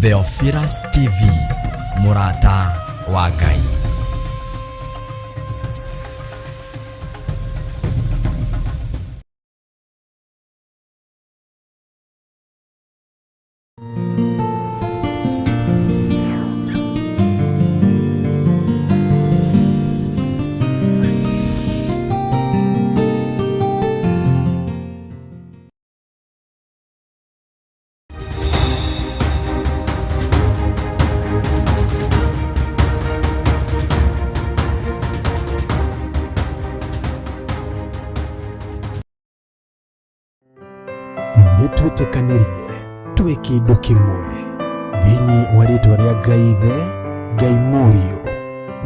Theophilus TV, mũrata wa Ngai. Nĩ twĩtĩkanĩrie twĩ kĩndũ kĩmwe thĩinĩ wa rĩtwa rĩa Ngai Ithe, Ngai Mũriũ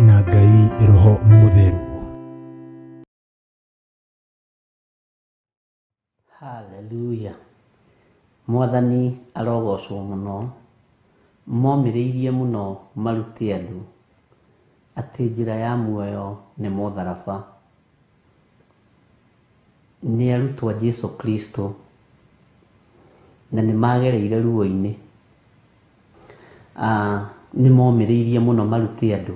na Ngai Roho Mũtheru. Haleluya! Mwathani arogocwo mũno. Momĩrĩirie mũno marute andũ atĩ njĩra ya muoyo nĩ mũtharaba. Nĩ arutwo a Jesu Kristo na nĩ magereire ruo-inĩ. Nĩ momĩrĩirie mũno marute andũ.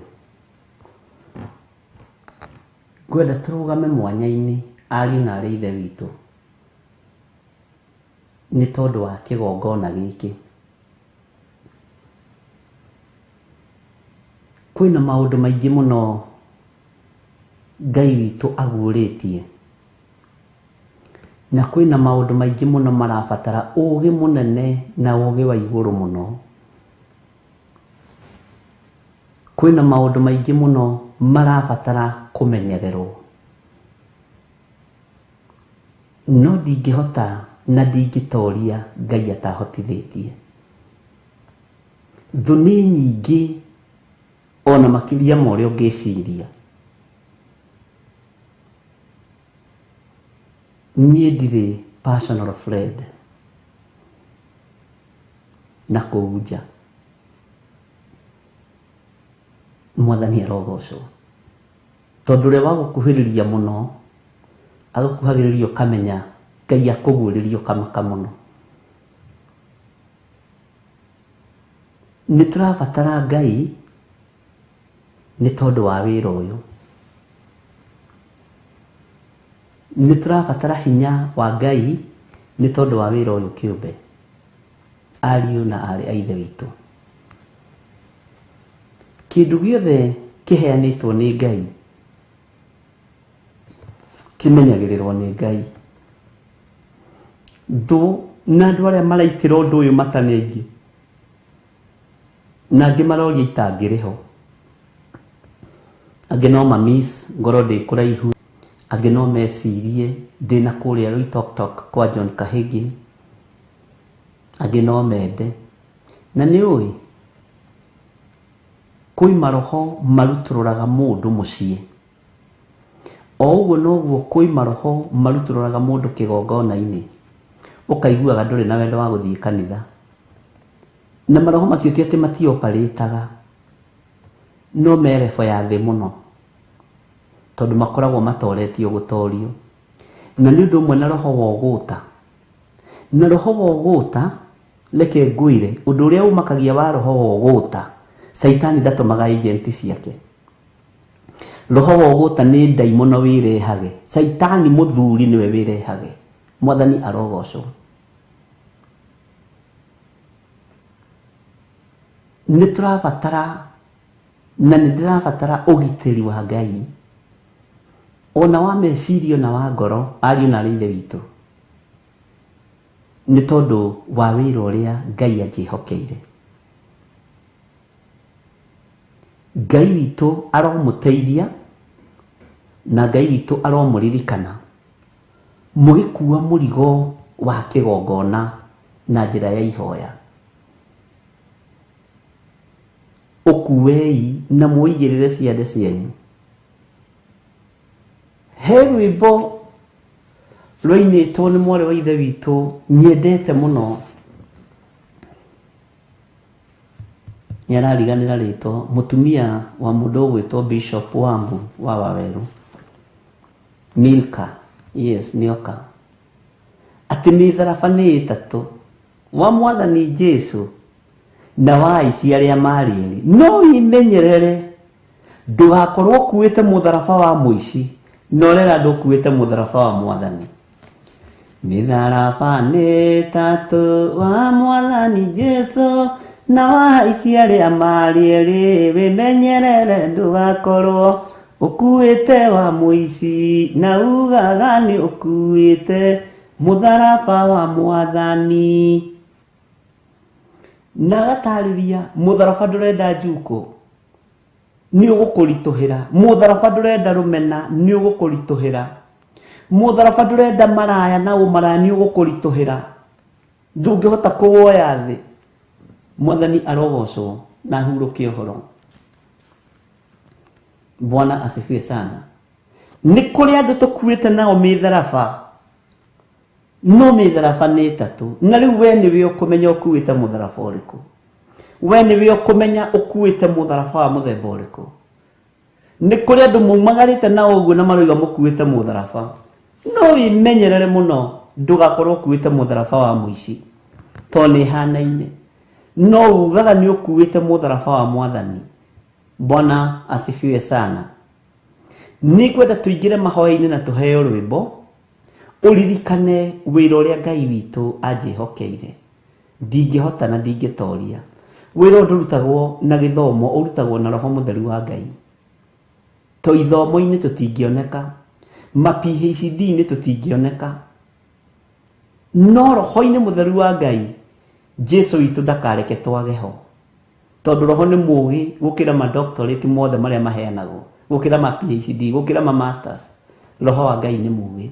Ngwenda tũrũgame mwanya-inĩ ariũ na aarĩ a Ithe witũ nĩ tondũ wa kĩgongona gĩkĩ. Kwĩna maũndũ maingĩ mũno Ngai witũ aguũrĩtie, na kwĩna maũndũ maingĩ mũno marabatara ũgĩ mũnene na ũgĩ wa igũrũ mũno. Kwĩna maũndũ maingĩ mũno marabatara kũmenyererwo. No ndingĩhota na ndingĩtoria Ngai atahotithĩtie. Thũ nĩ nyingĩ ona makĩria ma ũrĩa ũngĩciria. Niĩ ndirĩ personal friend na kũu nja. Mwathani arogocwo. Tondũ ũrĩa wagũkuhĩrĩria mũno, agũkuhagĩrĩria ũkamenya Ngai akũguũrĩria ũkamaka mũno. Nĩ tũrabatara Ngai nĩ tondũ wa wĩra ũyũ. Nĩ tũrabatara hinya wa Ngai nĩ tondũ wa wĩra ũyũ kĩũmbe, ariũ na aarĩ a Ithe witũ. Kĩndũ gĩothe kĩheanĩtwo nĩ Ngai kĩmenyagĩrĩrwo nĩ Ngai. Thũ na andũ arĩa maraitĩra ũndũ ũyũ mata nĩ aingĩ, na angĩ maroria itangĩrĩ ho. Angĩ no ma miss ngorwo ndĩ kũraihu, angĩ no mecirie ndĩna kũrĩa Loitoktok kwa John Kahĩngĩ, angĩ no mende. Na nĩ ũĩ, kwĩ maroho marutũrũraga mũndũ mũciĩ. O ũguo noguo kwĩ maroho marutũrũraga mũndũ kĩgongona-inĩ, ũkaiguaga ndũrĩ na wendo wa gũthiĩ kanitha. Na maroho macio ti atĩ matioparĩtaga, no me level ya thĩ mũno, tondũ makoragwo matoretio gũtorio. Na nĩ ũndũ ũmwe na roho wa ũgũta. Na roho wa ũgũta, reke ngwĩre, ũndũ ũrĩa ũmakagia wa roho wa ũgũta, caitani ndatũmaga agent ciake. Roho wa ũgũta nĩ ndaimono wĩrehage. Caitani mũthuri nĩwe wĩrehage. Mwathani arogocwo. Nĩ tũrabatara na nĩ ndĩrabatara ũgitĩri wa Ngai ona wa meciria na wa ngoro, ariũ na aarĩ a Ithe witũ, nĩ tondũ wa wĩra ũrĩa Ngai anjĩhokeire. Ngai witũ aromũteithia na Ngai witũ aromũririkana mũgĩkua mũrigo wa kĩgongona na njĩra ya ihoya. Ũkuei na mũigĩrĩre ciande cianyu. He rwĩmbo rwainĩtwo nĩ mwarĩ wa Ithe witũ nyendete mũno. Nĩ arariganĩra rĩtwa, mũtumia wa mũndũ ũgwĩtwo Bishop Wambu wa Wawerũ. Milka, yes, nĩoka. Atĩ mĩtharaba nĩ ĩtatũ, wa Mwathani Jesu, Na wa aici arĩa marĩ erĩ. No wĩmenyerere ndũgakorwo ũkuĩte mũtharaba wa mũici na ũrera andũ ũkuĩte mũtharaba wa Mwathani. Mĩtharaba nĩ ĩtatũ wa Mwathani Jesu na wa aici arĩa marĩ erĩ, wĩmenyerere ndũgakorwo ũkuĩte wa mũici na ugaga nĩ ũkuĩte mũtharaba wa Mwathani. Na agatarĩria mũtharaba ndũrenda njuko, nĩ ũgũkũritũhĩra. Mũtharaba ndũrenda rũmena, nĩ ũgũkũritũhĩra. Mũtharaba ndũrenda maraya na ũmaraya, nĩ ũgũkũritũhĩra. Ndũngĩhota kũwoya thĩ. Mwathani arogocwo na ahurũke ũhoro. Bwana asifiwe sana. Nĩ kũrĩ andũ tũkuĩte nao mĩtharaba, no mĩtharaba nĩ ĩtatũ, na rĩu we nĩwe ũkũmenya ũkuĩte mũtharaba ũrĩkũ. We nĩwe ũkũmenya ũkuĩte mũtharaba wa mũthemba ũrĩkũ. Nĩ kũrĩ andũ mumagarĩte na ũguo na maroiga mũkuĩte mũtharaba, no wĩmenyerere mũno ndũgakorwo ũkuĩte mũtharaba wa mũici, tondũ nĩ ĩhanaine. No ugaga nĩ ũkuĩte mũtharaba wa Mwathani. Bwana asifiwe sana. Nĩngwenda tũingĩre mahoya-inĩ na tũheo rwĩmbo, ũririkane wĩra ũrĩa Ngai witũ anjĩhokeire. Ndingĩhota na ndingĩtoria. Wĩra ũyũ ndũrutagwo na gĩthomo, ũrutagwo na Roho Mũtheru wa Ngai. To ithomo-inĩ tũtingĩoneka, ma PhD-inĩ tũtingĩoneka, no Roho-inĩ Mũtheru wa Ngai, Jesu witũ ndakareke twage ho. Tondũ Roho nĩ mũũgĩ gũkĩra ma doctorate mothe marĩa maheanagwo, gũkĩra ma PhD, gũkĩra ma masters. Roho wa Ngai nĩ mũũgĩ.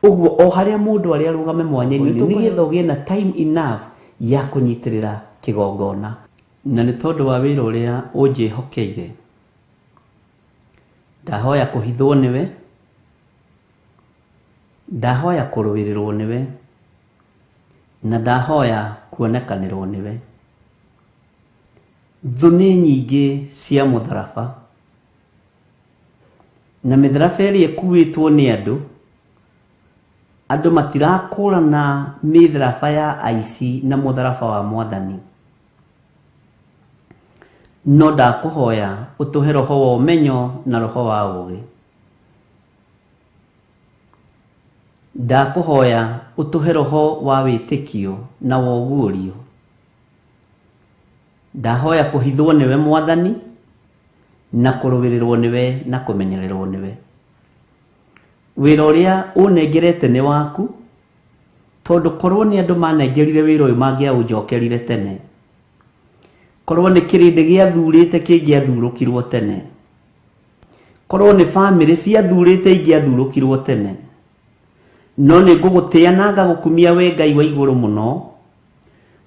Ũguo o harĩa mũndũ arĩ arũgame mwanya-inĩ nĩgetha ũgĩe na time enough ya kũnyitĩrĩra kĩgongona. Na nĩ tondũ wa wĩra ũrĩa ũnjĩhokeire, ndahoya kũhithwo nĩwe, ndahoya kũrũĩrĩrwo nĩwe, na ndahoya kuonekanĩrwo nĩwe. Thũ nĩ nyingĩ cia mũtharaba, na mĩtharaba ĩrĩa ĩkuĩtwo nĩ andũ, andũ matirakũrana mĩtharaba ya aici na mũtharaba wa Mwathani. No ndakũhoya ũtũhe roho wa ũmenyo na roho wa ũũgĩ. Ndakũhoya ũtũhe roho wa wĩtĩkio na wa ũguũrio. Ndahoya kũhithwo nĩwe Mwathani, na kũrũĩrĩrwo nĩwe na kũmenyererwo nĩwe. Wĩra ũrĩa ũnengerete nĩ waku, tondũ korwo nĩ andũ manengerire wĩra ũyũ mangĩaũnjokerire tene. Korwo nĩ kĩrĩndĩ gĩathurĩte kĩngĩathurũkirwo tene. Korwo nĩ bamĩrĩ ciathurĩte ingĩathurũkirwo tene. No nĩ ngũgũtĩa na ngagũkumia we Ngai wa igũrũ mũno,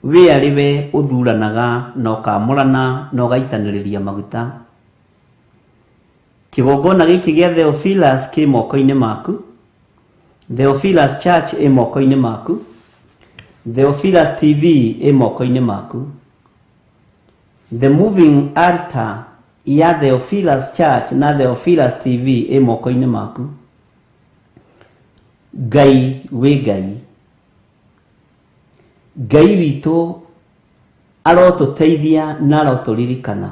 we arĩ we ũthuranaga na ũkamũrana na ũgaitanĩrĩria maguta. Kĩgongona gĩkĩ gĩa Theophilus kĩ moko-inĩ maku, Theophilus Church ĩ moko-inĩ maku, Theophilus TV ĩ moko-inĩ maku. The Moving Altar ya Theophilus Church na Theophilus TV ĩ moko-inĩ maku. Ngai wĩ Ngai. Ngai witũ arotũteithia na arotũririkana.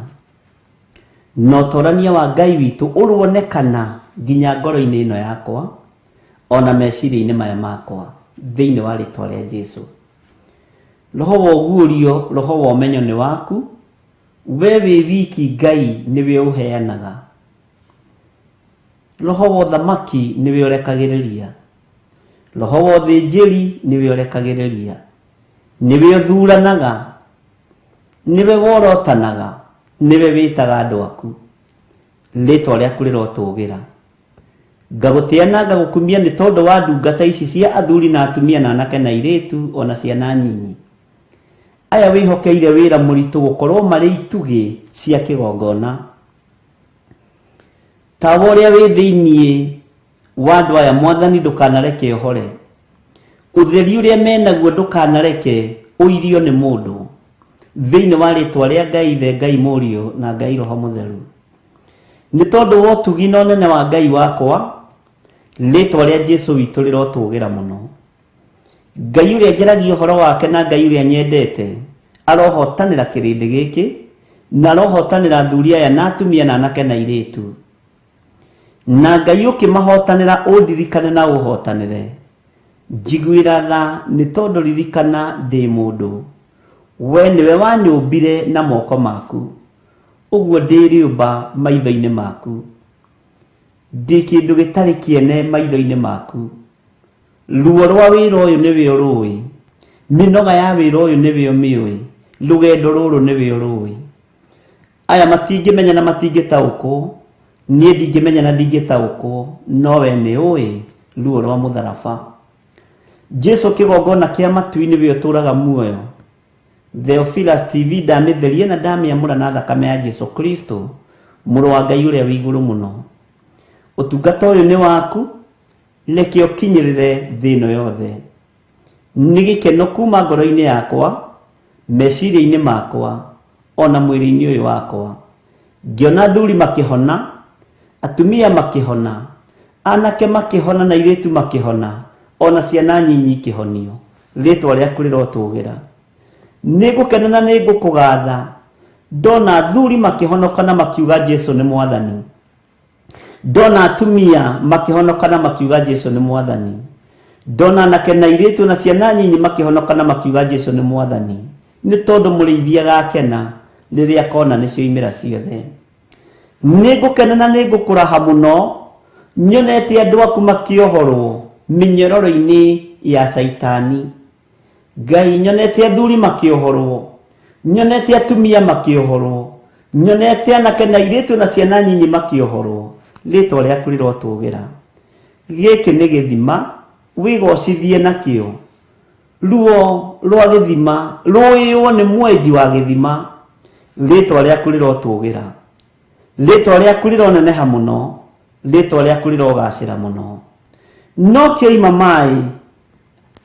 Na ũtorania wa Ngai witũ ũronekana nginya ngoro-inĩ ĩno yakwa ona meciria-inĩ maya makwa thĩinĩ wa rĩtwa rĩa Jesu. Roho wa ũguũrio, roho wa ũmenyo nĩ waku, we wĩ wiki Ngai nĩwe ũheanaga. Roho wa ũthamaki nĩwe ũrekagĩrĩria. Roho wa ũthĩnjĩri nĩwe ũrekagĩrĩria. Nĩwe ũthuranaga. Nĩwe worotanaga. Nĩwe wĩtaga andũ aku. Rĩtwa rĩaku rĩrotũgĩra. Ngagũtĩa na ngagũkumia nĩ tondũ wa ndungata ici cia athuri na atumia na anake na airĩtu o na ciana nyinyi. Aya wĩhokeire wĩra mũritũ gũkorwo marĩ itugĩ cia kĩgongona. Tawa ũrĩa wĩ thĩinĩ wa andũ aya Mwathani ndũkanareke ũhore. Ũtheri ũrĩa menaguo ndũkanareke ũirio nĩ mũndũ. Thĩinĩ wa rĩtwa rĩa Ngai Ithe, Ngai Mũriũ na Ngai Roho Mũtheru. Nĩ tondũ wa ũtugi na ũnene wa Ngai wakwa, rĩtwa rĩa Jesu witũ rĩrotũgĩra mũno. Ngai ũrĩa njaragia ũhoro wake na Ngai ũrĩa nyendete, Arohotanĩra kĩrĩndĩ gĩkĩ na arohotanĩra athuri aya na atumia na anake na airĩtu. Na Ngai ũkĩmahotanĩra ũndirikane na ũhotanĩre. Njiguĩra tha nĩ tondũ ririkana ndĩ mũndũ. We nĩwe wanyũmbire na moko maku, ũguo ndĩ rĩũmba maitho-inĩ maku. Ndĩ kĩndũ gĩtarĩ kĩene maitho-inĩ maku. Ruo rwa wĩra ũyũ nĩwe ũrũĩ, mĩnoga ya wĩra ũyũ nĩwe ũmĩũĩ, rũgendo rũrũ nĩwe ũrũĩ. Aya matingĩmenya na matingĩtaũkwo, niĩ ndingĩmenya na ndingĩtaũkwo, no we nĩ ũĩ ruo rwa mũtharaba. Jesu kĩgongona kĩa matu-inĩ nĩwe ũtũũraga muoyo. Theophilus TV ndamĩtheria na ndamĩamũra na thakame ya Jesu Kristo, mũrũ wa Ngai ũrĩa wĩ igũrũ mũno. Ũtungata ũyũ nĩ waku, reke ũkinyĩrĩre thĩ ĩno yothe. Nĩ gĩkeno kuma ngoro-inĩ yakwa, meciria-inĩ makwa, ona mwĩrĩ-inĩ ũyũ wakwa. Ngĩona athuri makĩhona, atumia makĩhona, anake makĩhona na airĩtu makĩhona, ona ciana nyinyi ikĩhonio. Rĩtwa rĩaku rĩrotũgĩra. Nĩngũkena na nĩngũkũgatha ndona athuri makĩhonoka na makiuga Jesu nĩ mwathani. Ndona atumia makĩhonoka na makiuga Jesu nĩ mwathani. Ndona anake na airĩtu na ciana nyinyi makĩhonoka na makiuga Jesu nĩ mwathani. Nĩ tondũ mũrĩithi agakena rĩrĩa akona nĩcio imera ciothe. Nĩngũkena na nĩngũkũraha mũno nyonete andũ aku makĩohorwo mĩnyororo-inĩ ya Caitani. Ngai nyonete athuri makĩohorwo, nyonete atumia makĩohorwo, nyonete anake na airĩtu na ciana nyinyi makĩohorwo. Rĩtwa rĩaku rĩrotũgĩra. Gĩkĩ nĩ gĩthima wĩgocithie nakĩo. Ruo rwa gĩthima rũĩywo nĩ mwenji wa gĩthima. Rĩtwa rĩaku rĩrotũgĩra. Rĩtwa rĩaku rĩroneneha mũno, rĩtwa rĩaku rĩrogacĩra mũno. No kĩoima maĩ,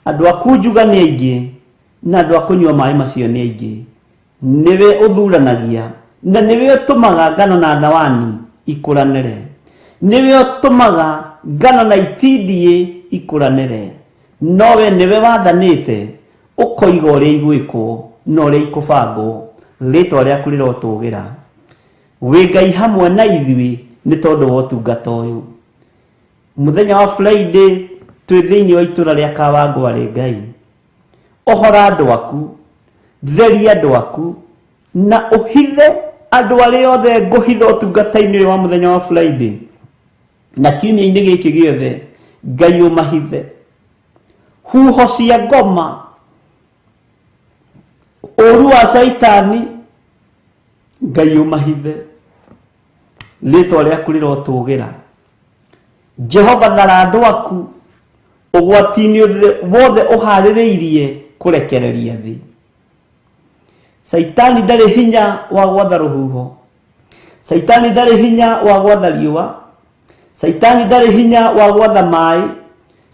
andũ a kunjuga nĩ aingĩ na andũ a kũnyua maĩ macio nĩ aingĩ. Nĩwe ũthuranagia na nĩwe ũtũmaga ngano na thawani ikũranĩre. Nĩwe ũtũmaga ngano na itindiĩ ikũranĩre. No we nĩwe wathanĩte ũkoiga ũrĩa igwĩkwo na ũrĩa ikũbangwo. Rĩtwa rĩaku rĩrotũgĩra. Wĩ Ngai hamwe na ithuĩ nĩ tondũ wa ũtungata ũyũ. Mũthenya wa Friday twĩ thĩinĩ wa itũra rĩa Kawangware Ngai. Ohora andũ aku, theria andũ aku, na ũhithe andũ arĩa othe ngũhitha ũtungata-inĩ ũyũ wa mũthenya wa Friday na kiumia-inĩ gĩkĩ gĩothe. Ngai ũmahithe huho cia ngoma, ũru wa Caitani, Ngai ũmahithe. Rĩtwa rĩaku rĩrotũgĩra. Jehova thara andũ aku ũgwati-inĩ wothe ũharĩrĩirie kũrekereria thĩ. Caitani ndarĩ hinya wa gwatha rũhuho, Caitani ndarĩ hinya wa gwatha riũa, Caitani ndarĩ hinya wa gwatha maĩ,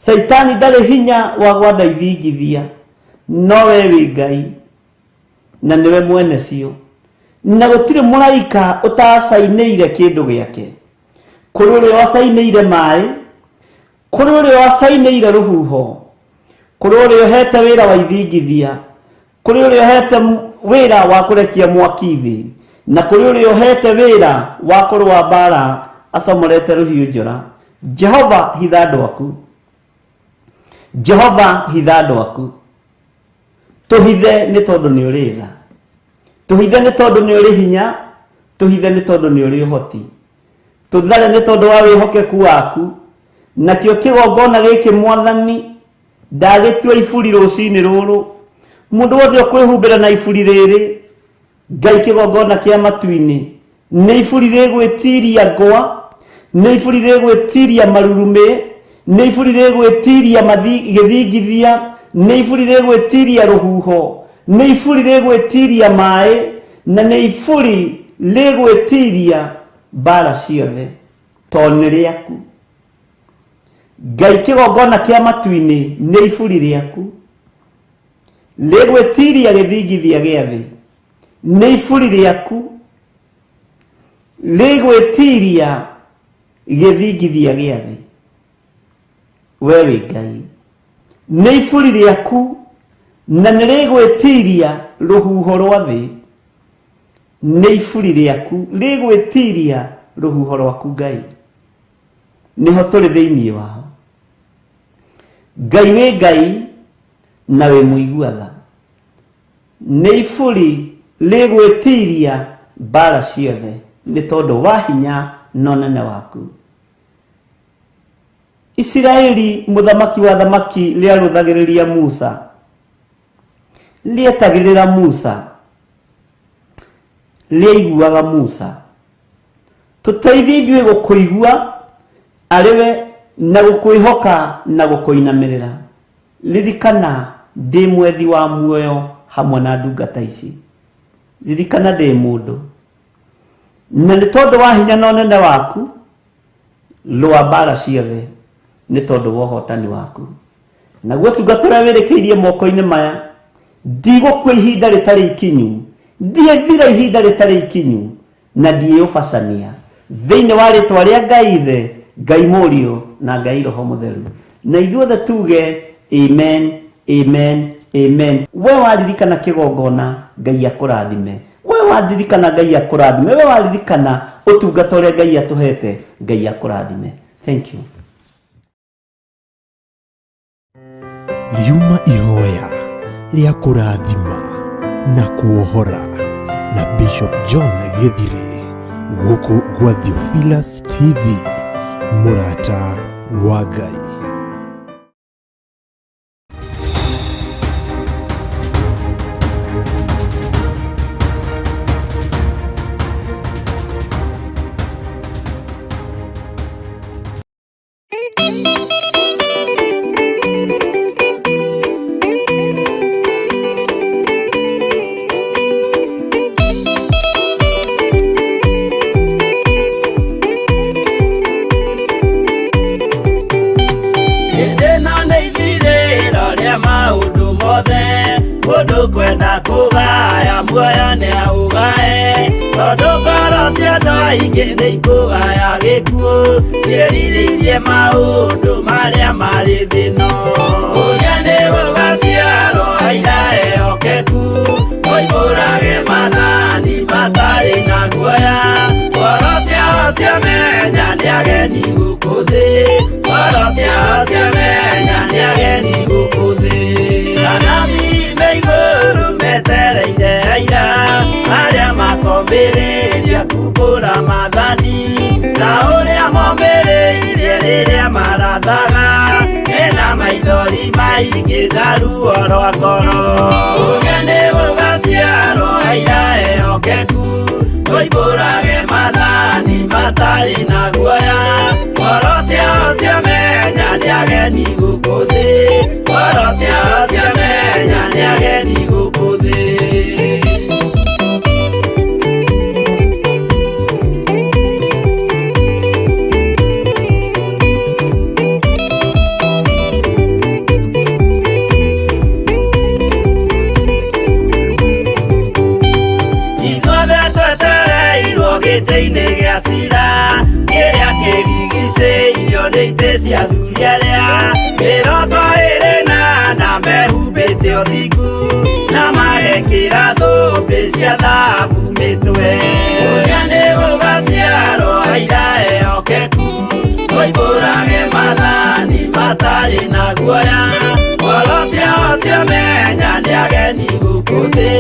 Caitani ndarĩ hinya wa gwatha ithingithia. No we wĩ Ngai na nĩwe mwene cio, na gũtirĩ mũraika ũtacainĩire kĩndũ gĩake. Kũrĩ ũrĩa wacainĩire maĩ, kũrĩ ũrĩa wacainĩire rũhuho, kũrĩ ũrĩa ũhete wĩra wa ithingithia, kũrĩ ũrĩa ũhete wĩra wa kũrekia mwaki thĩ, na kũrĩ ũrĩa ũhete wĩra wa kũrũa mbara acomorete rũhiũ njora. Jehova hitha andũ aku. Jehova hitha andũ aku. Tũhithe nĩ tondũ nĩ ũrĩ tha, tũhithe nĩ tondũ nĩ ũrĩ hinya, tũhithe nĩ tondũ nĩ ũrĩ ũhoti, tũthare nĩ tondũ wa wĩhokeku waku. Nakĩo kĩgongona gĩkĩ mwathani ndagĩtua iburi rũcinĩ rũrũ. Mũndũ wothe ũkwĩhumbĩra na iburi rĩrĩ, Ngai kĩgongona kĩa matu-inĩ nĩ iburi rĩgwĩtiria ngwa, nĩ iburi rĩgwĩtiria marurumĩ, nĩ iburi rĩgwĩtiria gĩthingithia, nĩ iburi rĩgwĩtiria rũhuho, nĩ iburi rĩgwĩtiria maĩ, na nĩ iburi rĩgwĩtiria mbara ciothe, tondũ nĩ rĩaku. Ngai kĩgongona kĩa matu-inĩ nĩ iburi rĩaku rĩgwĩtiria gĩthingithia gĩa thĩ, nĩ iburi rĩaku rĩgwĩtiria gĩthingithia gĩa thĩ. We wĩ Ngai, nĩ iburi rĩaku Na nĩ rĩgwĩtiria rũhuho rwa thĩ. Nĩ iburi rĩaku rĩgwĩtiria rũhuho rwaku Ngai. Nĩho tũrĩ thĩinĩ wao. Ngai wĩ Ngai na wĩ mũigua tha. Nĩ iburi rĩgwĩtiria mbara ciothe nĩ tondũ wa hinya na ũnene waku. Isiraeli mũthamaki wa thamaki rĩarũthagĩrĩria Musa. Rĩetagĩrĩra Musa. Rĩaiguaga Musa. Tũteithie ithuĩ gũkũigua arĩ we na gũkwĩhoka na gũkũinamĩrĩra. Ririkana ndĩ mwethi wa muoyo hamwe na ndungata ici. Ririkana ndĩ mũndũ. Na nĩ tondũ wa hinya na ũnene waku, rũa mbara ciothe nĩ tondũ wa ũhotani waku. Naguo ũtungata ũrĩa wĩrĩkĩirie moko-inĩ maya, ndigũkua ihinda rĩtarĩ ikinyu, ndiĩthira ihinda rĩtarĩ ikinyu, na ndiĩũbacania. Thĩinĩ wa rĩtwa rĩa Ngai Ithe, Ngai Mũriũ, na Ngai Roho Mũtheru. Na ithuothe tuge amen, amen, amen. We waririkana kĩgongona, Ngai akũrathime. We waririkana Ngai akũrathime. We waririkana ũtungata ũrĩa Ngai atũhete, Ngai akũrathime. Thank you. Riuma ihoya rĩa kũrathima na kuohora na Bishop John Gĩthirĩ gũkũ gwa Theophilus TV, mũrata wa Ngai. Hĩndĩ ĩno nĩ ithirĩro rĩa maũndũ mothe, mũndũ kwenda kũgaya muoyo nĩ aũgae, tondũ ngoro cia andũ aingĩ nĩ ikũgaya gĩkuũ, ciĩrirĩirie maũndũ marĩa marĩ thĩ ĩno. Ũrĩa nĩ gũgaciarwo aira ehokeku, moimbũrage maathani matarĩ na guoya, ngoro ciao ciamenya nĩ ageni gũkũ thĩ, ngoro ciao ciamenya nĩ ageni gũkũ thĩ. Anabii me igũrũ metereire aira, arĩa makombĩrĩria kumbũra maathani, ta ũrĩa mombĩrĩirie rĩrĩa marathaga, mena maithori maingĩ na ruo rwa ngoro. Ũrĩa nĩ gũgaciarwo aira ehokeku, moimbũrage maathani matarĩ na guoya, ngoro ciao ciamenya nĩ ageni gũkũ thĩ, ngoro ciao ciamenya nĩ ageni gũkũ thĩ. Ithuothe twetereirwo gĩtĩ-inĩ gĩa cira, kĩrĩa kĩrigicĩirio nĩ itĩ cia athuri arĩa mĩrongo ĩrĩ na ana mehumbĩte ũthingu na magekĩra thũmbĩ cia thahabu mĩtwe. Ũrĩa nĩ gũgaciarwo aira ehokeku, moimbũrage maathani matarĩ na guoya, ngoro ciao ciamenya nĩ ageni gũkũ thĩ,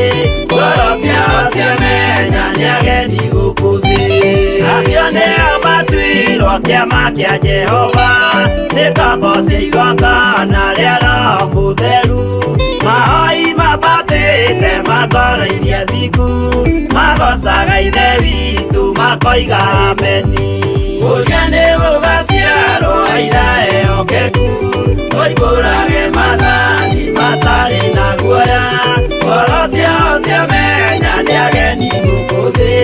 ngoro ciao ciamenya nĩ ageni gũkũ thĩ. Acio nĩo matuirwo kĩama kĩa Jehova, nĩ ngombo cia igongona rĩa Roho Mũtheru, mahoi mambatĩte matoroirie thingu, magocaga Ithe witũ makoiga ameni. Ũrĩa nĩ gũgaciarwo aira ehokeku, moimbũrage maathani matarĩ na guoya, ngoro ciao ciamenya nĩ ageni gũkũ thĩ,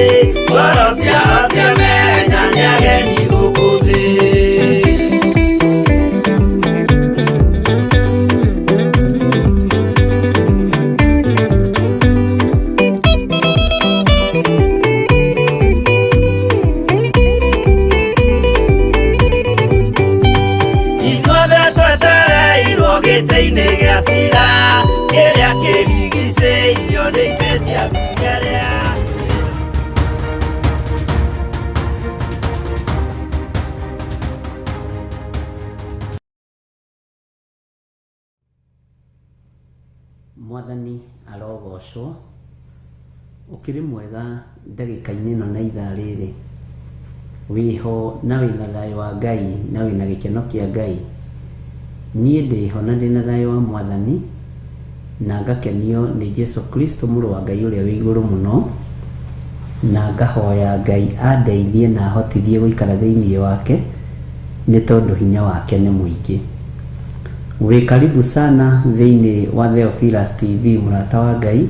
ngoro ciao ciamenya nĩ ageni gũkũ thĩ. Ithuothe Mwathani arogocwo. Ũkĩrĩ mwega ndagĩka-inĩ ĩno na ithaa rĩrĩ. Wĩho na wĩna thayũ wa Ngai na wĩna gĩkeno kĩa Ngai. Niĩ ndĩho na ndĩna thayũ wa Mwathani na ngakenio nĩ Jesu Kristo mũrũ wa Ngai ũrĩa wĩ igũrũ mũno, na ngahoya Ngai andeithie na ahotithie gũikara thĩinĩ wake nĩ tondũ hinya wake nĩ mũingĩ. Wĩ karibu sana thĩinĩ wa Theophilus TV mũrata wa Ngai,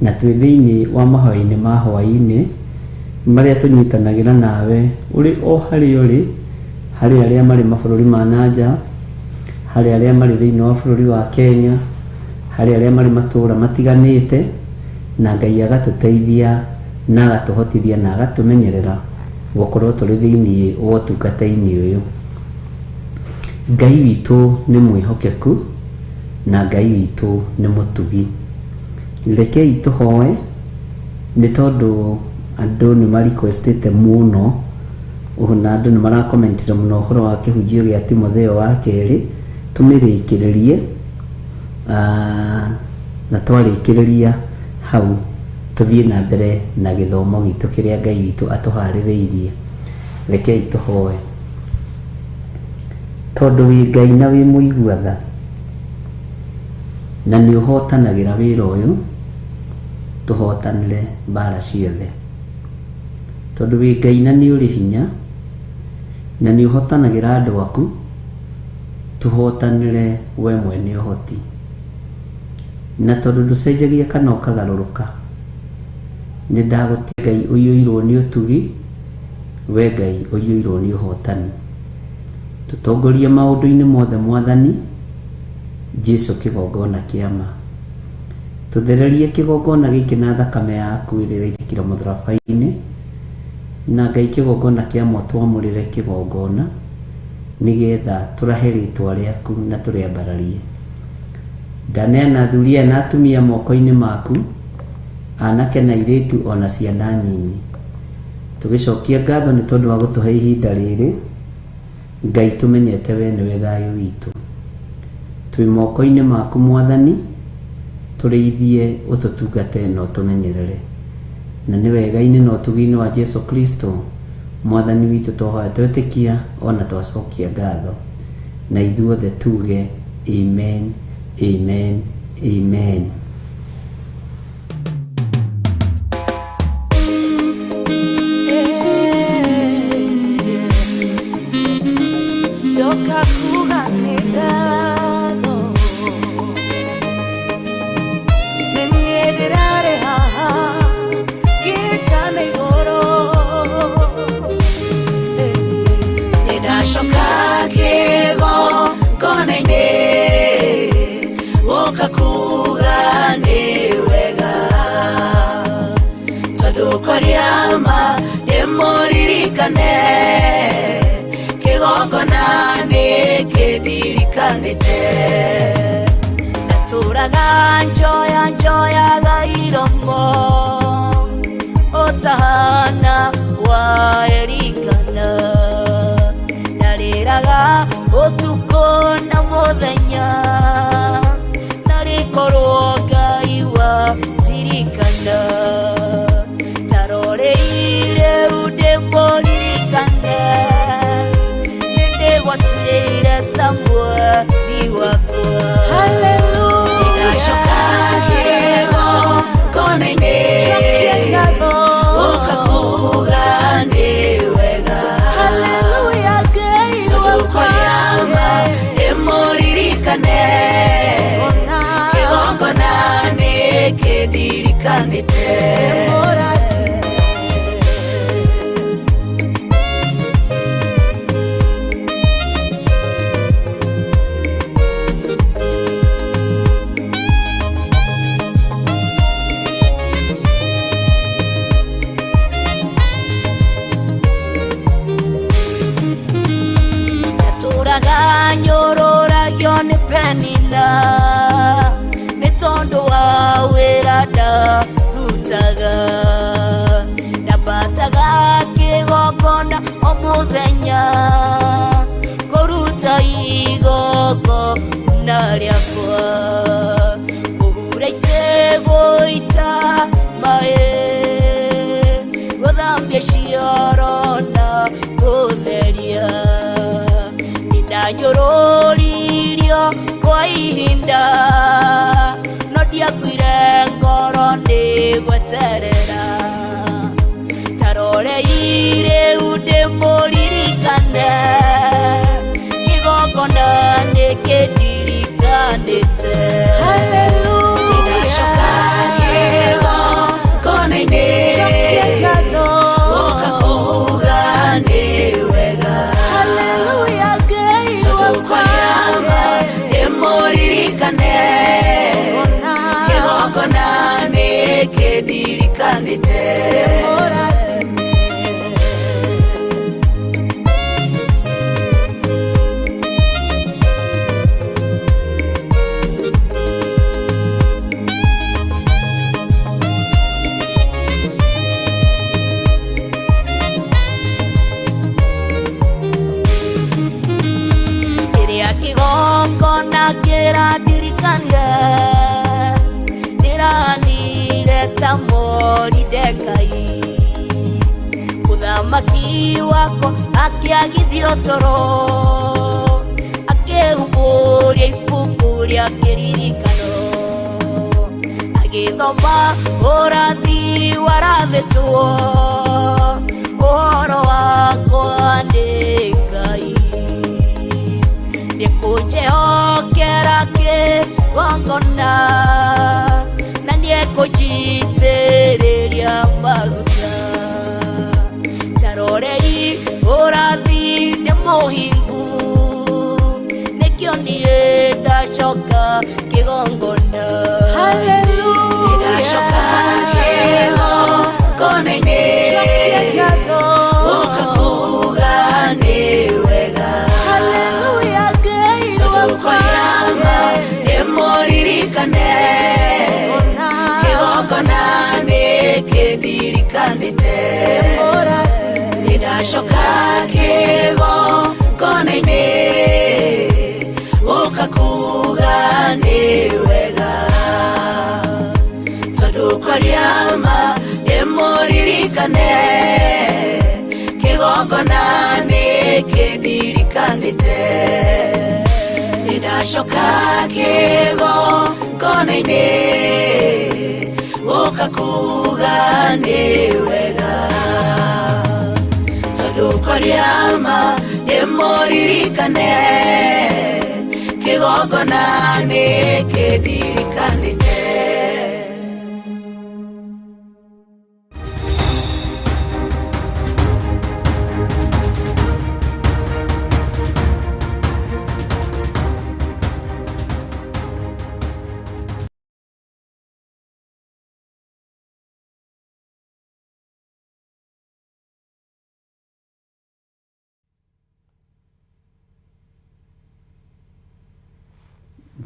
na twĩ thĩinĩ wa mahoya-inĩ ma hwaĩ-inĩ marĩa tũnyitanagĩra nawe ũrĩ o harĩa ũrĩ, harĩ arĩa marĩ mabũrũri ma na nja, harĩ arĩa marĩ thĩinĩ wa bũrũri wa Kenya, harĩ arĩa marĩ matũũra matiganĩte, na Ngai agatũteithia na agatũhotithia na agatũmenyerera gũkorwo tũrĩ thĩinĩ wa ũtungata-inĩ ũyũ. Ngai witũ nĩ mwĩhokeku na Ngai witũ nĩ mũtugi. Rekei tũhoe nĩ tondũ andũ nĩ ma requestĩte mũno na andũ nĩ marakomentire mũno ũhoro wa kĩhunjio gĩa Timotheo wa kerĩ tũmĩrĩkĩrĩrie, na twarĩkĩrĩria hau tũthiĩ na mbere na gĩthomo gitũ kĩrĩa Ngai witũ atũharĩrĩirie. Rekei tũhoe. Tondũ wĩ Ngai na wĩ mũigua tha, na nĩ ũhotanagĩra wĩra ũyũ, tũhotanĩre mbara ciothe. Tondũ wĩ Ngai na nĩ ũrĩ hinya, na nĩ ũhotanagĩra andũ aku, tũhotanĩre we mwene ũhoti. Na tondũ ndũcenjagia kana ũkagarũrũka, nĩ ndagũtĩa Ngai ũiyũirwo nĩ ũtugi, we Ngai ũiyũirwo nĩ ũhotani. Tũtongorie maũndũ-inĩ mothe Mwathani, Jesu kĩgongona kĩa ma. Tũthererie kĩgongona gĩkĩ na thakame yaku ĩrĩa ĩraitĩkire mũtharaba-inĩ, na Ngai kĩgongona kĩa ma ũtwamũrĩre kĩgongona, nĩgetha tũrahe rĩtwa rĩaku na tũrĩambararie. Ndaneana athuri aya na atumia moko-inĩ maku, anake na airĩtu ona ciana nyinyi. Tũgĩcokia ngatho nĩ tondũ wa gũtũhe ihinda rĩrĩ, Ngai tũmenyete we nĩwe thayũ witũ. Twĩ moko-inĩ maku Mwathani, tũrĩithie ũtũtungate na ũtũmenyerere. Na nĩ wega-inĩ na ũtugi-inĩ wa Jesu Kristo Mwathani witũ twahoya twetĩkia ona twacokia ngatho. Na ithuothe tuge amen, amen, amen. Ndoka kuga nĩ ngatho. Nĩ niĩ ndĩrarĩ haha ngĩtana igũrũ. Nĩndacoka kĩgongona-inĩ gũka kuga nĩ wega, tondũ kwaria ma ndĩmũririkane, kĩgongona nĩ kĩndirikanĩte. Natũraga njoya njoyaga iromo ũtahana wa Elikana, ndarĩraga ũtukũ na mũthenya, narĩkorwo Ngai wandirikana. Taroreire rĩu ndĩmũririkane, nĩndĩgwatĩire Samueli wakwa. Nĩndacoka kĩgongona-inĩ gũka kuga nĩ wega, tondũ kwaria ma ndĩmũririkane, kĩgongona nĩ kĩndirikanĩte. Natũraga nyũrũragio nĩ Penina nĩ tondũ wa wĩra ndarutaga, ndambataga kĩgongona o mũthenya kũruta igongona rĩakwa. ndĩmũririkane kĩgongona nĩkĩndirikanĩte. Nĩndacoka kĩgongona-inĩ gũka kuuga nĩ wega, tondũ kwaria ma ndĩmũririkane kĩgongona nĩkĩndirikanĩte. Rĩrĩa kĩgongona kĩrandirikania ndĩranire ta Moridekai, mũthamaki wakwa akĩagithio toro akĩhumbũria ibuku rĩa kĩririkano agĩthoma ũrathi warathĩtwo ũhoro wakwa nĩ Ngai. Nĩkũnjĩhokera kĩgongona na nĩekũnjitĩrĩria maguta, tarorei ũrathi nĩ mũhingu nĩkĩo niĩ ndacoka kĩgongona. Nĩndacoka kĩgongona-inĩ gũka kuuga nĩ wega, tondũ kwaria ma ndĩmũririkane kĩgongona nĩkĩndirikanĩte. Nĩndacoka kĩgongona-inĩ gũka kuuga nĩ wega, tondũ kwaria ma ndĩmũririkane kĩgongona nĩkĩndirikanĩte. Nĩndacoka kĩgongona-inĩ gũka kuuga nĩ wega, tondũ kwaria ma ndĩmũririkane kĩgongona nĩkĩndirikanĩte.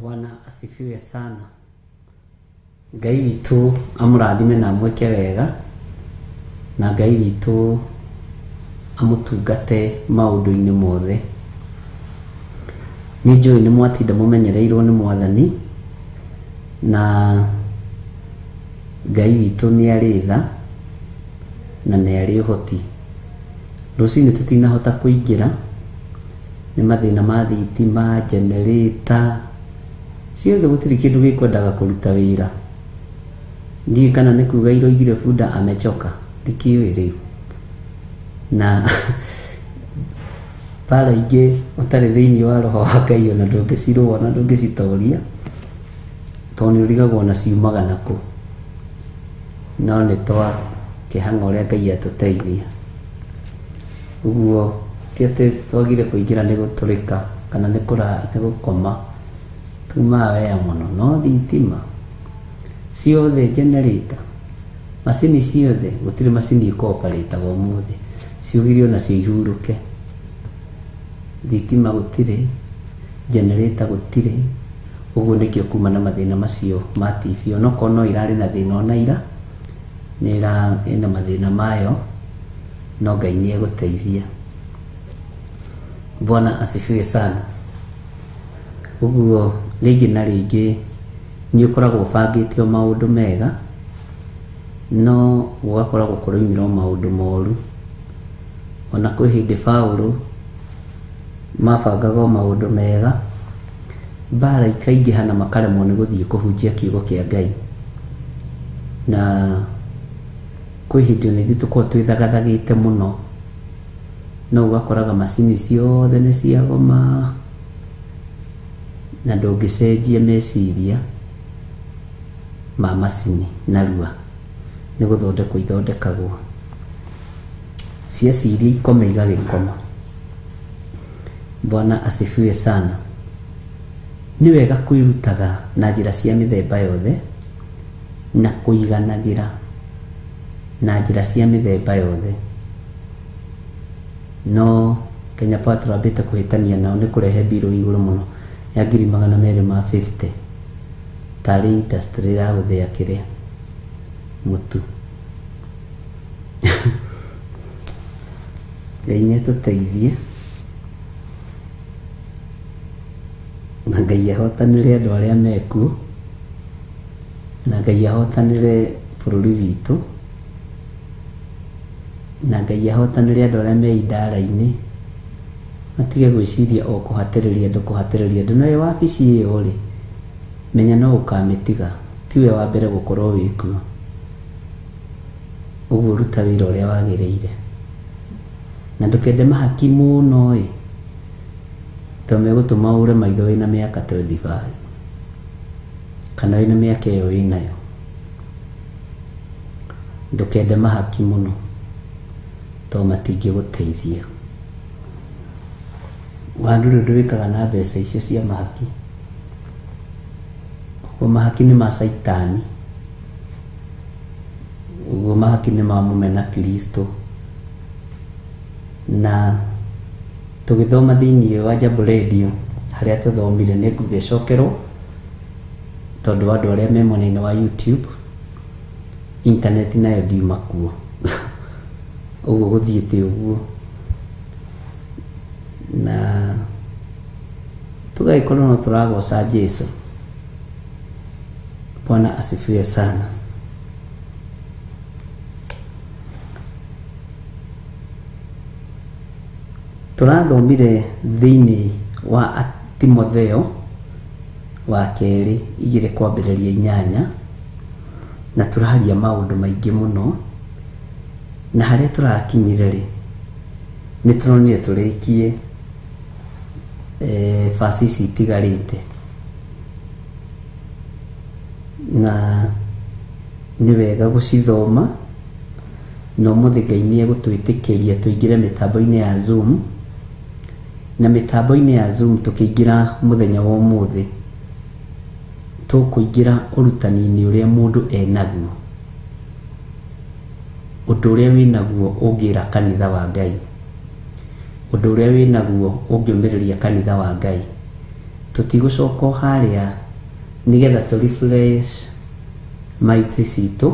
Bwana asifiwe sana. Ngai witũ amũrathime na amwĩke wega, na Ngai witũ amũtungate maũndũ-inĩ mothe. Nĩ njũĩ nĩ mwatinda mũmenyereirwo nĩ Mwathani, na Ngai witũ nĩ arĩ tha na nĩ arĩ ũhoti. Rũcinĩ tũtinahota kũingĩra nĩ mathĩna ma thitima, generator, ciothe gũtirĩ kĩndũ gĩkwendaga kũruta wĩra. Ndiũĩ kana nĩ kuga iroigire bunda amechoka, ndikĩũĩ rĩu. Na bara ingĩ ũtarĩ thĩinĩ wa roho wa Ngai ona ndũngĩcirũa na ndũngĩcitoria, tondũ nĩ ũrigagwo ona ciumaga nakũ. No nĩ twakĩhang'a ũrĩa Ngai atũteithia. Ũguo ti atĩ twagire kũingĩra nĩ gũtũrĩka kana nĩ gũkoma, tumaga wea mũno. No thitima ciothe, generator, macini ciothe, gũtirĩ macini ĩkoparĩtaga ũmũthĩ, ciugire onacio ihurũke. Thitima gũtirĩ, generator gũtirĩ, ũguo nĩkĩo kuma na mathĩna macio ma TV. Onokorwo no irarĩ na thĩna ona ira, nĩ ĩna mathĩna mayo, no Ngai nĩ egũteithia. Bwana asifiwe sana. Ũguo rĩngĩ na rĩngĩ nĩ ũkoragwo ũbangĩte o maũndũ mega, no gũgakoragwo kũroimĩra o maũndũ moru. Ona kwĩ hĩndĩ Paũlũ mabangaga o maũndũ mega, mbara ikaingĩha na makaremwo nĩ gũthiĩ kũhunjia kiugo kĩa Ngai. Na kwĩ hĩndĩ ona ithuĩ tũkoragwo twĩthagathagĩte mũno, No ũgakoraga macini ciothe nĩ ciagoma na ndũngĩcenjia meciria ma macini narua, nĩ gũthondekwo ithondekagwo, cieciria ikome igagĩkoma. Bwana asifiwe sana. Nĩ wega kwĩrutaga na njĩra cia mĩthemba yothe na kũiganagĩra na njĩra cia mĩthemba yothe. No Kenya Power tũrambĩte kũhĩtania nao nĩ kũrehe mbirũ igũrũ mũno ya 250,000 tarĩ industry ya gũthĩa kĩrĩa mũtu. Ngai nĩ atũteithie na Ngai ahotanĩre andũ arĩa mekuo, na Ngai ahotanĩre bũrũri witũ, na Ngai ahotanĩre andũ arĩa me idara-inĩ, matige gwĩciria o kũhatĩrĩria andũ kũhatĩrĩria andũ. Nayo wabici ĩyo rĩ, menya no ũkamĩtiga, tiwe wa mbere gũkorwo wĩkuo. Ũguo ruta wĩra ũrĩa wagĩrĩire na ndũkende mahaki mũno ĩ, tondũ megũtũma ũre maitho wĩna mĩaka 25 kana wĩna mĩaka ĩyo wĩnayo. Ndũkende mahaki mũno tondũ matingĩgũteithia. Wa ndũrĩ ũndũ wĩkaga na mbeca icio cia mahaki. Ũguo mahaki nĩ ma caitani, ũguo mahaki nĩ ma mũmena Kristo. Na tũgĩthoma thĩinĩ wa Jambo Radio harĩa tũthomire nĩ ngũgĩcokerwo tondũ wa andũ arĩa me mwena-inĩ wa YouTube, internet nayo ndiuma kuo. Ũguo gũthiĩte ũguo, na tũgagĩkorwo no tũragoca Jesu. Bwana asifiwe sana. Tũrathomire thĩinĩ wa Timotheo wa kerĩ 2 kwambĩrĩria 8, na tũraria maũndũ maingĩ mũno, na harĩa tũrakinyire rĩ nĩ tũronire tũrĩkie verse ici itigarĩte, na nĩ wega gũcithoma. Na ũmũthĩ Ngai nĩ egũtwĩtĩkĩria tũingĩre mĩtambo-inĩ ya Zoom, na mĩtambo-inĩ ya Zoom tũkĩingĩra mũthenya wa ũmũthĩ tũkũingĩra ũrutani-inĩ ũrĩa mũndũ enaguo, ũndũ ũrĩa wĩnaguo ũngĩra kanitha wa Ngai, ũndũ ũrĩa wĩnaguo ũngĩũmĩrĩria kanitha wa Ngai. Tũtigũcoka o harĩa nĩgetha tũ refresh minds citũ.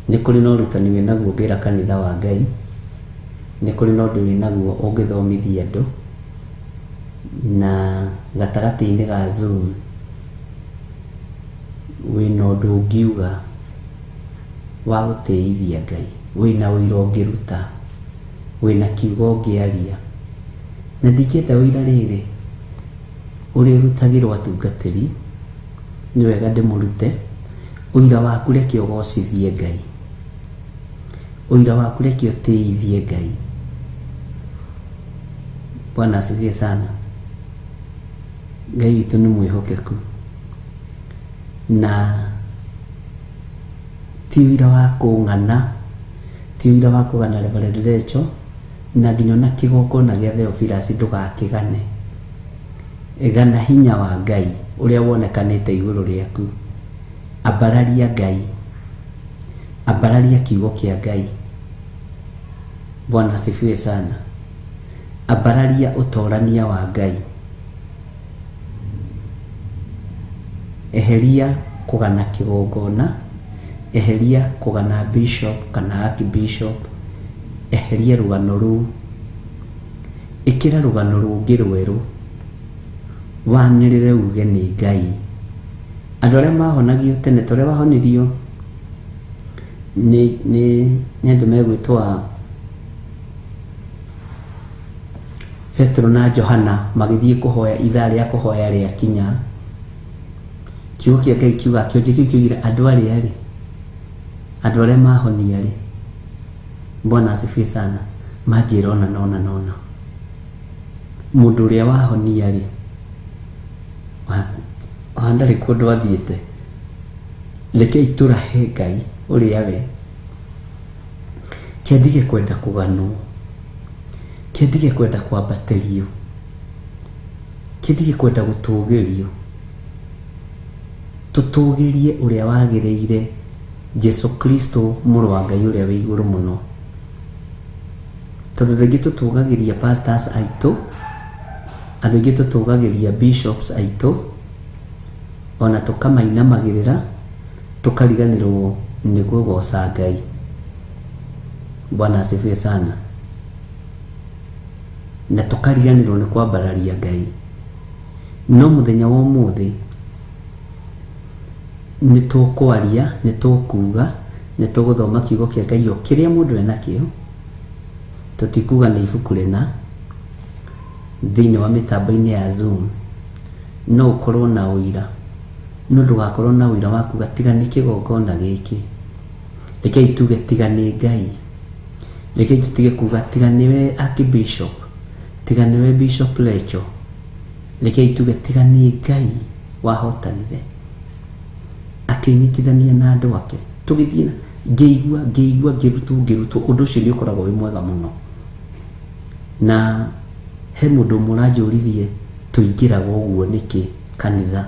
Nĩ kũrĩ na ũrutani wĩnaguo ũngĩra kanitha wa Ngai, nĩ kũrĩ na ũndũ wĩnaguo ũngĩthomithia andũ, na gatagatĩ-inĩ ga Zoom wĩna ũndũ ũngiuga wa gũtĩithia Ngai, wĩna ũira ũngĩruta, wĩna kiugo ũngĩaria. Na ndingĩenda ũira rĩrĩ ũrĩa ũrutagĩrwo atungatĩri, nĩ wega ndĩmũrute. Ũira waku reke ũgocithie Ngai, ũira waku reke ũtĩithie Ngai. Bwana asifiwe sana. Ngai witũ nĩ mwĩhokeku, na ti ũira wa kũng'ana, ti ũira wa kũgana Reverend Rachel, na nginya ona kĩgongona gĩa Theophilus ndũgakĩgane. Gana hinya wa Ngai ũrĩa wonekanĩte igũrũ rĩaku. Ambararia Ngai, ambararia kiugo kĩa Ngai. Bwana asifiwe sana. Ambararia ũtorania wa Ngai. Eheria kũgana kĩgongona, eheria kũgana bishop kana archbishop, eheria rũgano rũu, ĩkĩra rũgano rũngĩ rwerũ, wanĩrĩre uge nĩ Ngai. Andũ arĩa mahonagio tene ta ũrĩa wahonirio nĩ andũ megwĩtwo Petero na Johana magĩthiĩ kũhoya ithaa rĩa kũhoya rĩakinya. Kiugo kĩa Ngai kiuga kĩonje kĩu kiugire andũ arĩa rĩ, andũ arĩa mahonia rĩ, Bwana asifiwe sana, Manjĩra ona nona nona mũndũ ũrĩa wahonia rĩ, ona ndarĩ kũndũ athiĩte. Rekei tũrahe Ngai ũrĩa we. Kĩandige kwenda kũganwo, kĩandige kwenda kwambatĩrio, kĩandige kwenda gũtũgĩrio. Tũtũgĩrie ũrĩa wagĩrĩire, Jesu Kristo mũrũ wa Ngai ũrĩa wĩ igũrũ mũno. Tondũ rĩngĩ tũtũgagĩria pastors aitũ, andũ aingĩ tũtũgagĩria bishops aitũ, ona tũkamainamagĩrĩra, tũkariganĩrwo nĩ kũgoca Ngai. Bwana asifiwe sana. Na tũkariganĩrwo nĩ kwambararia Ngai. No mũthenya wa ũmũthĩ nĩ tũkwaria, nĩ tũkuga, nĩ tũgũthoma kiugo kĩa Ngai o kĩrĩa mũndũ enakĩo. Tũtikuga nĩ ibuku rĩna thĩinĩ wa mĩtambo-inĩ ya Zoom. No ũkorwo na ũira, no ndũgakorwo na ũira wa kuga tiga nĩ kĩgongona gĩkĩ. Rekei tuge tiga nĩ Ngai. Rekei tũtige kuga tiga nĩwe Archbishop, tiga nĩwe Bishop Lecho. Rekei tuge tiga nĩ Ngai wahotanire akĩnyitithania na andũ ake. Tũgĩthiĩ na ngĩigua ngĩigua ngĩrutwo ngĩrutwo, ũndũ ũcio nĩ ũkoragwo wĩ mwega mũno. Na he mũndũ ũmwe ũranjũririe tũingĩraga ũguo nĩkĩ kanitha,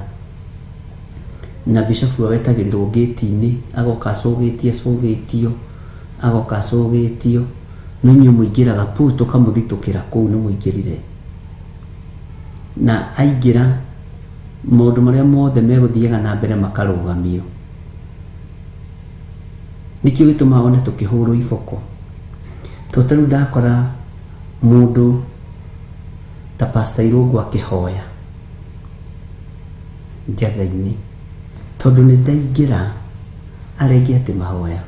na bishop we wetagĩrĩrwo gĩti-inĩ agoka acũgĩtie acũgĩtio, agoka acũgĩtio, no inyuĩ mũingĩraga pu tũkamũthitũkĩra kũu nĩ mũingĩrire. Na aingĩra maũndũ marĩa mothe megũthiaga na mbere makarũgamio. Nĩkĩo gĩtũmaga one tũkĩhũrwo iboko. Tondũ ta rĩu ndakora mũndũ ta Pastor Irũngũ akĩhoya njatha-inĩ, tondũ nĩ ndaingĩra arenge atĩ mahoya,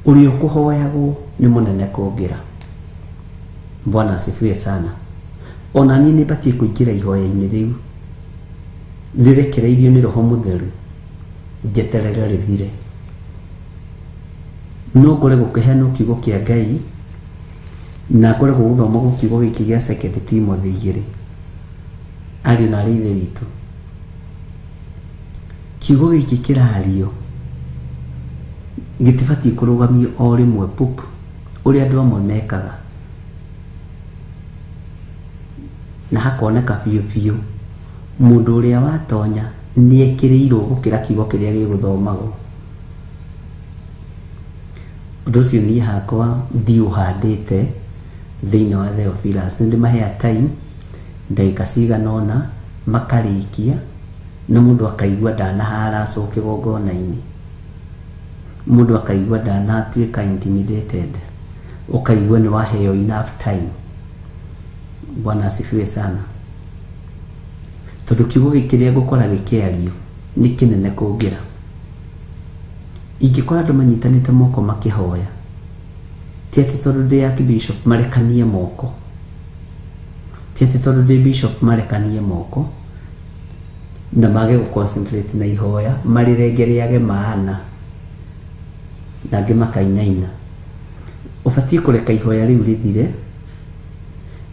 ũrĩa ũkũhoyagwo nĩ mũnene kũngĩra. Bwana asifiwe sana. Ona niĩ nĩ batiĩ kũingĩra ihoya-inĩ rĩu rĩrekereirio nĩ Roho Mũtheru, njeterere rĩthire. No ngore gũkĩheanwo kiugo kĩa Ngai, na ngore gũgũthomagwo kiugo gĩkĩ gĩa Second Timothy 2, ariũ na arĩ ithe witũ. Kiugo gĩkĩ kĩrario gĩtibatiĩ kũrũgamio o rĩmwe pup, ũrĩa andũ amwe mekaga, na hakoneka biũ biũ mũndũ ũrĩa watonya nĩ ekĩrĩirwo gũkĩra kiugo kĩrĩa gĩgũthomagwo. Ũndũ ũcio niĩ hakwa ndiũhandĩte thĩinĩ wa Theophilus. Nĩ ndĩmahea time ndagĩka cigana ũna makarĩkia, na mũndũ akaigua ndanaharacwo kĩgongona-inĩ, mũndũ akaigua ndanatuĩka intimidated, ũkaigua nĩ waheo enough time. Bwana asifiwe sana. Tondũ kiugo gĩkĩ kĩrĩa ngũkora gĩkĩario nĩ kĩnene kũngĩra. Ingĩkora andũ manyitanĩte moko makĩhoya, ti atĩ tondũ ndĩ Archbishop marekanie moko, ti atĩ tondũ ndĩ bishop marekanie moko na mage gũ concentrate na ihoya, marĩrenge rĩage maana na angĩ makainaina. Ũbatiĩ kũreka ihoya rĩu rĩthire,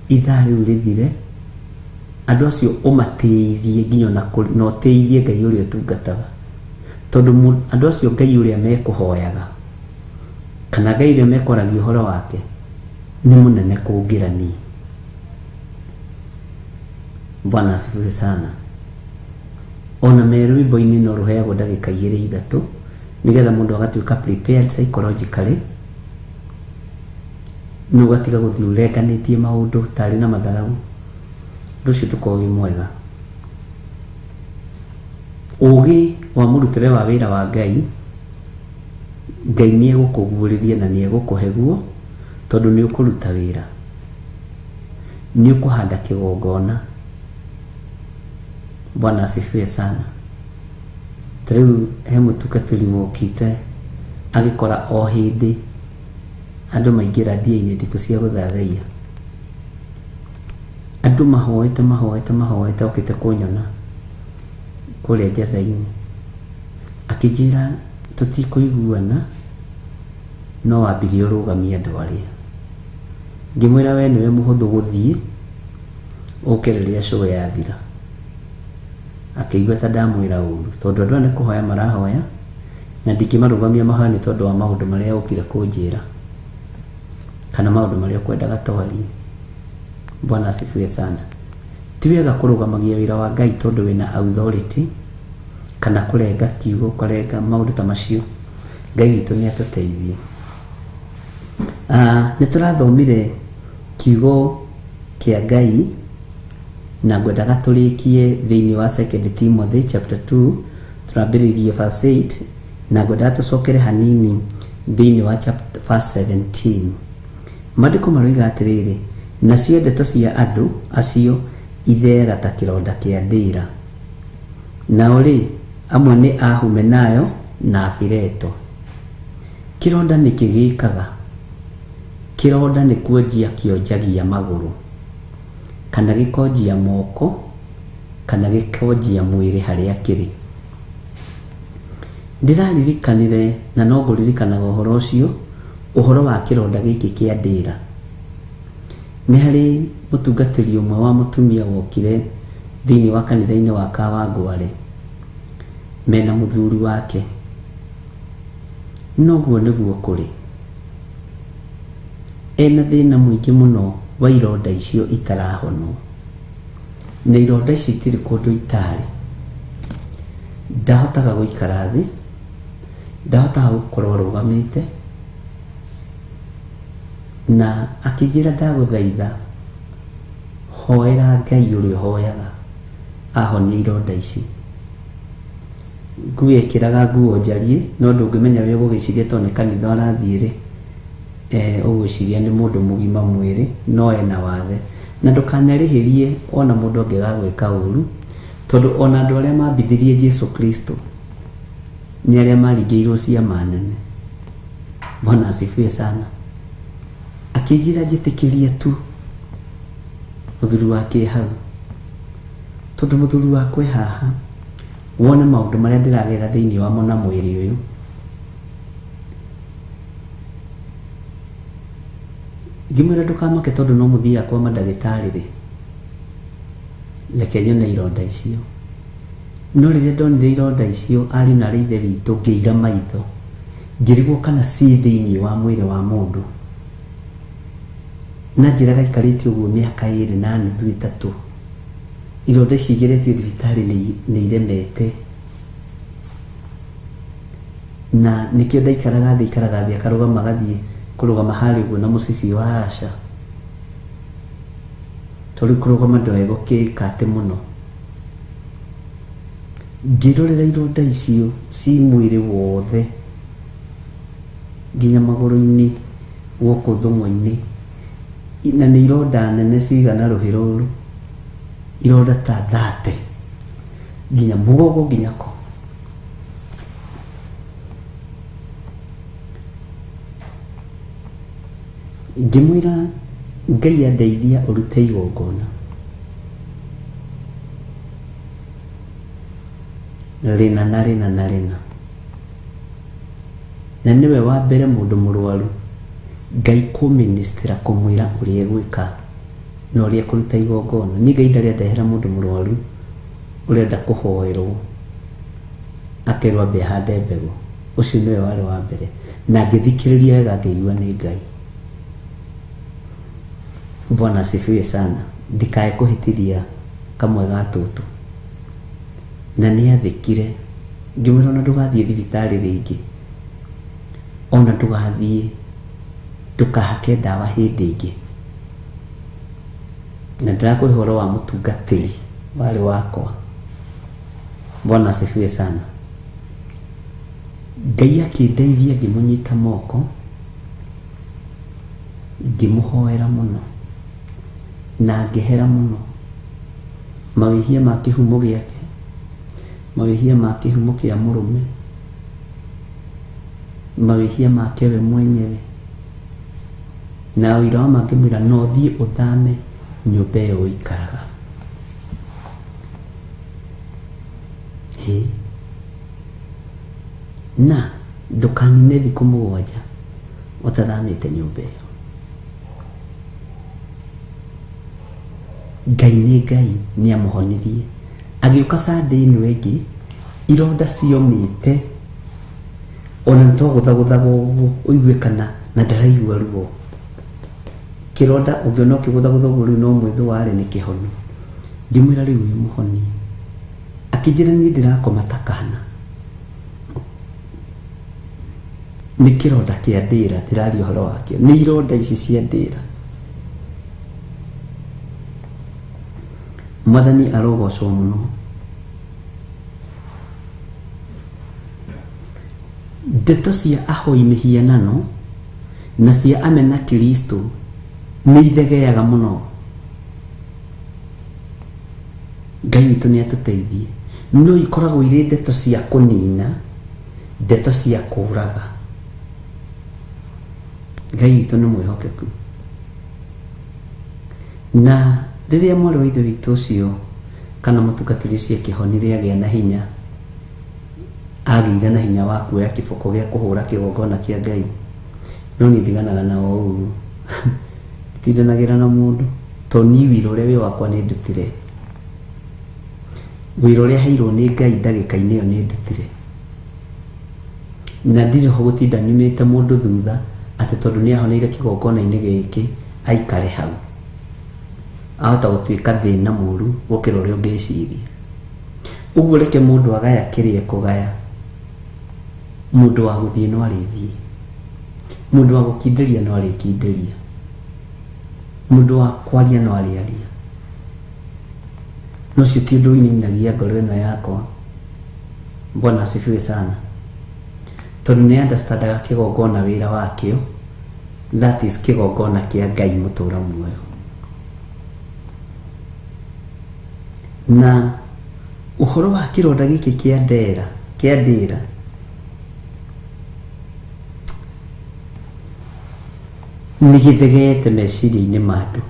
ithaa rĩu rĩthire, andũ acio ũmatĩithie nginya na ũtĩithie Ngai ũrĩa ũtungataga. Tondũ andũ acio Ngai ũrĩa mekũhoyaga kana Ngai ũrĩa mekwaragia ũhoro wake nĩ mũnene kũngĩra niĩ. Bwana asifiwe sana. Ona me rwĩmbo-inĩ no rũheagwo ndagĩka 2 3 nĩgetha mũndũ agatuĩka prepared psychologically, no ũgatiga gũthiĩ ũrenganĩtie maũndũ tarĩ na matharau. Ũndũ ũcio ndũkoragwo wĩ mwega. Ũgĩ wa mũrutĩre wa wĩra wa Ngai, Ngai nĩ egũkũguũrĩria na nĩ egũkũhe guo, tondũ nĩ ũkũruta wĩra, nĩ ũkũhanda kĩgongona. Bwana asifiwe sana. Ta rĩu he mũtungatĩri wokĩte agĩkora o hĩndĩ andũ maingĩra ndia-inĩ ndikũ cia gũthathaiya, andũ mahoete mahoete mahoete, okĩte kũnyona kũrĩa njatha-inĩ akĩnjĩra tũtikũiguana, no wambirie ũrũgamie andũ arĩa. Ngĩmwĩra we nĩwe mũhũthũ gũthiĩ ũke rĩrĩa show yathira. Akĩigua ta ndamwĩra ũru tondũ andũ aya nĩ kũhoya marahoya na ndingĩmarũgamia mahoya nĩ tondũ wa maũndũ marĩa ũkire kũnjĩra kana maũndũ marĩa ũkwendaga twarie. Bwana asifiwe sana. Ti wega kũrũgamagia wĩra wa Ngai tondũ wĩna authority kana kũrenga kiugo, ũkarenga maũndũ ta macio. Ngai witũ nĩ atũteithie. Nĩ tũrathomire kiugo kĩa Ngai na ngwendaga tũrĩkie thĩinĩ wa 2 Timothy chapter 2, tũrambĩrĩirie verse 8 na ngwendaga tũcokere hanini thĩinĩ wa chapter verse 17. Maandĩko maroiga atĩrĩrĩ, nacio ndeto cia andũ acio itheaga ta kĩronda kĩa ndĩra. Nao rĩ, amwe nĩ a Humenayo na Fileto. Kĩronda nĩ kĩgĩkaga. Kĩronda nĩ kuonjia kĩonjagia magũrũ, kana gĩkonjia moko, kana gĩkonjia mwĩrĩ harĩa kĩrĩ. Ndĩraririkanire na no ngũririkanaga ũhoro ũcio, ũhoro wa kĩronda gĩkĩ kĩa ndĩra. Nĩ harĩ mũtungatĩri ũmwe wa mũtumia wokire thĩinĩ wa kanitha-inĩ wa Kawangware mena mũthuri wake. Noguo nĩguo kũrĩ. Ena thĩna mũingĩ mũno wa ironda icio itarahonwo. Na ironda icio itirĩ kũndũ itarĩ. Ndahotaga gũikara thĩ, ndahotaga gũkorwo arũgamĩte, na akĩnjĩra ndagũthaitha hoera Ngai ũrĩa ũhoyaga ahonie ironda ici. Ngui ĩkĩraga nguo njariĩ, no ndũngĩmenya we ũgũgĩciria tondũ nĩ kanitha arathiĩ rĩ, ũgwĩciria nĩ mũndũ mũgima mwĩrĩ, no ena wathe. Na ndũkanarĩhĩrie ona mũndũ angĩgagwĩka ũru, tondũ ona andũ arĩa mambithirie Jesu Kristo nĩ arĩa maringĩirwo ciama nene. Bwana asifiwe sana. Akĩnjĩra njĩtĩkĩrie tu mũthuri wake hau, tondũ mũthuri wakwa e haha wone maũndũ marĩa ndĩragerera thĩinĩ wamo na mwĩrĩ ũyũ. Ngĩmwĩra ndũkamake tondũ no mũthiaga kwa mandagĩtarĩ rĩ, reke nyone ironda icio. No rĩrĩa ndonire ironda icio ariũ na arĩ ithe witũ, ngĩira maitho, ngĩrigwo kana ciĩ thĩinĩ wa mwĩrĩ wa mũndũ. Na njĩra gaikarĩte ũguo mĩaka 2 na nuthu 3, ironda ici igeretio thibitarĩ nĩ iremete. Na nĩkĩo ndaikaraga thĩ, ikaraga thĩ akarũgama agathiĩ kũrũgama harĩa ũguo na mũcibi wa aca, tondũ kũrũgama ndoĩ gũkĩka atĩ mũno. Ngĩrorera ironda icio ci mwĩrĩ wothe nginya magũrũ-inĩ gũkũ thũng'wa-inĩ, na nĩ ironda nene cigana rũhĩ rũrũ, ironda ta 30 nginya mũgongo nginya kũ. Ngĩmwĩra Ngai andeithia ũrute igongona rĩna na rĩna na rĩna, na nĩwe wa mbere mũndũ mũrwaru Ngai kũministera kũmwĩra ũrĩa egwĩka na ũrĩa ekũruta igongona. Niĩ Ngai ndarĩ andehera mũndũ mũrwaru ũrenda kũhoerwo akerwo ambe ahande mbegũ. Ũcio nĩwe warĩ wa mbere, na ngĩthikĩrĩria wega ngĩigua nĩ Ngai. Bwana asifiwe sana. Ndikae kũhĩtithia kamwe ga tũtũ. Na nĩathĩkire. Ngĩmwĩra ona ndũgathiĩ thibitarĩ rĩngĩ, ona ndũgathiĩ ndũkahake ndawa hĩndĩ ĩngĩ. Na ndĩrakũhe ũhoro wa mũtungatĩri warĩ wakwa. Bwana asifiwe sana. Ngai akĩndeithia ngĩmũnyita moko, ngĩmũhoera mũno na ngĩhera mũno mawĩhia ma kĩhumo gĩake, mawĩhia ma kĩhumo kĩa mũrũme, mawĩhia make we mwenyewe. Na ũira wa ma ngĩmwĩra no thiĩ ũthame nyũmba ĩyo ũikaraga. Hĩ, na ndũkanine thikũ 7 ũtathamĩte nyũmba ĩyo. Ngai nĩ Ngai nĩ amũhonirie. Agĩũka Sunday ĩno ĩngĩ ironda ciomĩte ona nĩ twagũthagũthaga ũguo ũigue kana na ndaraigua ruo. Kĩronda ũngĩona ũkĩgũthagũtha ũguo rĩu no mwĩthũ warĩ nĩ kĩhonu. Ngĩmwĩra rĩu wĩ mũhonie. Akĩnjĩra niĩ ndĩrakoma ta kana. Nĩ kĩronda kĩa ndĩra ndĩraria ũhoro wakĩo. Nĩ ironda ici cia ndĩra. Mwathani arogocwo mũno. Ndeto cia ahoi mĩhianano na cia amena Kristo nĩ ithegeaga mũno. Ngai witũ nĩ atũteithie. No ikoragwo irĩ ndeto cia kũnina, ndeto cia kũraga. Ngai witũ nĩ mwĩhokeku. Na rĩrĩa mwarĩ wa ithe witũ ũcio kana mũtungatĩri ũcio akĩhonire agĩa na hinya, agĩire na hinya wa kuoya kĩboko gĩa kũhũra kĩgongona kĩa Ngai. No niĩ ndiganaga na o ũguo. Nditindanagĩra na mũndũ tondũ niĩ wĩra ũrĩa wĩ wakwa nĩ ndutire. Wĩra ũrĩa heirwo nĩ Ngai ndagĩka-inĩ ĩyo nĩ ndutire. Na ndirĩ ho gũtinda nyumĩte mũndũ thutha atĩ tondũ nĩ ahoneire kĩgongona-inĩ gĩkĩ aikare hau. Ahota gũtuĩka thĩna mũru gũkĩra ũrĩa ũngĩciria. Ũguo reke mũndũ agaya kĩrĩa ekũgaya. Mũndũ wa gũthiĩ no arĩthiĩ. Mũndũ wa gũkindĩria no arĩkindĩria. Mũndũ wa kwaria no arĩaria. No ũcio ti ũndũ ũinainagia ngoro ĩno yakwa. Bwana asifiwe sana. Tondũ nĩ understandaga kĩgongona wĩra wakĩo. That is kĩgongona kĩa Ngai mũtũra muoyo. Na ũhoro wa kĩronda gĩkĩ kĩa ndera, kĩa ndĩra, nĩ gĩthegeete meciria-inĩ ma andũ.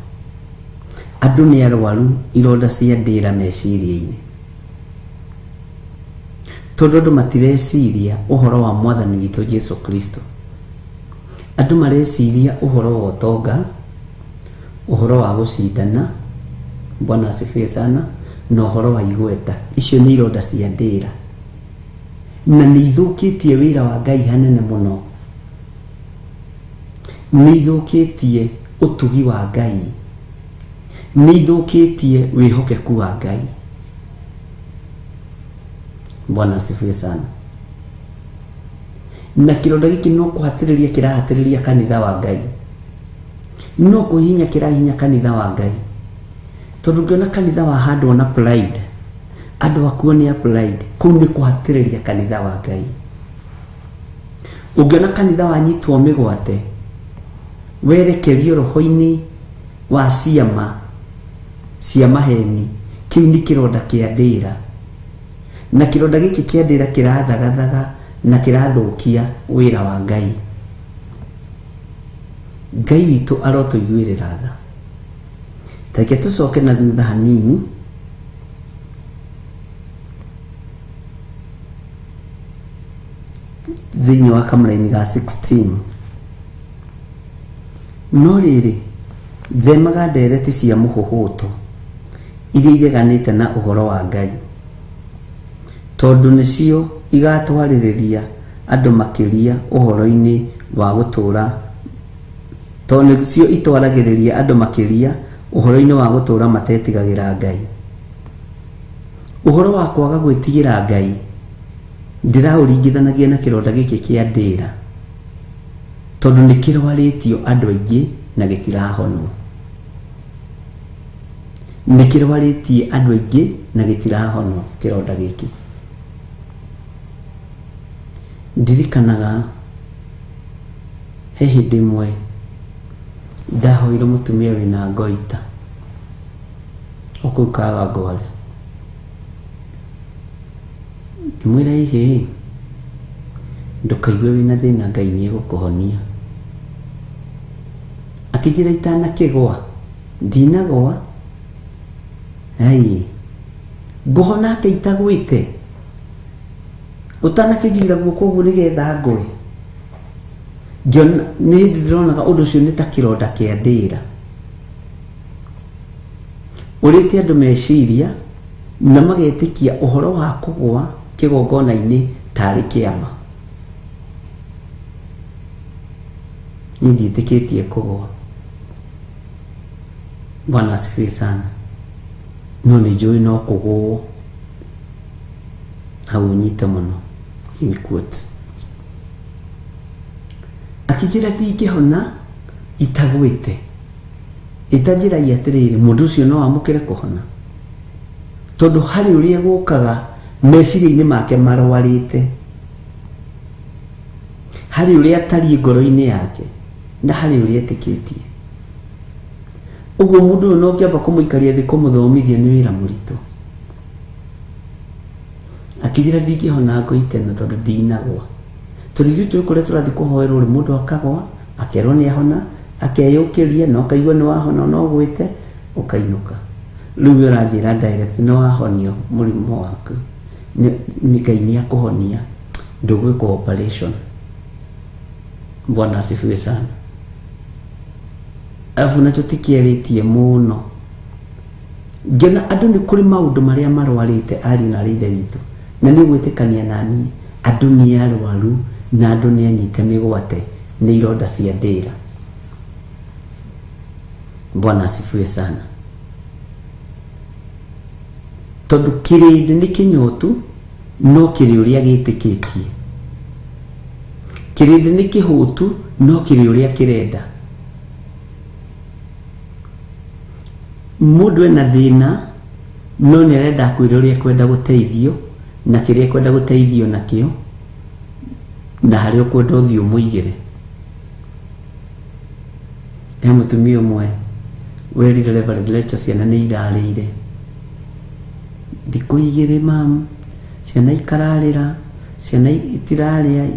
Andũ nĩ arwaru ironda cia ndĩra meciria-inĩ. Tondũ andũ matireciria ũhoro wa mwathani witũ Jesu Kristo. Andũ mareciria ũhoro wa ũtonga, ũhoro wa gũcindana, Bwana asifiwe sana, na ũhoro wa igweta. Icio nĩ ironda cia ndĩra. Na nĩ ithũkĩtie wĩra wa Ngai hanene mũno. Nĩ ithũkĩtie ũtugi wa Ngai. Nĩ ithũkĩtie wĩhokeku wa Ngai. Bwana asifiwe sana. Na kĩronda gĩkĩ no kũhatĩrĩria kĩrahatĩrĩria kanitha wa Ngai. No kũhihinya kĩrahihinya kanitha wa Ngai. Tondũ ũngĩona kanitha wa handũ na pride, andũ akuo nĩ a pride, kũu nĩ kũhatĩrĩria kanitha wa Ngai. Ũngĩona kanitha wanyitwo mĩgwate, werekerio roho-inĩ wa ciama cia maheni, kĩu nĩ kĩronda kĩa ndĩra. Na kĩronda gĩkĩ kĩa ndĩra kĩrathagathaga na kĩrathũkia wĩra wa Ngai. Ngai witũ arotũiguĩrĩra tha. Reke tũcoke na thutha hanini. Thĩinĩ wa kamũraini ga 16. No rĩrĩ, themaga ndereti cia mũhũhũto iria ireganĩte na ũhoro wa Ngai, tondũ nĩcio igatwarĩrĩria andũ makĩria ũhoro-inĩ wa gũtũũra, tondũ nĩcio itwaragĩrĩria andũ makĩria ũhoro-inĩ wa gũtũũra matetigagĩra Ngai. Ũhoro wa kwaga gwĩtigĩra Ngai ndĩraũringithanagia na kĩronda gĩkĩ kĩa ndĩra, tondũ nĩ kĩrwarĩtio andũ aingĩ na gĩtirahonwo. Nĩ kĩrwarĩtie andũ aingĩ na gĩtirahonwo kĩronda gĩkĩ. Ndirikanaga he hĩndĩ ĩmwe ndahoire mũtumia wĩna ngoita o kũu Kawangware. Ngĩmwĩra ihĩ, ndũkaigue wĩna thĩna Ngai nĩ egũkũhonia. Akĩnjĩra itanakĩgwa, ndinagwa. Ai, ngũhona atĩa itagwĩte? Ũtanakĩnjigĩra guoko ũguo nĩgetha ngwe. Ngĩona nĩ hĩndĩ ndĩronaga ũndũ ũcio nĩ ta kĩronda kĩa ndĩra. Ũrĩte andũ meciria na magetĩkia ũhoro wa kũgũa kĩgongona-inĩ tarĩ kĩama. Niĩ ndiĩtĩkĩtie kũgũa. Bwana asifiwe sana. No nĩ njũĩ no kũgũo. Hau ũnyite mũno. In quotes. Akĩnjĩra ndingĩhona itagwĩte. Ĩtanjĩragia atĩrĩrĩ, mũndũ ũcio no amũkĩre kũhona? Tondũ harĩ ũrĩa gũkaga meciria-inĩ make marwarĩte. Harĩ ũrĩa atariĩ ngoro-inĩ yake na harĩ ũrĩa etĩkĩtie. Ũguo mũndũ ũyũ no ũngĩamba kũmũikaria thĩ kũmũthomithia nĩ wĩra mũritũ. Akĩnjĩra ndingĩhona ngoite ĩno tondũ ndinagwa. Tondũ ithuĩ tũĩ kũrĩa tũrathiĩ kũhoerwo rĩ, mũndũ akagwa, akerwo nĩ ahona, akeyũkĩria na ũkaigua nĩ wahona ona ũgwĩte, ũkainũka. Rĩu we ũranjĩra direct nĩ wahonio mũrimũ waku. Nĩ Ngai nĩ akũhonia, ndũgwĩkwo operation. Bwana asifiwe sana. Arabu nakĩo tikĩarĩtie mũno. Ngĩona andũ nĩ kũrĩ maũndũ marĩa marwarĩte ariũ na arĩ ithe witũ, na nĩ ũgwĩtĩkania na niĩ, andũ nĩ arwaru na andũ nĩ anyite mĩgwate nĩ ironda cia ndĩra. Bwana asifiwe sana. Tondũ kĩrĩndĩ nĩ kĩnyotu no kĩrĩ ũrĩa gĩtĩkĩtie. Kĩrĩndĩ nĩ kĩhũtu no kĩrĩ ũrĩa kĩrenda. Mũndũ ena thĩna no nĩ arenda akwĩre ũrĩa ekwenda gũteithio na kĩrĩa ekwenda gũteithio nakĩo na harĩa ũkwenda ũthiĩ ũmũigĩre. He mũtumia ũmwe werire Reverend Rachel ciana nĩ irarĩire thikũ igĩrĩ mam, ciana ikararĩra, ciana itirarĩa,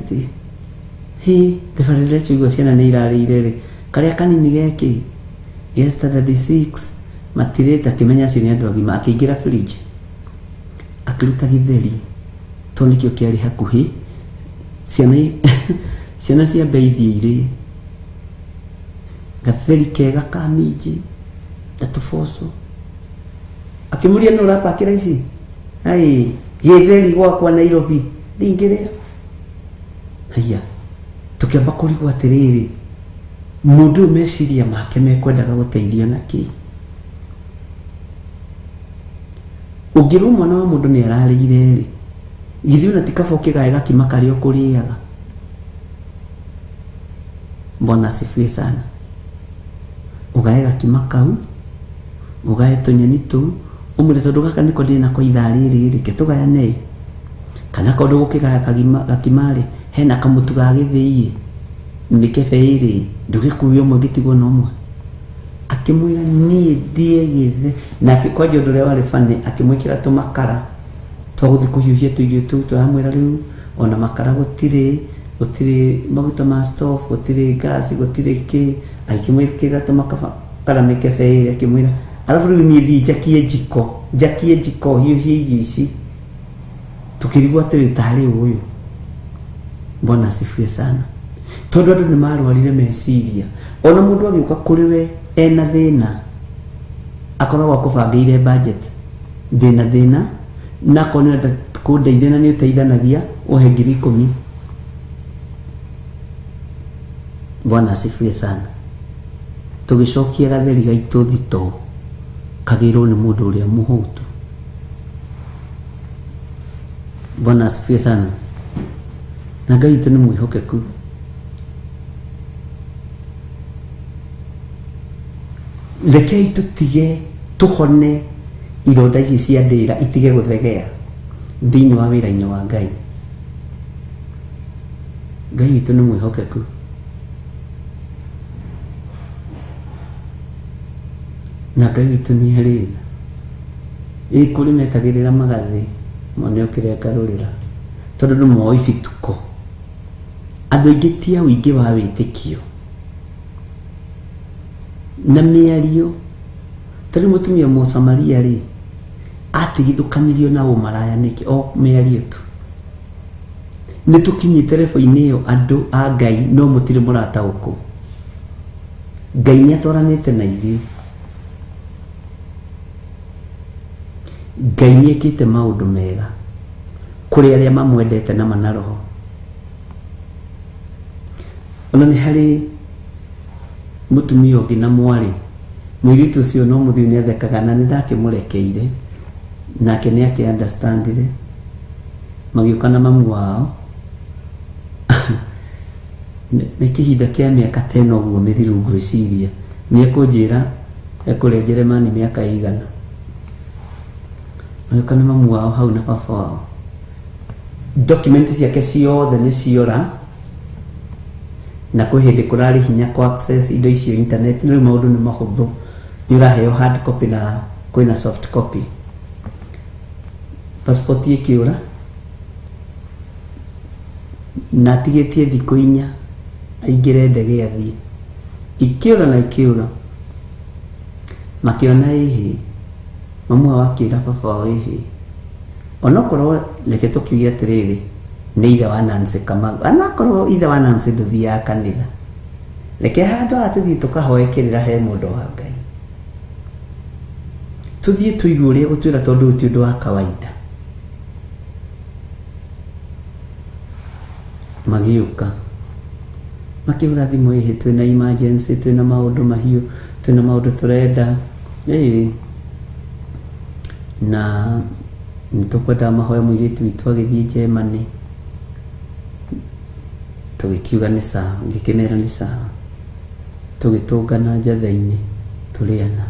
hĩ Reverend Rachel igua ciana nĩ irarĩire rĩ, karĩa kanini gekĩ ge standard 6 matirĩte, akĩmenya acio nĩ andũ agima, akĩingĩra fridge akĩruta gĩtheri tondũ nĩkĩo kĩarĩ hakuhĩ, ciana ciana ciambe ithiĩ irĩe gatheri kega ka minji na tũboco. Akĩmũria nũ ũrapakĩra ici? Ai, gĩtheri gwakwa Nairobi ndingĩrĩa. Haiya, tũkĩamba kũrigwo atĩrĩrĩ, mũndũ ũyũ meciria make mekwendaga gũteithio na kĩ? Ũngĩrwo mwana wa mũndũ nĩ ararĩire rĩ, githĩ ona ti kaba ũkĩgae gakima karĩa ũkũrĩaga? Bwana asifiwe sana. Ũgae gakima kau, ũgae tũnyeni tũu, ũmwĩre tondũ gaka nĩko ndĩ nako ithaa rĩrĩ rĩ, reke tũgayane ĩ. Kana korwo ndũgũkĩgaya gakima rĩ, hena kamũtu ga gĩthĩi ĩ, mĩkebe ĩrĩ ĩ, ndũgĩkue ũmwe ngĩtigwo na ũmwe. Akĩmwĩra niĩ ndĩe gĩthĩ, nake kwanja ũndũ ũrĩa warĩ funny, akĩmwĩkĩra tũmakara twa gũthiĩ kũhiũhia tũirio tũu, tũramwĩra rĩu ona makara gũtirĩ, gũtirĩ maguta ma stove, gũtirĩ gas, gũtirĩ kĩ, agĩkĩmwĩkĩrĩra tũmakara mĩkebe ĩrĩ, akĩmwĩra arabu rĩu niĩ thiĩ njakie njiko, njakie njiko hiũhie irio ici. Tũkĩrigwo atĩrĩ tarĩ ũyũ. Bwana asifiwe sana. Tondũ andũ nĩ marwarire meciria. Ona mũndũ agĩũka kũrĩ we ena thĩna, akoragwo akũbangĩire budget. Ndĩna thĩna, na akorwo nĩ ũrenda kũndeithia na nĩ ũteithanagia, ũhe 10,000. Bwana asifiwe sana. Tũgĩcokia gatheri gaitũ thitoo, kagĩrwo nĩ mũndũ ũrĩa mũhũtu. Bwana asifiwe sana. Na Ngai witũ nĩ mwĩhokeku. Rekei tũtige tũhone ironda ici cia ndĩra itige gũthegea thĩinĩ wa wĩra-inĩ wa Ngai. Ngai witũ nĩ mwĩhokeku. Na Ngai witũ nĩ arĩ tha. Ĩ kũrĩ metagĩrĩra magathĩ mone ũkĩrĩa ngarũrĩra tondũ nĩ moĩ bituko. Andũ aingĩ ti a ũingĩ wa wĩtĩkio na mĩario. Ta rĩu mũtumia Mũsamaria rĩ, atigithũkanirio na ũmaraya nĩkĩ? O mĩario tu. Nĩ tũkinyĩte rebo-inĩ ĩyo andũ a Ngai no mũtirĩ mũrataũkwo. Ngai nĩ atwaranĩte na ithuĩ. Ngai nĩ ekĩte maũndũ mega kũrĩ arĩa mamwendete na mana roho. Ona nĩ harĩ mũtumia ũngĩ na mwarĩ, mũirĩtu ũcio no mũthiu nĩ athekaga na nĩ ndakĩmũrekeire, nake nĩ akĩ understandire, magĩũka na mamu wao. Nĩ kĩhinda kĩa mĩaka ta ĩno ũguo mĩthiru ngwĩciria, nĩ ekũnjĩra ekũrĩa Njeremani mĩaka ĩigana. Magĩũka na mamu wao hau na baba wao. Document ciake ciothe nĩ ciora, na kwĩ hĩndĩ kũrarĩ hinya kũ access indo icio internet, rĩu maũndũ nĩ mahũthũ, nĩ ũraheo hard copy na kwĩna soft copy. Passport ĩkĩũra na atigĩtie thikũ inya aingĩre ndege athiĩ, ikĩũra na ikĩũra, makĩona ĩhĩ, mamu wao akĩra baba wao ĩhĩ, onokorwo reke tũkiuge atĩrĩrĩ, nĩ ithe wa Nancy Kamau, anakorwo ithe wa Nancy ndũthiaga kanitha, reke handũ haha tũthiĩ tũkahoe kĩrĩra he mũndũ wa Ngai, tũthiĩ tũigue ũrĩa egũtwĩra, tondũ ũyũ ti ũndũ wa kawaida. Magĩũka makĩhũra thimũ, ĩhĩ twĩna emergency, twĩna maũndũ mahiũ, twĩna maũndũ tũrenda, ĩĩ na nĩ tũkwendaga mahoya mũirĩtu witũ agĩthiĩ Germany. Tũgĩkiuga nĩ sawa, ngĩkĩmera nĩ sawa, tũgĩtũngana njatha-inĩ tũrĩ ana,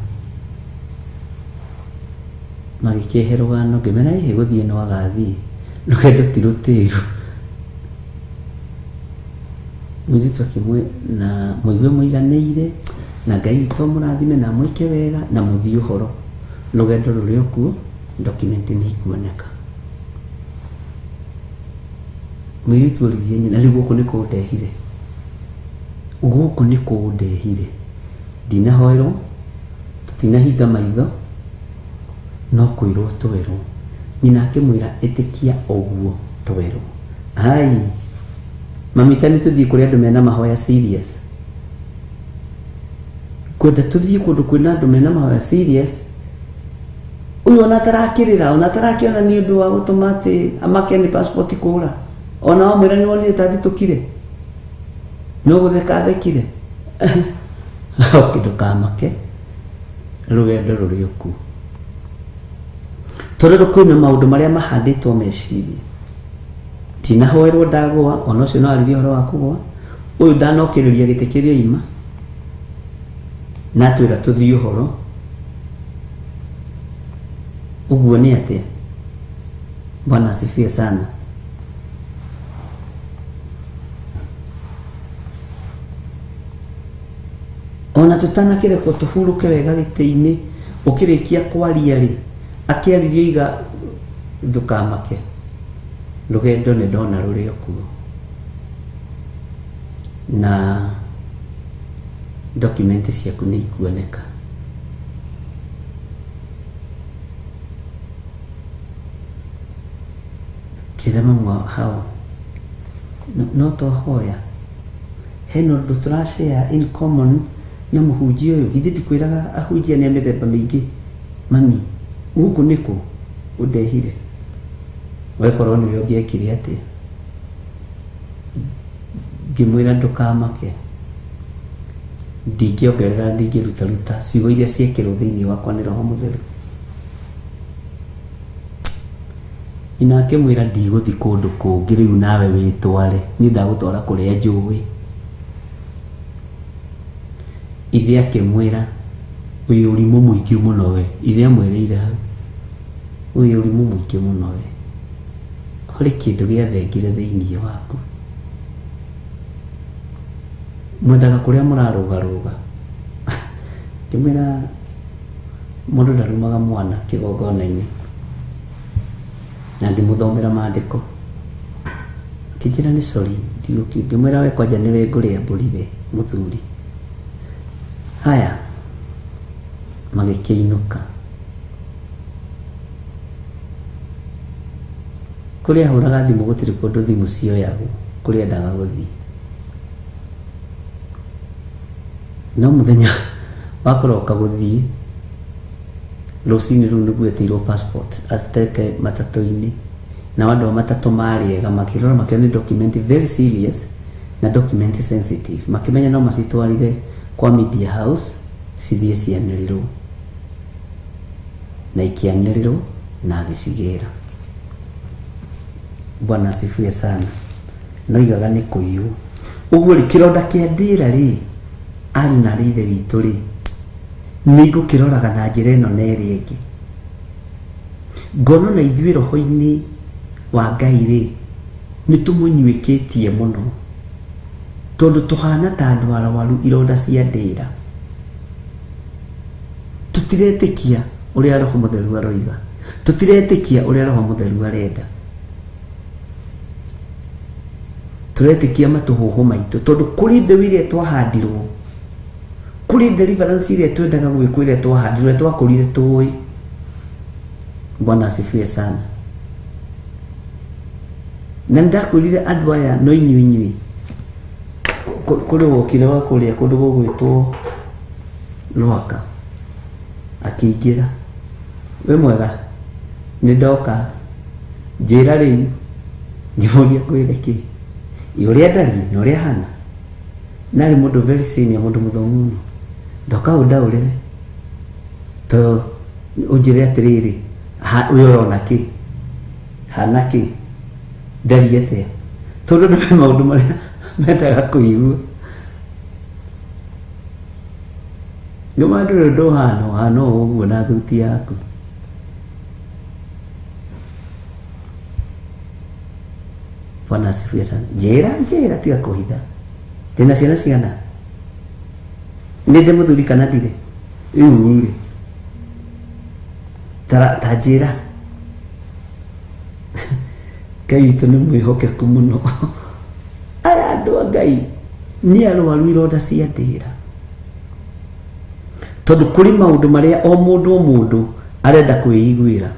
magĩkĩhe rũgano, ngĩmera ĩhĩ gũthiĩ no agathiĩ, rũgendo ti rũtĩru. Mũirĩtu akĩmwe na mũigue mũiganĩire, na Ngai witũ amũrathime na amwĩke wega na mũthiĩ ũhoro, rũgendo rũrĩ o kuo, document nĩ ikuoneka. Mũirĩtu oririe nyina, rĩu gũkũ nĩ kũndehire, gũkũ nĩ kũndehire, ndinahoerwo, tũtinahinga maitho, no kwĩrwo twerwo. Nyina akĩmwĩra ĩtĩkia ũguo twerwo. Ai, mamita nĩ tũthiĩ kũrĩ andũ mena mahoya serious, kwenda tũthiĩ kũndũ kwĩna andũ mena mahoya serious. Ũyũ ona atarakĩrĩra, ona atarakĩona nĩ ũndũ wa gũtũma atĩ amake nĩ passport kũra, ona wamwĩra nĩ wonire ta thitũkire, no gũtheka athekire. Okay, ndũkamake, rũgendo rũrĩ o kuo, tondũ kwĩna maũndũ marĩa mahandĩtwo meciria. Ndinahoerwo ndagũa, ona ũcio no aririe ũhoro wa kũgũa, ũyũ ndanokĩrĩria gĩtĩ kĩrĩa oima na atwĩra tũthiĩ ũhoro ũguo nĩ atĩa. Bwana asifiwe sana. Ona tũtanakĩrekwo tũhurũke wega gĩtĩ-inĩ, ũkĩrĩkia kwaria rĩ, akĩaririe iga ndũkamake, rũgendo nĩ ndona rũrĩ o kuo, na document ciaku nĩ ikuoneka. Kĩra mamu hao no twahoya hena ũndũ tũrashare in common na mũhunjia ũyũ, githĩ ndikwĩraga ahunjia nĩ a mĩthemba mĩingĩ. Mami, gũkũ nĩkũ ũndehire? Wekorwo nĩwe ũngĩekire atĩa? Ngĩmwĩra ndũkamake, ndingĩongerera, ndingĩrutaruta ciugo iria ciekĩrwo thĩinĩ wakwa nĩ Roho Mũtheru. Nyina akĩmwĩra ndigũthiĩ kũndũ kũngĩ rĩu, nawe wĩtware, niĩ ndagũtwara kũrĩa njũĩ. Ithe akĩmwĩra wĩ ũrimũ mũingĩ mũno we. Ithe amwĩrĩire hau, wĩ ũrimũ mũingĩ mũno we, harĩ kĩndũ gĩathengire thĩinĩ waku, mwendaga kũrĩa mũrarũgarũga. Ngĩmwĩra mũndũ ndarumaga mwana kĩgongona-inĩ, na ngĩmũthomera maandĩko. Akĩnjĩra nĩ sorry, ndigũkiuga. Ngĩmwĩra we kwanja nĩwe ngũrĩa mbũri we mũthuri. Haya, magĩkĩinũka. Kũrĩa ahũraga thimũ gũtirĩ kũndũ thimũ cioyagwo kũrĩa endaga gũthiĩ. No mũthenya wa kũroka gũthiĩ, Rũcinĩ rũu nĩguo etĩirwo passport acitete matatũ-inĩ. Nao andũ a matatũ marĩ ega, makĩrora makĩona nĩ document very serious na document sensitive. Makĩmenya no macitwarire kwa media house cithiĩ cianĩrĩrwo. Na ikĩanĩrĩrwo na agĩcigĩra. Bwana asifiwe sana. Noigaga nĩ kũiywo. Ũguo rĩ, kĩronda kĩa ndĩra rĩ, arĩ na arĩ ithe witũ rĩ, nĩ ngũkĩroraga na njĩra ĩno na ĩrĩa ĩngĩ. Ngona ona ithuĩ roho-inĩ wa Ngai rĩ, nĩ tũmũnyuĩkĩtie mũno, tondũ tũhana ta andũ arwaru ironda cia ndĩra. Tũtiretĩkia ũrĩa Roho Mũtheru aroiga, tũtiretĩkia ũrĩa Roho Mũtheru arenda. Tũretĩkia matũhũhũ maitũ, tondũ kũrĩ mbeũ ĩrĩa twahandirwo, kũrĩ deliverance ĩrĩa twendaga gwĩkwo ĩrĩa twahandirwo, ĩrĩa twakũrire tũĩ. Bwana asifiwe sana. Na nĩndakwĩrire andũ aya no inyuĩ inyuĩ. Kũrĩ wokire wa kũrĩa kũndũ gũgwĩtwo Rwaka akĩingĩra, wĩ mwega, nĩ ndoka, njĩra rĩu. Ngĩmũria ngwĩre kĩ? Ĩ ũrĩa ndariĩ na ũrĩa hana? Na arĩ mũndũ very senior, mũndũ mũthomu mũno. Ndoka ũndaũrĩre to ũnjĩre atĩrĩrĩ, we ũrona kĩ? Hana kĩ? Ndariĩ atĩa? Tondũ andũ me maũndũ marĩa mendaga kũigua. Nĩma ndũrĩ ũndũ ũhana, ũhana o ũguo na thuti yaku. Bwana asifiwe sana. Njĩra, njĩra, tiga kũhitha. Ndĩna ciana cigana? Nĩ ndĩ mũthuri kana ndirĩ? Rĩu rĩ, ta njĩra. Ngai witũ nĩ mwĩhokeku mũno. Aya andũ a Ngai nĩ arwaru ironda cia ndĩra. Tondũ kũrĩ maũndũ marĩa o mũndũ o mũndũ arenda kwĩiguĩra.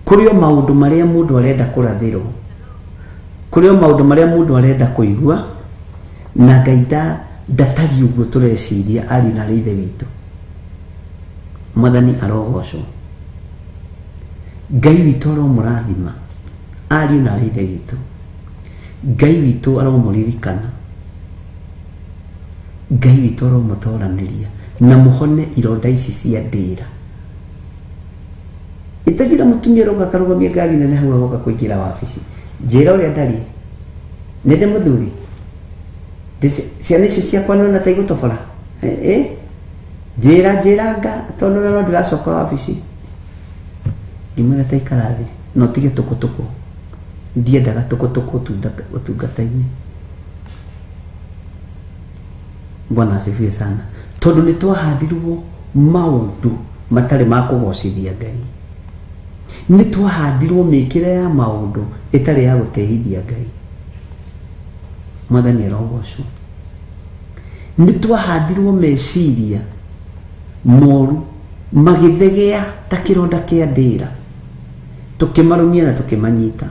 Kũrĩ o maũndũ marĩa mũndũ arenda kũrathĩrwo. Kũrĩ o maũndũ marĩa mũndũ arenda kũigua, na Ngai ndatariĩ ũguo tũreciria ariũ na arĩ ithe witũ. Mwathani arogocwo. Ngai witũ aromũrathima ariũ na arĩ ithe witũ. Ngai witũ aromũririkana. Ngai witũ aromũtoranĩria na mũhone ironda ici cia ndĩra. Ĩtanjĩra mũtumia ũroka akarũgamia ngari nene hau agoka kũingĩra wabici. Njĩra ũrĩa ndariĩ. Nĩ ndĩ mũthuri? Ciana icio ciakwa nĩ wona ta igũtobora? Njĩra, njĩra anga tondũ no ndĩracoka wabici. Ngĩmwĩra ta ikara thĩ na ũtige tũkũtũkũ. Ndiendaga tũkũtũkũ ũtungata-inĩ. Bwana asifiwe sana. Tondũ nĩ twahandirwo maũndũ matarĩ ma kũgocithia Ngai. Nĩ twahandirwo mĩkĩre ya maũndũ ĩtarĩ ya gũtĩithia Ngai. Mwathani arogocwo. Nĩ twahandirwo meciria moru magĩthegea ta kĩronda kĩa ndĩra, tũkĩmarũmia na tũkĩmanyita.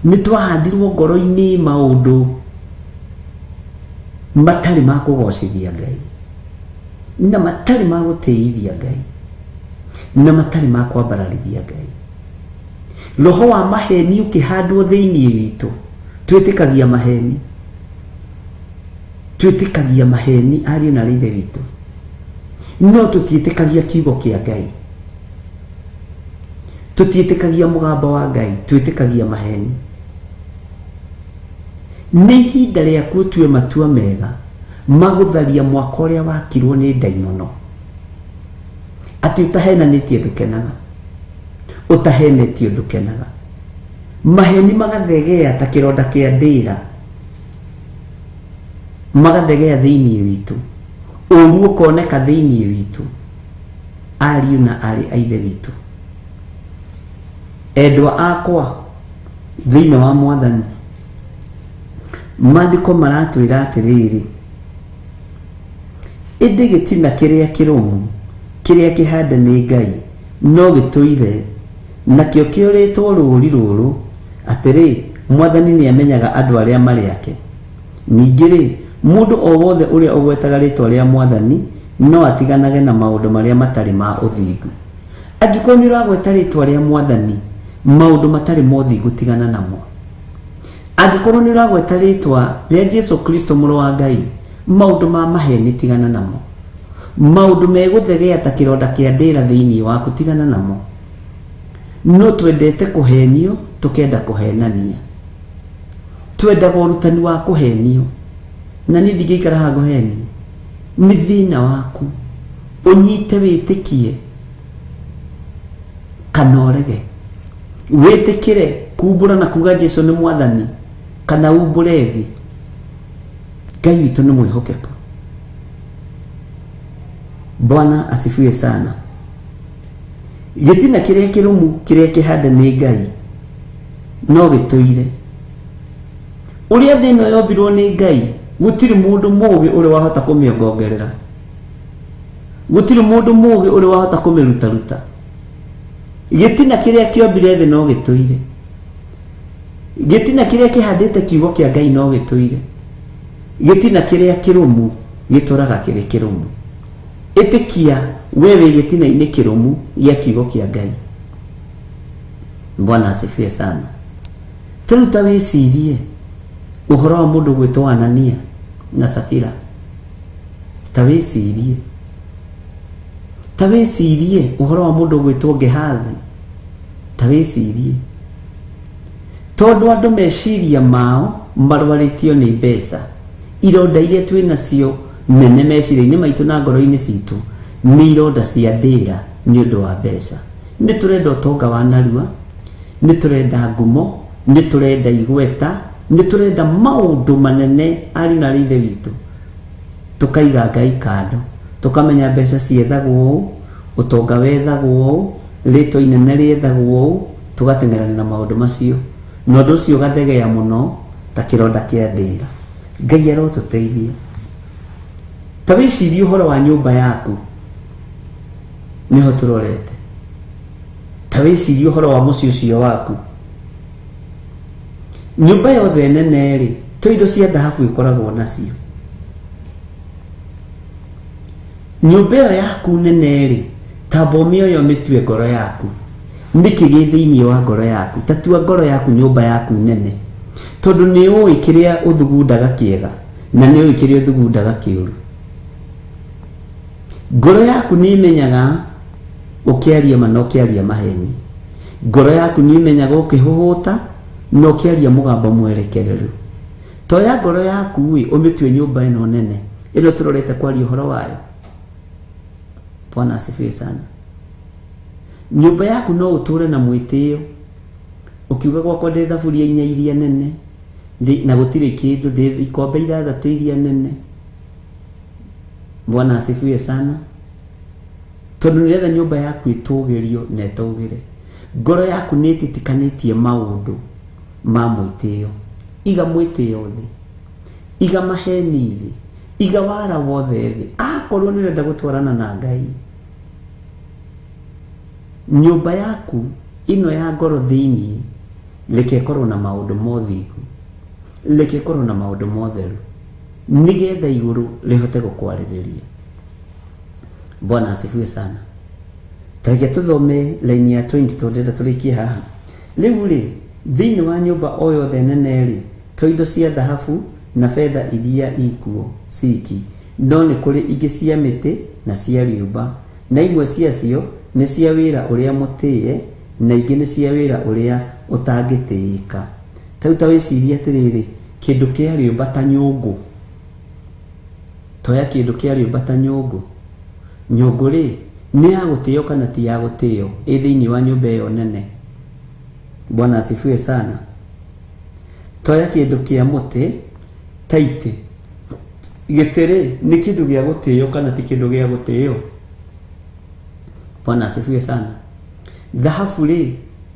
Nĩ twahandirwo ngoro-inĩ maũndũ matarĩ ma kũgocithia Ngai, na matarĩ ma gũtĩithia Ngai, na matarĩ ma kwambararithia Ngai. Roho wa maheni ũkĩhandwo thĩinĩ witũ, twĩtĩkagia maheni. Twĩtĩkagia maheni ariũ na ithe witũ, no tũtiĩtĩkagia kiugo kĩa Ngai, tũtiĩtĩkagia mũgambo wa Ngai, twĩtĩkagia maheni. Nĩ ihinda rĩaku ũtue matua mega ma gũtharia mwaka ũrĩa wakirwo nĩ ndaimono, atĩ ũtahenanĩtie ndũkenaga, ũtahenetio ndũkenaga. Maheni magathegea ta kĩronda kĩa ndĩra, magathegea thĩinĩ witũ, ũru ũkoneka thĩinĩ witũ, ariũ na aarĩ a ithe witũ. Endwa akwa thĩinĩ wa Mwathani, maandĩko maratwĩra atĩrĩrĩ, ĩndĩ gĩtina kĩrĩa kĩrũmu, kĩrĩa kĩhande nĩ Ngai, no gĩtũire, nakĩo kĩorĩtwo rũũri rũrũ, atĩrĩ, Mwathani nĩamenyaga andũ arĩa marĩ ake. Ningĩ-rĩ, mũndũ o wothe ũrĩa ũgwetaga rĩĩtwa rĩa Mwathani No atiganage na maũndũ marĩa matarĩ ma ũthingu. Angĩkorwo nĩ ũragweta rĩtwa rĩa Mwathani, maũndũ matarĩ ma ũthingu tigana namo. Angĩkorwo nĩ ũragweta rĩtwa rĩa Jesu Kristo mũrũ wa Ngai, maũndũ ma maheni tigana namo. Maũndũ megũthegea ta kĩronda kĩa ndĩra thĩinĩ waku tigana namo. No twendete kũhenio, tũkenda kũhenania. Twendaga ũrutani wa kũhenio. Na niĩ ndingĩikara haha ngũhenie. Nĩ thĩna waku. Ũnyite wĩtĩkie kana ũrege. Wĩtĩkĩre kumbũra na kuga Jesu nĩ Mwathani kana umbũre thĩ. Ngai witũ nĩ mwĩhokeku. Bwana asifiwe sana. Gĩtina kĩrĩa kĩrũmu kĩrĩa kĩhande nĩ Ngai no gĩtũire. Ũrĩa thĩ ĩno yombirwo nĩ Ngai, gũtirĩ mũndũ mũũgĩ ũrĩ wahota kũmĩongongerera. Gũtirĩ mũndũ mũũgĩ ũrĩ wahota kũmĩrutaruta. Gĩtina kĩrĩa kĩombire thĩ no gĩtũire. Gĩtina kĩrĩa kĩhandĩte kiugo kĩa Ngai no gĩtũire. Gĩtina kĩrĩa kĩrũmu gĩtũraga kĩrĩ kĩrũmu. Ĩtĩkia we wĩ gĩtina-inĩ kĩrũmu gĩa kiugo kĩa Ngai. Bwana asifiwe sana. Ta rĩu ta wĩcirie ũhoro wa mũndũ gwĩtwo Anania na Safira. Ta wĩcirie. Ta wĩcirie ũhoro wa mũndũ gwĩtwo Gehazi. Ta wĩcirie. Tondũ andũ meciria mao marwarĩtio nĩ mbeca. Ironda iria twĩ nacio nene meciria-inĩ maitũ na ngoro-inĩ citũ nĩ ironda cia ndĩra nĩ ũndũ wa mbeca. Nĩ tũrenda ũtonga wa narua, nĩ tũrenda ngumo, nĩ tũrenda igweta, nĩ tũrenda maũndũ manene ariũ na arĩ ithe witũ. Tũkaiga Ngai kando, tũkamenya mbeca ciethagwo ũũ, ũtonga wethagwo ũũ, rĩtwa inene rĩethagwo ũũ, tũgateng'erania na maũndũ macio. Na ũndũ ũcio ũgathegea mũno ta kĩronda kĩa ndĩra. Ngai arotũteithia. Ta wĩcirie ũhoro wa nyũmba yaku, nĩho tũrorete. Ta wĩcirie ũhoro wa mũciĩ ũcio waku. Nyũmba yothe nene rĩ, to indo cia thahabu ĩkoragwo nacio. Nyũmba ĩyo yaku nene rĩ, tamba ũmĩoye ũmĩtue ngoro yaku. Nĩkĩ gĩ thĩinĩ wa ngoro yaku? Ta tua ngoro yaku nyũmba yaku nene. Tondũ nĩ ũĩ kĩrĩa ũthugundaga kĩega na nĩ ũĩ kĩrĩa ũthugundaga kĩũru. Ngoro yaku nĩ ĩmenyaga ũkĩaria ma na ũkĩaria maheni. Ngoro yaku nĩ ĩmenyaga ũkĩhũhũta na ũkĩaria mũgambo mwerekereru. Toya ngoro yaku ĩ ũmĩtue nyũmba ĩno nene ĩno tũrorete kwaria ũhoro wayo. Bwana asifiwe sana. Nyũmba yaku no ũtũre na mwĩtĩo ũkiuga gwakwa ndĩ thaburia inya iria nene na gũtirĩ kĩndũ, ndĩ ikombe ithathatũ iria nene. Bwana asifiwe sana. Tondũ nĩũrenda nyũmba yaku ĩtũgĩrio na ĩtũgĩre. Ngoro yaku nĩ ĩtitikanĩtie maũndũ ma mwĩtĩo. Iga mwĩtĩo thĩ, iga maheni thĩ, iga wara wothe thĩ. Akorwo nĩ ũrenda gũtwarana na Ngai, nyũmba yaku ĩno ya ngoro thĩinĩ reke ĩkorwo na maũndũ ma ũthingu, reke ĩkorwo na maũndũ ma ũtheru, nĩgetha igũrũ rĩhote gũkwarĩrĩria. Bwana asifiwe sana. Tareke tũthome line ya 20 tondũ ndĩrenda tũrĩkie haha. Rĩu rĩ, thĩinĩ wa nyũmba o yothe nene rĩ, to indo cia thahabu na betha iria ikuo ciki, no nĩ kũrĩ ingĩ cia mĩtĩ na cia rĩũmba, na imwe ciacio nĩ cia wĩra ũrĩa mũtĩe na ingĩ nĩ cia wĩra ũrĩa ũtangĩtĩĩka. Ta rĩu ta wĩcirie atĩrĩrĩ, kĩndũ kĩa rĩũmba ta nyũngũ. Toya kĩndũ kĩa rĩũmba ta nyũngũ. Nyũngũ rĩ, nĩ ya gũtĩo kana ti ya gũtĩo ĩ thĩinĩ wa nyũmba ĩyo nene? Bwana asifiwe sana. Toya kĩndũ kĩa mũtĩ ta itĩ. Gĩtĩ rĩ, nĩ kĩndũ gĩa gũtĩo kana ti kĩndũ gĩa gũtĩo? Bwana asifiwe sana. Thahabu rĩ,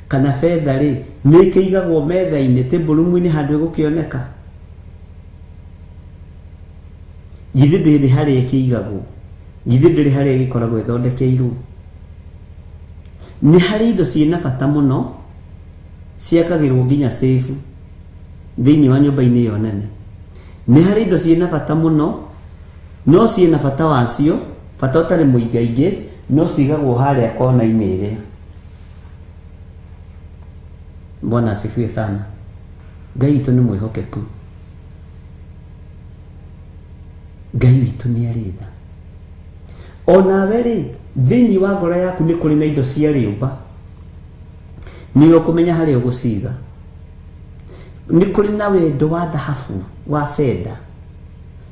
kana betha rĩ, nĩ ĩkĩigagwo metha-inĩ, table room-inĩ handũ ĩgũkĩoneka? Githĩ ndĩrĩ harĩa ĩkĩigagwo? Githĩ ndĩrĩ harĩa ĩgĩkoragwo ĩthondekeirwo? Nĩ harĩ indo ciĩna bata mũno ciakagĩrwo nginya safe thĩinĩ wa nyũmba-inĩ ĩyo nene. Nĩ harĩ indo ciĩna bata mũno no ciĩna bata wacio Bata ũtarĩ mũingaingĩ no cigagwo harĩa kona-inĩ ĩrĩa. Bwana asifiwe sana. Ngai witũ nĩ mwĩhokeku. Ngai witũ nĩ arĩ tha. Onawe rĩ, thĩinĩ wa ngoro yaku nĩ kũrĩ na indo cia rĩũmba. Nĩwe ũkũmenya harĩa ũgũciga. Nĩ kũrĩ na wendo wa thahabu, wa betha.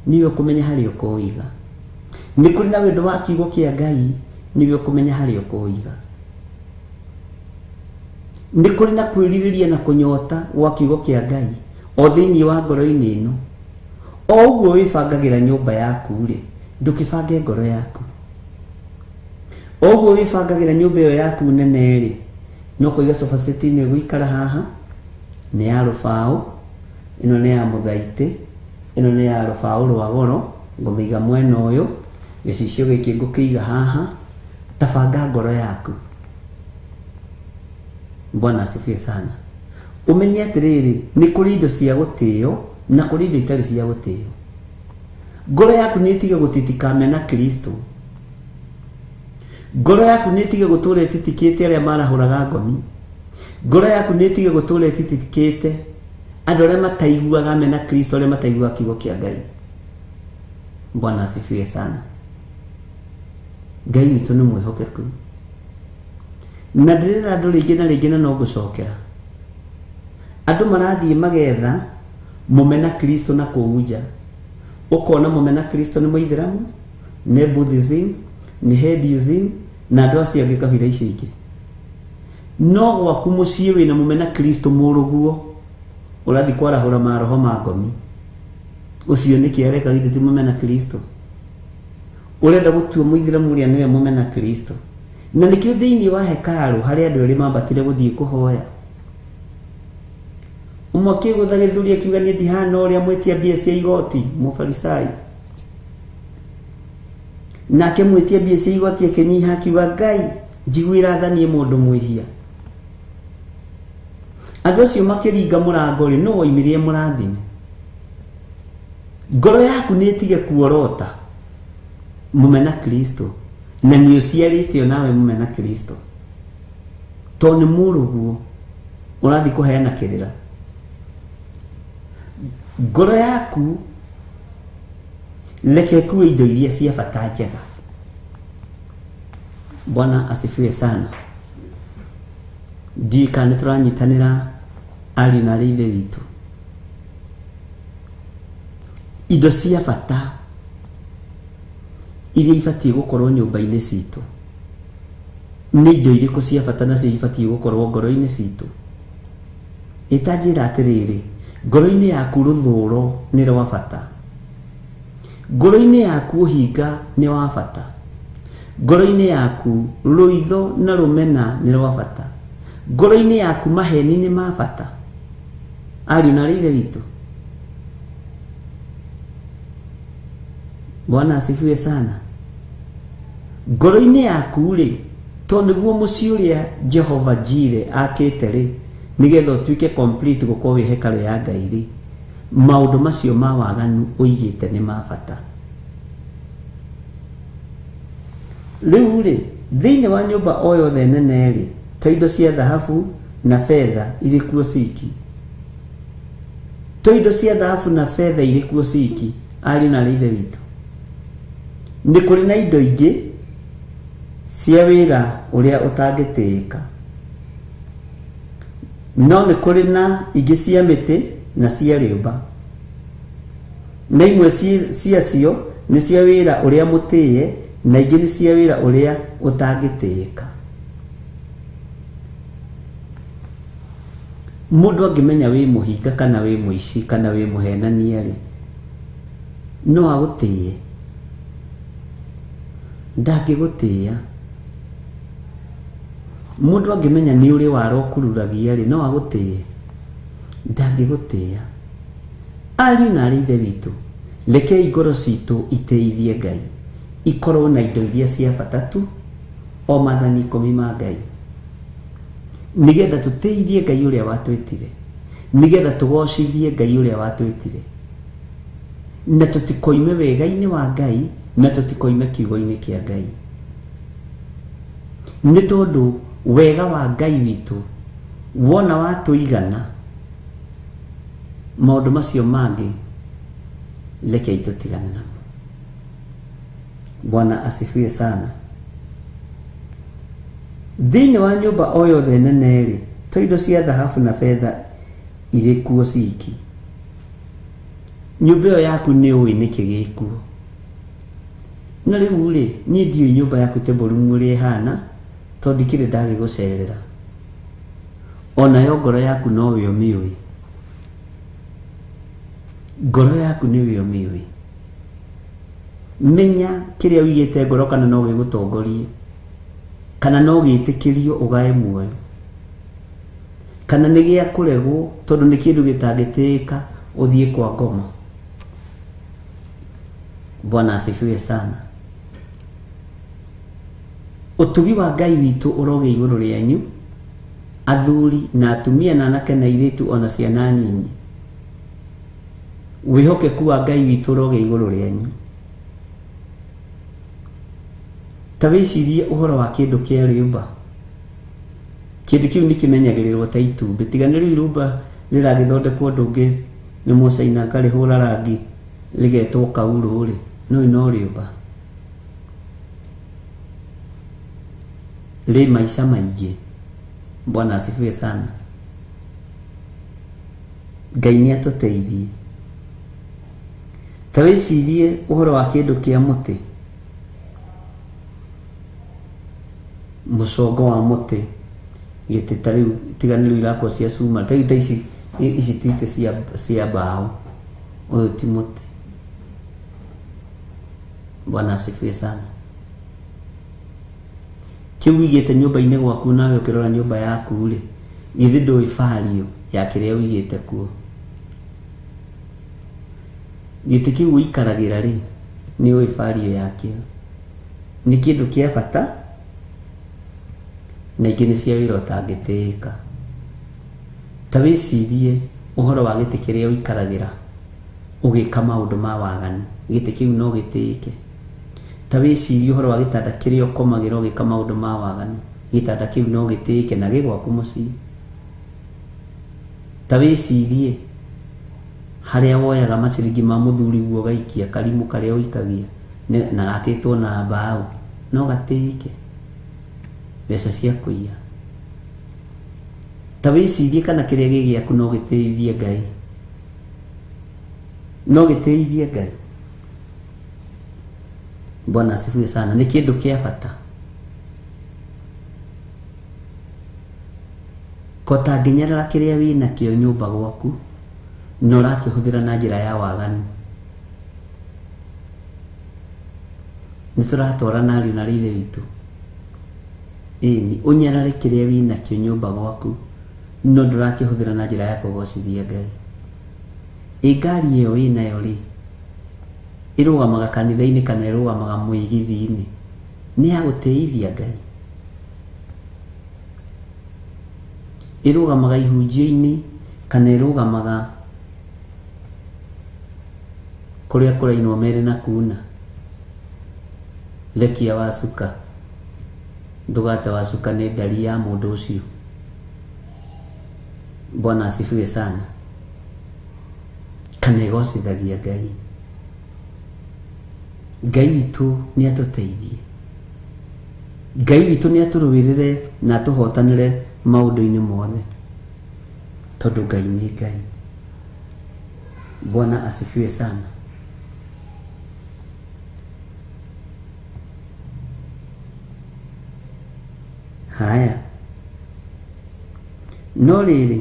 Nĩwe ũkũmenya harĩa ũkũwiga. Nĩ kũrĩ na wendo wa kiugo kĩa Ngai, nĩwe ũkũmenya harĩa ũkũwiga. Nĩ kũrĩ na kwĩrirĩria na kũnyota gwa kiugo kĩa Ngai o thĩinĩ wa ngoro-inĩ ĩno. O ũguo wĩbangagĩra nyũmba yaku rĩ, ndũkĩbange ngoro yaku. O ũguo wĩbangagĩra nyũmba ĩyo yaku nene rĩ, no kũiga sofa set -inĩ ũgũikara haha, nĩ ya rũbaũ, ĩno nĩ ya mũthaitĩ, ĩno nĩ ya rũbaũ rwa goro, ngũmĩiga mwena ũyũ, gĩcicio gĩkĩ ngũkĩiga haha, tabanga ngoro yaku. Bwana asifiwe sana. Ũmenye atĩrĩrĩ, nĩ kũrĩ indo cia gũtĩo na kũrĩ indo itarĩ cia gũtĩo. Ngoro yaku nĩ ĩtige gũtitika mena Kristo. Ngoro yaku nĩ ĩtige gũtũra ĩtitikĩte arĩa marahũraga ngomi. Ngoro yaku nĩ ĩtige gũtũra ĩtitikĩte andũ arĩa mataiguaga mena Kristo, arĩa mataiguaga kiugo kĩa Ngai. Bwana asifiwe sana. Ngai witũ nĩ mwĩhokeku. Na ndĩrera andũ rĩngĩ na rĩngĩ na no ngũcokera. Andũ marathiĩ magetha mũmena Kristo na kũu nja. Ũkona mũmena Kristo nĩ mũithĩramu, nĩ Buddhism, nĩ Hinduism na andũ acio angĩ kabira icio ingĩ. No gwaku mũciĩ wĩna mũmena Kristo mũrũguo, ũrathiĩ kwarahũra maroho ma ngomi. Ũcio nĩkĩ areka githĩ ti mũmena Kristo? Ũrenda gũtua mũithĩramu ũrĩa nĩwe mũmena Kristo. Na nĩkĩo thĩinĩ wa hekarũ harĩa andũ erĩ mambatire gũthiĩ kũhoya. Ũmwe akĩgũtha gĩthũri akiuga niĩ ndihana ũrĩa mwĩtia mbia cia igoti, mũfarisai. Nake mwĩtia mbia cia igoti akĩnyiha akiuga Ngai njiguĩra tha niĩ mũndũ mwĩhia. Andũ acio makĩringa mũrango rĩ, nũ woimire mũrathime? Ngoro yaku nĩ ĩtige kuorota mũmena Kristo, na nĩ ũciarĩte onawe mũmena Kristo. Tondũ nĩ mũrũguo ũrathiĩ kũheana kĩrĩra. Ngoro yaku reke ĩkue indo iria cia bata njega. Bwana asifiwe sana. Ndiũĩ kana nĩ tũranyitanĩra ariũ na arĩ ithe witũ. Indo cia bata iria ibatiĩ gũkorwo nyũmba-inĩ citũ nĩ indo irĩkũ cia bata nacio ibatiĩ gũkorwo ngoro-inĩ citũ? Ĩtanjĩra atĩrĩrĩ, ngoro-inĩ yaku rũthũro nĩ rwa bata. Ngoro-inĩ yaku ũhinga nĩ wa bata. Ngoro-inĩ yaku rũitho na rũmena nĩ rwa bata. Ngoro-inĩ yaku maheni nĩ ma bata. Ariũ na arĩ ithe witũ. Bwana asifiwe sana. Ngoro-inĩ yaku rĩ, tondũ nĩguo mũciĩ ũrĩa Jehova Jire akĩte rĩ, nĩgetha ũtuĩke complete gũkorwo wĩ hekarũ ya Ngai rĩ, maũndũ macio ma waganu ũigĩte nĩ ma bata. Rĩu rĩ, thĩinĩ wa nyũmba o yothe nene rĩ, to indo cia thahabu na betha irĩ kuo ciki. To indo cia thahabu na betha irĩ kuo ciki, ariũ na arĩ ithe witũ. Nĩ kũrĩ na indo ingĩ cia wĩra ũrĩa ũtangĩtĩĩka. No nĩ kũrĩ na ingĩ cia mĩtĩ na cia rĩũmba. Na imwe ciacio nĩ cia wĩra ũrĩa mũtĩĩe na ingĩ nĩ cia wĩra ũrĩa ũtangĩtĩĩka. Mũndũ angĩmenya wĩ mũhinga kana wĩ mũici kana wĩ mũhenania rĩ, no agũtĩĩe. Ndangĩgũtĩĩa. Mũndũ angĩmenya nĩ ũrĩ wara ũkururagia rĩ, no agũtĩĩe. Ndangĩgũtĩĩa. Ariũ na arĩ ithe witũ, rekei ngoro citũ itĩithie Ngai, ikorwo na indo iria cia bata tu, o maathani ikũmi ma Ngai. Nĩgetha tũtĩithie Ngai ũrĩa watwĩtire, nĩgetha tũgocithie Ngai ũrĩa watwĩtire, na tũtikoime wega-inĩ wa Ngai Na tũtikoime kiugo-inĩ kĩa Ngai. Nĩ tondũ wega wa Ngai witũ wona watũigana, maũndũ macio mangĩ rekei tũtigane namo. Bwana asifiwe sana. Thĩinĩ wa nyũmba o yothe nene rĩ, to indo cia thahabu na betha irĩ kuo ciki. Nyũmba ĩyo yaku nĩ ũĩ nĩkĩ gĩkuo. Na rĩu rĩ, niĩ ndiũĩ nyũmba yaku table room ũrĩa ĩhana, tondũ ndikĩrĩ ndagĩgũcerera. Onayo ngoro yaku nowe ũmĩũĩ. Ngoro yaku nĩwe ũmĩũĩ. Menya kĩrĩa ũigĩte ngoro kana no gĩgũtongorie, kana no gĩtĩkĩrio ũgae muoyo, kana nĩ gĩa kũregwo tondũ nĩ kĩndũ gĩtangĩtĩĩka ũthiĩ kwa ngoma. Bwana asifiwe sana. Ũtugi wa Ngai witũ ũrogĩa igũrũ rĩanyu, athuri na atumia na anake na airĩtu ona ciana nyinyi. Wĩhokeku wa Ngai witũ ũrogĩa igũrũ rĩanyu. Ta wĩcirie ũhoro wa kĩndũ kĩa rĩũmba. Kĩndũ kĩu nĩ kĩmenyagĩrĩrwo ta itumbĩ. Tiga nĩ rĩu irũmba rĩragĩthondekwo ũndũ ũngĩ nĩ mũcaina akarĩhũra rangi rĩgetwo kaurũ rĩ, no no rĩũmba. Rĩ maica maingĩ. Bwana asifiwe sana. Ngai nĩ atũteithie. Ta wĩcirie ũhoro wa kĩndũ kĩa mũtĩ. Mũcongo wa mũtĩ, gĩtĩ ta rĩu tiga nĩ rĩu irakwo cia cuma, ta rĩu ta ici ici ti itĩ cia mbaũ, ũyũ ti mũtĩ. Bwana asifiwe sana. Kĩu ũigĩte nyũmba-inĩ gwaku nawe ũkĩrora nyũmba yaku rĩ, githĩ ndũĩ value ya kĩrĩa ũigĩte kuo. Gĩtĩ kĩu ũikaragĩra rĩ, nĩ ũĩ value yakĩo. Nĩ kĩndũ kĩa bata na ingĩ nĩ cia wĩra ũtangĩtĩĩka. Ta wĩcirie ũhoro wa gĩtĩ kĩrĩa ũikaragĩra ũgĩka maũndũ ma waganu, gĩtĩ kĩu no gĩtĩĩke. Ta wĩcirie ũhoro wa gĩtanda kĩrĩa ũkomagĩra ũgĩka maũndũ ma waganu, gĩtanda kĩu no gĩtĩĩke na gĩ gwaku mũciĩ. Ta wĩcirie harĩa woyaga maciringi ma mũthuri guo ũgaikia karimũ karĩa ũikagia na gakĩtwo na mbaũ, no gatĩĩke mbeca cia kũiya. Ta wĩcirie kana kĩrĩa gĩ gĩaku no gĩtĩithie Ngai. No gĩtĩithie Ngai. Bwana asifiwe sana. Nĩ kĩndũ kĩa bata. Ko tangĩnyarara kĩrĩa wĩnakĩo nyũmba gwaku na ũrakĩhũthĩra na njĩra ya waganu. Nĩ tũratwarana ariũ na ithe witũ. Ĩni ũnyarare kĩrĩa wĩnakĩo nyũmba gwaku no ndũrakĩhũthĩra na njĩra ya kũgocithia Ngai. Ĩ ngari ĩyo wĩnayo rĩ, ĩrũgamaga kanitha-inĩ kana ĩrũgamaga mũigithi-inĩ, nĩ ya gũtĩithia Ngai? Ĩrũgamaga ihunjio-inĩ kana ĩrũgamaga kũrĩa kũrainwo mere na kuna? Rekia wacuka, ndũgate wacuka nĩ ndari ya mũndũ ũcio. Bwana asifiwe sana. Kana ĩgocithagia Ngai. Ngai witũ nĩ atũteithie. Ngai witũ nĩ atũrũĩrĩre na atũhotanĩre maũndũ-inĩ mothe, tondũ Ngai nĩ Ngai. Bwana asifiwe sana. Haya, no rĩrĩ,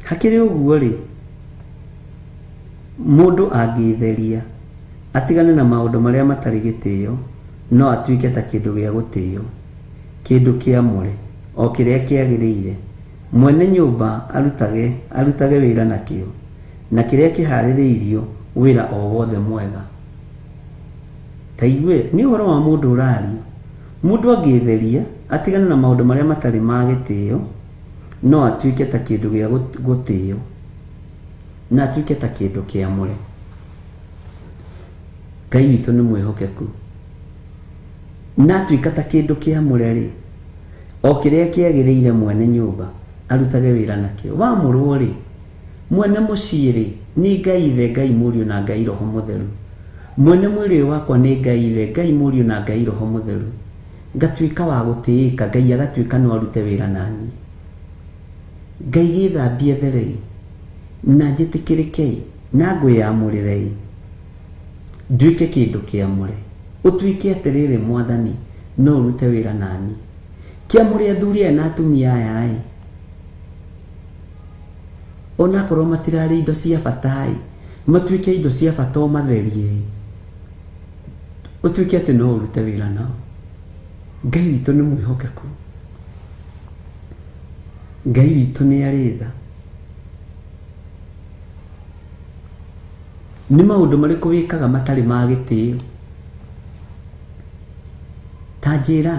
hakĩrĩ ũguo rĩ, mũndũ angĩtheria atigane na maũndũ marĩa matarĩ gĩtĩo, no atuĩke ta kĩndũ gĩa gũtĩo, kĩndũ kĩamũre, o kĩrĩa kĩagĩrĩire. Mwene nyũmba arutage wĩra nakĩo, na kĩrĩa kĩharĩrĩirio wĩra o wothe mwega. Ta igue, nĩ ũhoro wa mũndũ ũrario. Mũndũ angĩtheria atigane na maũndũ marĩa matarĩ ma gĩtĩo, no atuĩke ta kĩndũ gĩa gũtĩo, na atuĩke ta kĩndũ kĩamũre. Ngai witũ nĩ mwĩhokeku. Na atuĩka ta kĩndũ kĩamũre rĩ, o kĩrĩa kĩagĩrĩire mwene nyũmba arutage wĩra nakĩo. Wamũrwo rĩ, mwene mũciĩ rĩ, nĩ Ngai Ithe, Ngai Mũriũ na Ngai Roho Mũtheru. Mwene mwĩrĩ ũyũ wakwa nĩ Ngai Ithe, Ngai Mũriũ na Ngai Roho Mũtheru. Ngatuĩka wa gũtĩĩka, Ngai agatuĩka no arute wĩra naniĩ. Ngai gĩthambie therei, na njĩtĩkĩrĩkei, na ngwĩyamũrĩrei, nduĩke kĩndũ kĩamũre. Ũtuĩke atĩrĩrĩ Mwathani, no ũrute wĩra naniĩ. Kĩamũre athuri aya na atumia aya ĩ, onakorwo matirarĩ indo cia bata ĩ, matuĩke indo cia bata ũmatherie ĩ, ũtuĩke atĩ no ũrute wĩra nao. Ngai witũ nĩ mwĩhokeku, Ngai witũ nĩ arĩ tha. Nĩ maũndũ marĩkũ wĩkaga matarĩ ma gĩtĩo? Ta njĩra,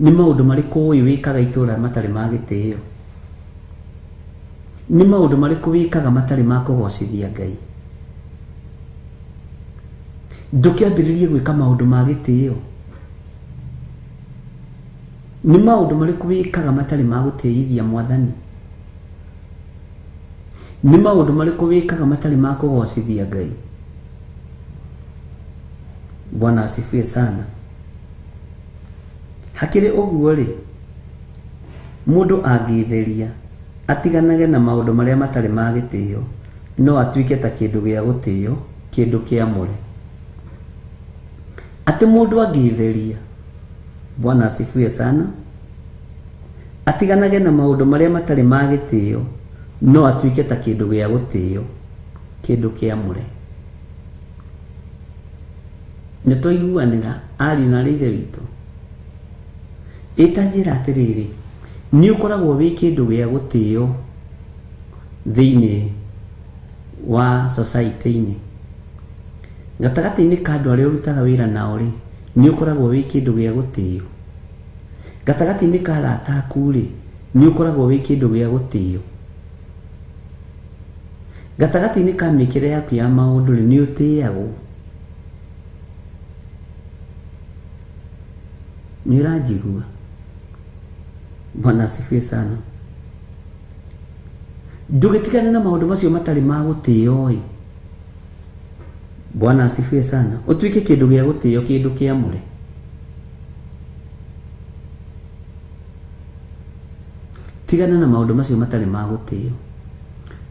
nĩ maũndũ marĩkũ ũĩ wĩkaga itũũra matarĩ ma gĩtĩo? Nĩ maũndũ marĩkũ wĩkaga matarĩ ma kũgocithia Ngai? Ndũkĩambĩrĩrie gwĩka maũndũ ma gĩtĩo. Nĩ maũndũ marĩkũ wĩkaga matarĩ ma gũtĩithia Mwathani? Nĩ maũndũ marĩkũ wĩkaga matarĩ ma kũgocithia Ngai? Bwana asifiwe sana. Hakĩrĩ ũguo rĩ, mũndũ angĩtheria atiganage na maũndũ marĩa matarĩ ma gĩtĩo, no atuĩke ta kĩndũ gĩa gũtĩo, kĩndũ kĩamũre. Atĩ mũndũ angĩtheria, Bwana asifiwe sana, atiganage na maũndũ marĩa matarĩ ma gĩtĩo, no atuĩke ta kĩndũ gĩa gũtĩo, kĩndũ kĩamũre. Nĩ twaiguanĩra ariũ na aarĩ a Ithe witũ? Ĩta njĩra atĩrĩrĩ, nĩ ũkoragwo wĩ kĩndũ gĩa gũtĩo thĩinĩ wa society-inĩ. Gatagatĩ-inĩ ka andũ arĩa ũrutaga wĩra nao rĩ, nĩ ũkoragwo wĩ kĩndũ gĩa gũtĩo. Gatagatĩ-inĩ ka arata aku rĩ, nĩ ũkoragwo wĩ kĩndũ gĩa gũtĩo. Gatagatĩ-inĩ ka mĩkĩre yaku ya maũndũ rĩ, nĩ ũtĩagwo. Nĩ ũranjigua? Bwana asifiwe sana. Ndũgĩtigane na maũndũ macio matarĩ ma gũtĩo ĩ. Bwana asifiwe sana. Ũtuĩke kĩndũ gĩa gũtĩo, kĩndũ kĩamũre. Tigana na maũndũ macio matarĩ ma gũtĩo,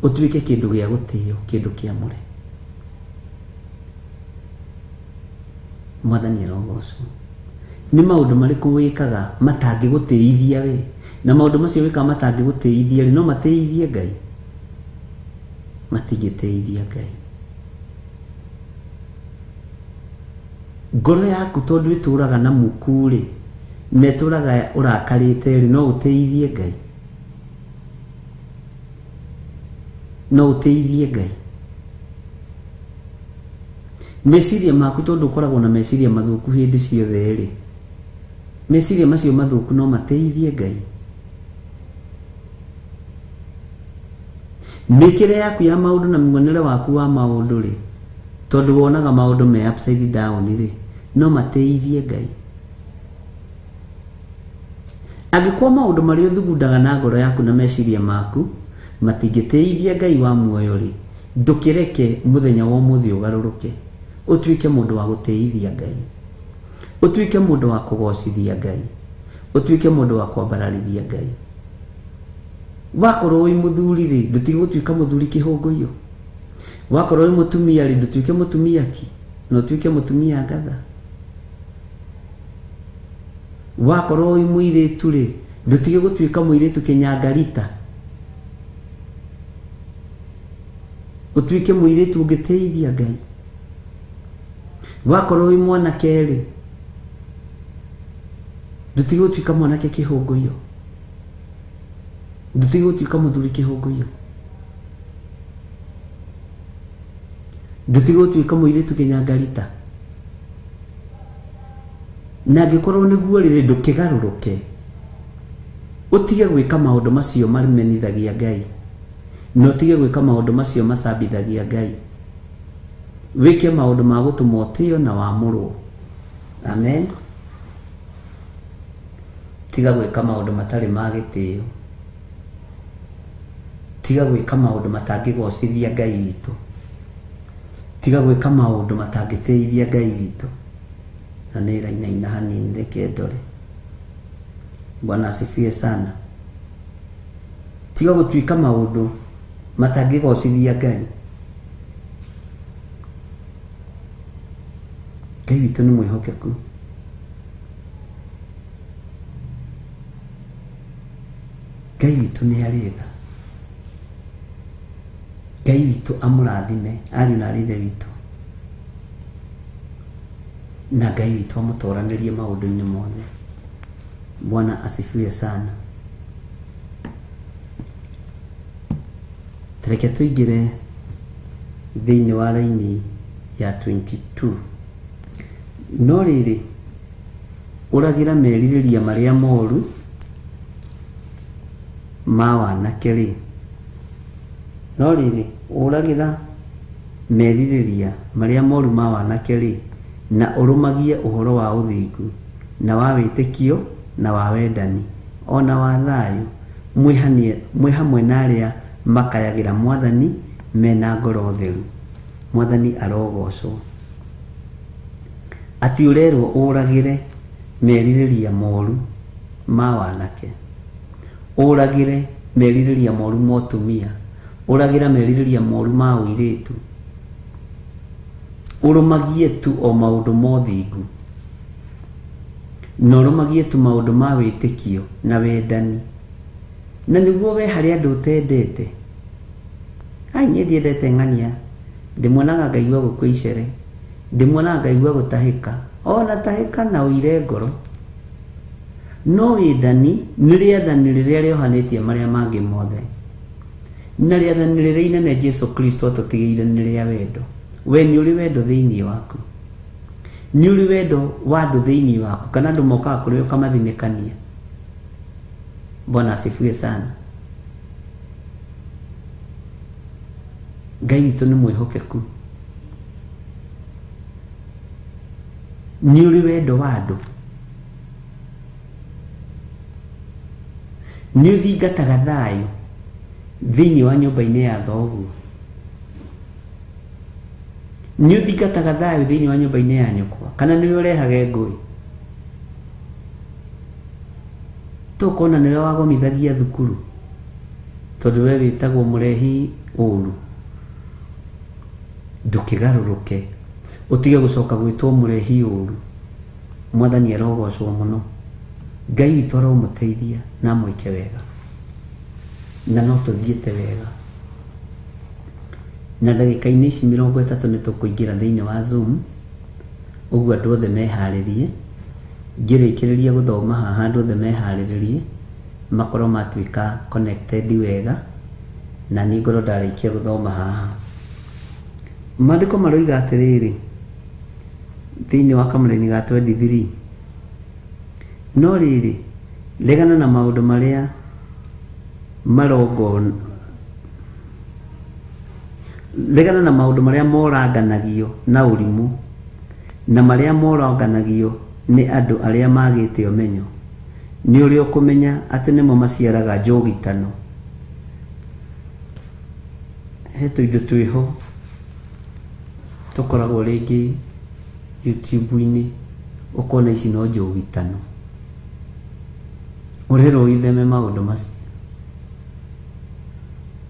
ũtuĩke kĩndũ gĩa gũtĩo, kĩndũ kĩamũre. Mwathani arogocwo. Nĩ maũndũ marĩkũ wĩkaga matangĩgũtĩithia we? Na maũndũ macio wĩkaga matangĩgũtĩithia rĩ, no matĩithie Ngai? Matingĩtĩithia Ngai. Ngoro yaku tondũ ĩtũraga na muku rĩ, na ĩtũraga ũrakarĩte rĩ, no ũtĩithie Ngai? No ũtĩithie Ngai? Meciria maku tondũ ũkoragwo na meciria mathũku hĩndĩ ciothe rĩ, meciria macio mathũku no matĩithie Ngai? Mĩkĩre yaku ya maũndũ na muonere waku wa maũndũ rĩ, tondũ wonaga maũndũ me upside down rĩ, no matĩithie Ngai? Angĩkorwo maũndũ marĩa ũthugundaga na ngoro yaku na meciria maku matingĩtĩithia Ngai wa muoyo rĩ, ndũkĩreke mũthenya wa ũmũthĩ ũgarũrũke, ũtuĩke mũndũ wa gũtĩithia Ngai, ũtuĩke mũndũ wa kũgocithia Ngai, ũtuĩke mũndũ wa kwambararithia Ngai. Wakorwo wĩ mũthuri rĩ, ndũtige gũtuĩka mũthuri kĩhũngũyũ. Wakorwo wĩ mũtumia rĩ, ndũtuĩke mũtumia ki, na ũtuĩke mũtumia ngatha. Wakorwo wĩ mũirĩtu rĩ, ndũtige gũtuĩka mũirĩtu kĩnyangarita, ũtuĩke mũirĩtu ũngĩtĩithia Ngai. Wakorwo wĩ mwanake rĩ, ndũtige gũtuĩka mwanake kĩhũngũyũ, ndũtige gũtuĩka mũthuri kĩhũngũyũ, ndũtige gũtuĩka mũirĩtu kĩnyangarita. Na angĩkorwo nĩguo rĩrĩ, ndũkĩgarũrũke, ũtige gwĩka maũndũ macio mamenithagia Ngai, na ũtige gwĩka maũndũ macio macambithagia Ngai. Wĩke maũndũ ma gũtũma ũtĩo na wamũrwo. Amen. Tiga gwĩka maũndũ matarĩ ma gĩtĩo. Tiga gwĩka maũndũ matangĩgocithia Ngai witũ. Tiga gwĩka maũndũ matangĩtĩithia Ngai witũ. Na nĩ ĩrainaina hanini, reke ndore. Bwana asifiwe sana. Tiga gũtuĩka maũndũ matangĩgocithia Ngai. Ngai witũ nĩ mwĩhokeku. Ngai witũ nĩ arĩ tha. Ngai witũ amũrathime ariũ na arĩ ithe witũ, na Ngai witũ amũtoranĩrie maũndũ-inĩ mothe. Bwana asifiwe sana. Reke tũingĩre thĩinĩ wa raini ya 22. No rĩrĩ, ũragĩra merirĩria marĩa moru ma wanake rĩ, no rĩrĩ, ũragĩra merirĩria marĩa moru ma wanake rĩ, na ũrũmagie ũhoro wa ũthingu na wa wĩtĩkio na wa wendani ona wa thayũ, mwĩ hamwe na arĩa makayagĩra Mwathani mena ngoro theru. Mwathani arogocwo. Atĩ ũrerwo ũragĩre merirĩria moru ma wanake, ũragĩre merirĩria moru ma ũtumia, ũragĩra merirĩria moru ma ũirĩtu, ũrũmagie tu o maũndũ ma ũthingu, na ũrũmagie tu maũndũ ma wĩtĩkio na wendani. Na nĩguo we harĩ andũ ũtendete. Ai, niĩ ndiendete ng'ania, ndĩmuonaga ngaigua gũkua icere, ndĩmuonaga ngaigua gũtahĩka, ona tahĩka na ũire ngoro. No wendani nĩ rĩathani rĩrĩa rĩohanĩtie marĩa mangĩ mothe. Na rĩathani rĩrĩa inene Jesu Kristo atũtigĩire nĩ rĩa wendo. We nĩ ũrĩ wendo thĩinĩ waku. Nĩ ũrĩ wendo wa andũ thĩinĩ waku, kana andũ mokaga kũrĩ we ũkamathinĩkania. Bwana asifiwe sana. Ngai witũ nĩ mwĩhokeku. Nĩ ũrĩ wendo wa andũ. Nĩ ũthingataga thayũ thĩinĩ wa nyũmba-inĩ ya thoguo. Nĩ ũthingataga thayũ thĩinĩ wa nyũmba-inĩ ya nyũkwa, kana nĩwe ũrehage ngũĩ. Tũkona nĩwe wagomithagia thukuru tondũ we wĩtagwo mũrehi ũru. Ndũkĩgarũrũke ũtige gũcoka gwĩtwo mũrehi ũru. Mwathani arogocwo mũno. Ngai witũ aromũteithia na amwĩke wega, na no tũthiĩte wega. Na ndagĩka-inĩ ici 30 nĩ tũkũingĩra thĩinĩ wa Zoom, ũguo andũ othe meharĩrie. Ngĩrĩkĩrĩria gũthoma haha, andũ othe meharĩrĩrie makorwo matuĩka connected wega, na niĩ ngorwo ndarĩkia gũthoma haha. Maandĩko maroiga atĩrĩrĩ thĩinĩ wa kamũraini ga 23, no rĩrĩ, regana na maũndũ marĩa regana na maũndũ marĩa moranganagio na ũrimũ, na marĩa moranganagio nĩ andũ arĩa magĩte ũmenyo. Nĩ ũrĩa ũkũmenya atĩ nĩmo maciaraga njũgitano. He tũindo twĩho tũkoragwo rĩngĩ YouTube-inĩ, ũkona ici no njũgitano. Ũrerwo wĩtheme maũndũ macio.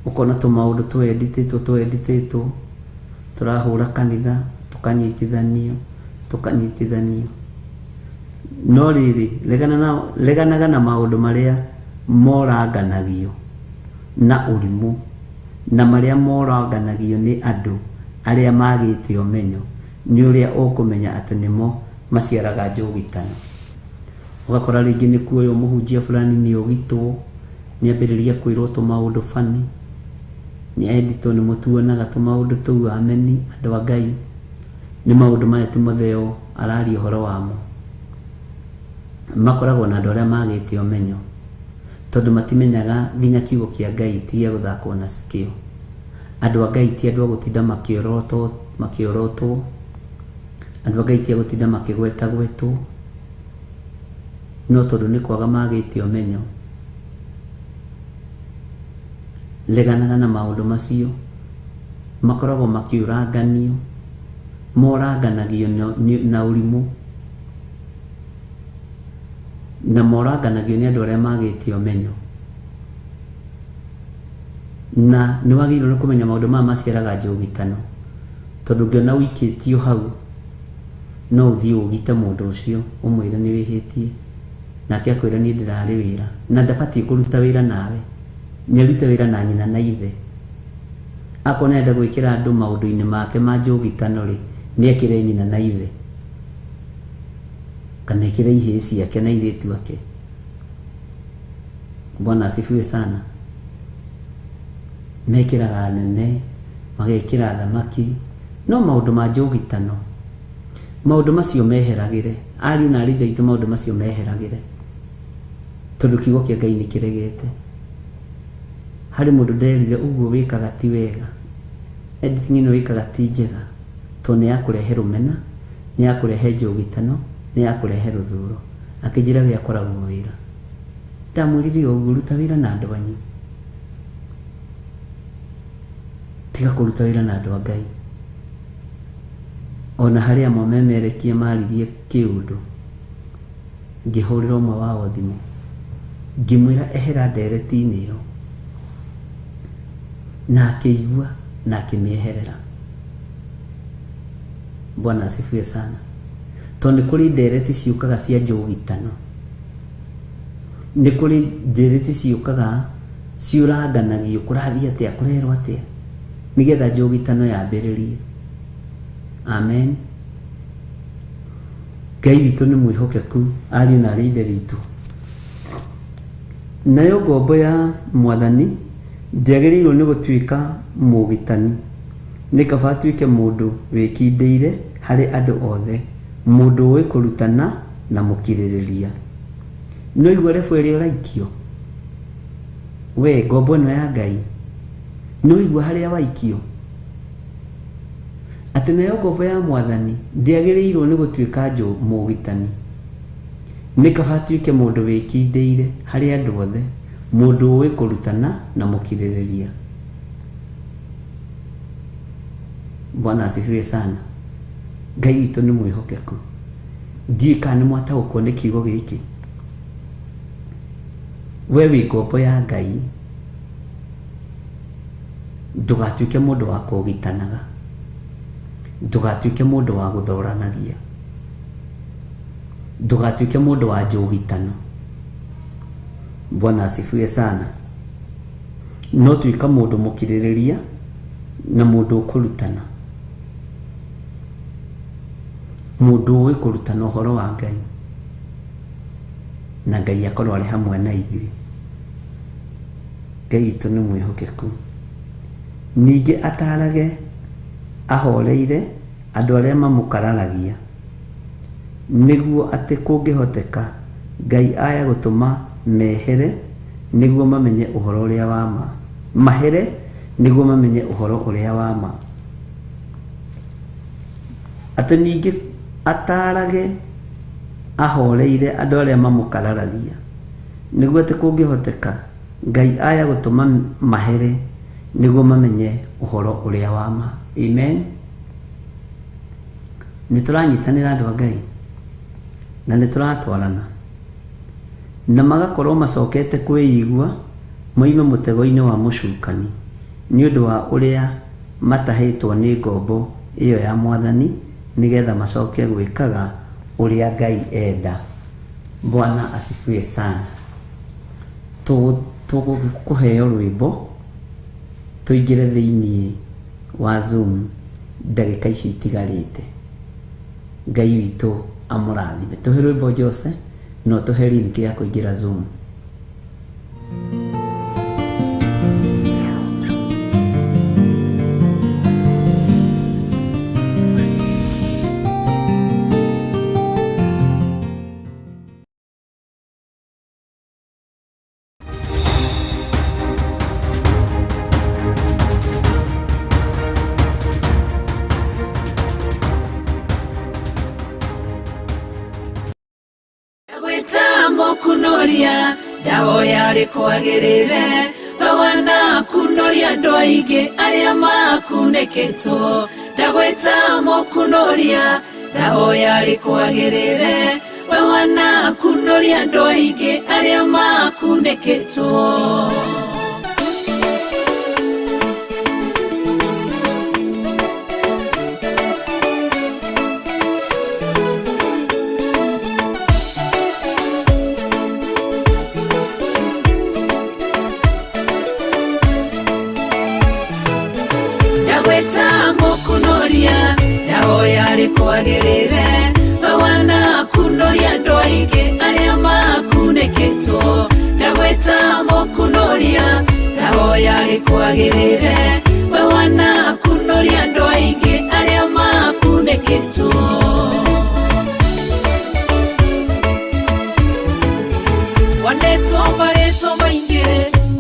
Ũkona tũmaũndũ twenditĩtwo tũrahũra kanitha, tũkanyitithanio. No rĩrĩ, reganaga na maũndũ marĩa moranganagio na ũrimũ, na marĩa moranganagio nĩ andũ arĩa magĩte ũmenyo. Nĩ ũrĩa ũkũmenya atĩ nĩmo maciaraga njũgitano. Ũgakora rĩngĩ nĩ kuoywo mũhunjia fulani nĩ ogitwo, nĩ ambĩrĩria kwĩrwo tũmaũndũ bani, nĩ enditwo, nĩ mũtuonaga tũmaũndũ tũu. Ameni, andũ a Ngai, nĩ maũndũ maya Timotheo araria ũhoro wamo. Makoragwo na andũ arĩa magĩte ũmenyo, tondũ matimenyaga nginya kiugo kĩa Ngai ti gĩa gũthakwo nakĩo. Andũ a Ngai ti andũ a gũtinda makĩorotwo. Andũ a Ngai ti a gũtinda makĩgwetagwetwo. No tondũ nĩ kwaga magĩte ũmenyo. Reganaga na maũndũ macio makoragwo makiũranganio, moranganagio na ũrimũ, na moranganagio nĩ andũ arĩa magĩte ũmenyo. Na nĩ wagĩrĩirwo nĩ kũmenya maũndũ maya maciaraga njũgitano, tondũ ũngĩona ũikĩtio hau no ũthiĩ ũgite mũndũ ũcio ũmwĩre nĩ wĩhĩtie, nake akwĩre niĩ ndĩrarĩ wĩra na ndabatiĩ kũruta wĩra nawe, nĩ arute wĩra na nyina na ithe. Akorwo nĩ arenda gwĩkĩra andũ maũndũ-inĩ make ma njũgitano rĩ, nĩ ekĩre nyina na ithe, kana ekĩre ihĩĩ ciake na airĩtu ake. Bwana asifiwe sana. Mekĩraga anene, magekĩra athamaki, no maũndũ ma njũgitano, maũndũ macio meheragĩre. Ariũ na aarĩ a Ithe witũ, maũndũ macio meheragĩre, tondũ kiugo kĩa Ngai nĩ kĩregete. Harĩ mũndũ nderire ũguo wĩkaga ti wega, editing ĩno wĩkaga ti njega, tondũ nĩ ya kũrehe rũmena, nĩ ya kũrehe njũgitano, nĩ ya kũrehe rũthũro. Akĩnjĩra we akoragwo wĩra. Ndamwĩrire ũguo, ruta wĩra na andũ anyu, tiga kũruta wĩra na andũ a Ngai. Ona harĩ amwe memerekia maririe kĩũndũ, ngĩhũrĩra ũmwe wao thimũ, ngĩmwĩra ehera ndereti-inĩ ĩyo, na akĩigua na akĩmĩeherera. Bwana asifiwe sana. Tondũ nĩ kũrĩ ndereti ciũkaga cia njũgitano, nĩ kũrĩ ndereti ciũkaga ciũranganagio, kũrathiĩ atĩa, kũrerwo atĩa, nĩgetha njũgitano yambĩrĩrie. Amen. Ngai witũ nĩ mwĩhokeku, ariũ na aarĩ a Ithe witũ. Nayo ngombo ya mwathani ndĩagĩrĩirwo nĩ gũtuĩka mũgitani, nĩ kaba atuĩke mũndũ wĩkindĩire harĩ andũ othe, mũndũ ũĩ kũrutana na mũkirĩrĩria. Nĩ waigua rebo ĩrĩa ũraikio? We ngombo ĩno ya Ngai, nĩ waigua harĩa waikio? Atĩ nayo ngombo ya mwathani ndĩagĩrĩirwo nĩ gũtuĩka mũgitani, nĩ kaba atuĩke mũndũ wĩkindĩire harĩ andũ othe, mũndũ ũĩ kũrutana na mũkirĩrĩria. Bwana asifiwe sana. Ngai witũ nĩ mwĩhokeku. Ndiũĩ kana nĩ mwataũkwo nĩ kiugo gĩkĩ. We wĩ ngombo ya Ngai, ndũgatuĩke mũndũ wa kũgitanaga, ndũgatuĩke mũndũ wa gũthoranagia, ndũgatuĩke mũndũ wa njũgitano. Bwana asifiwe sana. No tuĩka mũndũ mũkirĩrĩria na mũndũ ũkũrutana, mũndũ ũĩ kũrutana ũhoro wa Ngai, na Ngai akorwo arĩ hamwe na ithuĩ. Ngai witũ nĩ mwĩhokeku. Ningĩ atarage ahoreire andũ arĩa mamũkararagia, nĩguo atĩ kũngĩhoteka Ngai aya gũtũma mehere nĩguo mamenye ũhoro ũrĩa wa ma, mahere nĩguo mamenye ũhoro ũrĩa wa ma. Atĩ ningĩ atarage ahoreire andũ arĩa mamũkararagia, nĩguo atĩ kũngĩhoteka Ngai aya gũtũma mahere nĩguo mamenye ũhoro ũrĩa wa ma. Amen. Nĩ tũranyitanĩra andũ a Ngai, na nĩ tũratwarana, na magakorwo macokete kwĩigua moime mũtego-inĩ wa mũcukani nĩ ũndũ wa ũrĩa matahĩtwo nĩ ngombo ĩyo ya mwathani, nĩgetha macoke gwĩkaga ũrĩa Ngai enda. Bwana asifiwe sana. Tũkũheo rwĩmbo tũingĩre thĩiniĩ wa Zoom ndagĩka ici itigarĩte. Ngai witũ amũrathime. Tũhe rwĩmbo Jose, no tũhe link ya kũingĩra Zoom. Gwĩta mũkunoria ndahoya rĩkwagĩrĩre we wanakunoria andũ aingĩ arĩa makunĩkĩtwo ndagwĩta mũkunoria ndahoya rĩkwagĩrĩre we wanakunoria andũ aingĩ arĩa makunĩkĩtwo. Ndagwĩta mũkunoria ndahoya rĩkwagĩrĩre we wanakunoria andũ aingĩ arĩa makunĩkĩtwo ndagwĩta mũkunoria ndahoya rĩkwagĩrĩre we wanakunoria andũ aingĩ arĩa makunĩkĩtwo. Wanetwo marĩtwa maingĩ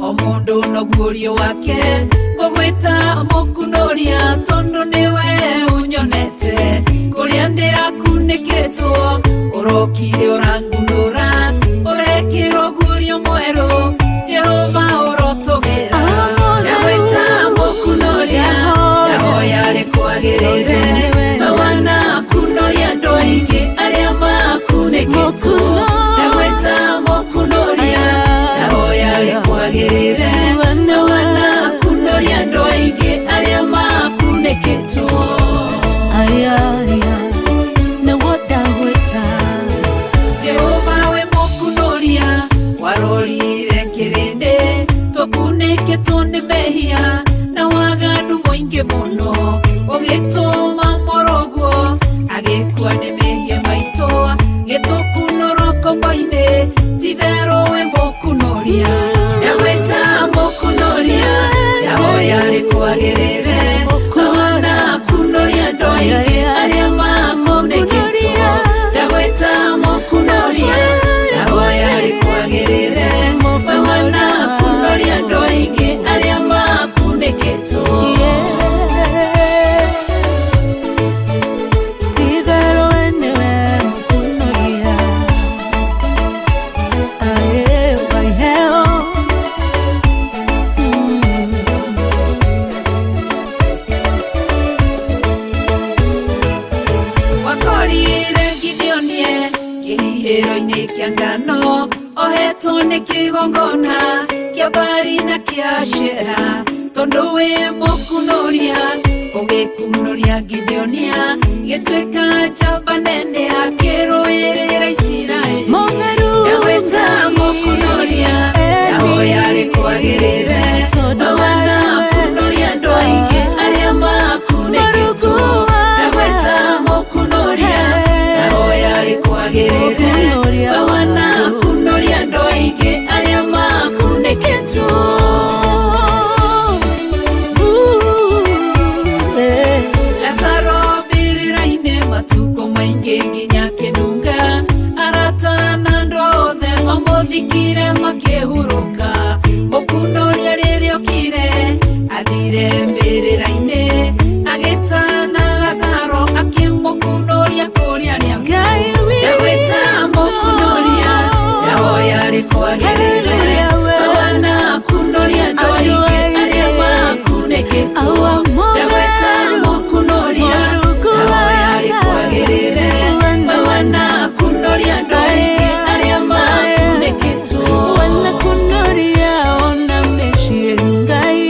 o mũndũ na guũrio wake ngũgwĩta mũkunoria tondũ nĩwe ũnyonete kũrĩa ndĩrakunĩkĩtwo ũrokire ũrangunũra ũrekĩrwo guũrio mwerũ Jehova ũrotũgĩra. Ndagwĩta mũkunoria ndahoya rĩkwagĩrĩre we wanakunoria andũ aingĩ arĩa makunĩkĩtwo ndagwĩta mũkunoria ndahoya rĩkwagĩrĩre we wanakunoria andũ aingĩ arĩa makunĩkĩtwo. Jehova we mũkunoria warorire kĩrĩndĩ tũkunĩkĩtwo nĩ mehia na waganu mũingĩ mũno ũgĩtũma mũrũguo agĩkua nĩ mehia maitũ gĩtũkunũrwo ngombo-inĩ titherũ we mũkunoria. Ndagwĩta mũkunoria ndahoya rĩkwagĩrĩre we wanakunoria andũ aingĩ arĩa makunĩkĩtwo ndagwĩta mũkunoria ndahoya rĩkwagĩrĩre we wanakunoria andũ aingĩ arĩa makunĩkĩtwo. Wakorire Gideonie kĩhihĩro-inĩ kĩa ngano ohetwo nĩ kĩgongona kĩa Baali na kĩa Ashera tondũ wĩ mũkunoria ũgĩkunoria Gideonia gĩtuĩka njamba nene akĩrũĩrĩra Isiraeli. Ndagwĩta mũkunoria ndahoya rĩkwagĩrĩre we wanakunoria andũ aingĩ arĩa makunĩkĩtwo ndagwĩta mũkunoria ndahoya rĩkwagĩrĩre we wanakunoria andũ aingĩ arĩa makunĩkĩtwo. Lazaro mbĩrĩra-inĩ matukũ maingĩ nginya kĩnunga arata na andũ othe mamũthikire makĩhurũka mũkunoria rĩrĩa okire athire mbĩrĩra-inĩ agĩtana Lazaro akĩmũkunoria kũrĩa arĩa. Ndagwĩta mũkunoria ndahoya rĩkwagĩrĩre we wanakunoria andũ aingĩ arĩa makunĩkĩtwo ndagwĩta mũkunoria ndahoya rĩkwagĩrĩre we wanakunoria andũ aingĩ arĩa makunĩkĩtwo. Wanakunoria ona mĩciĩ Ngai.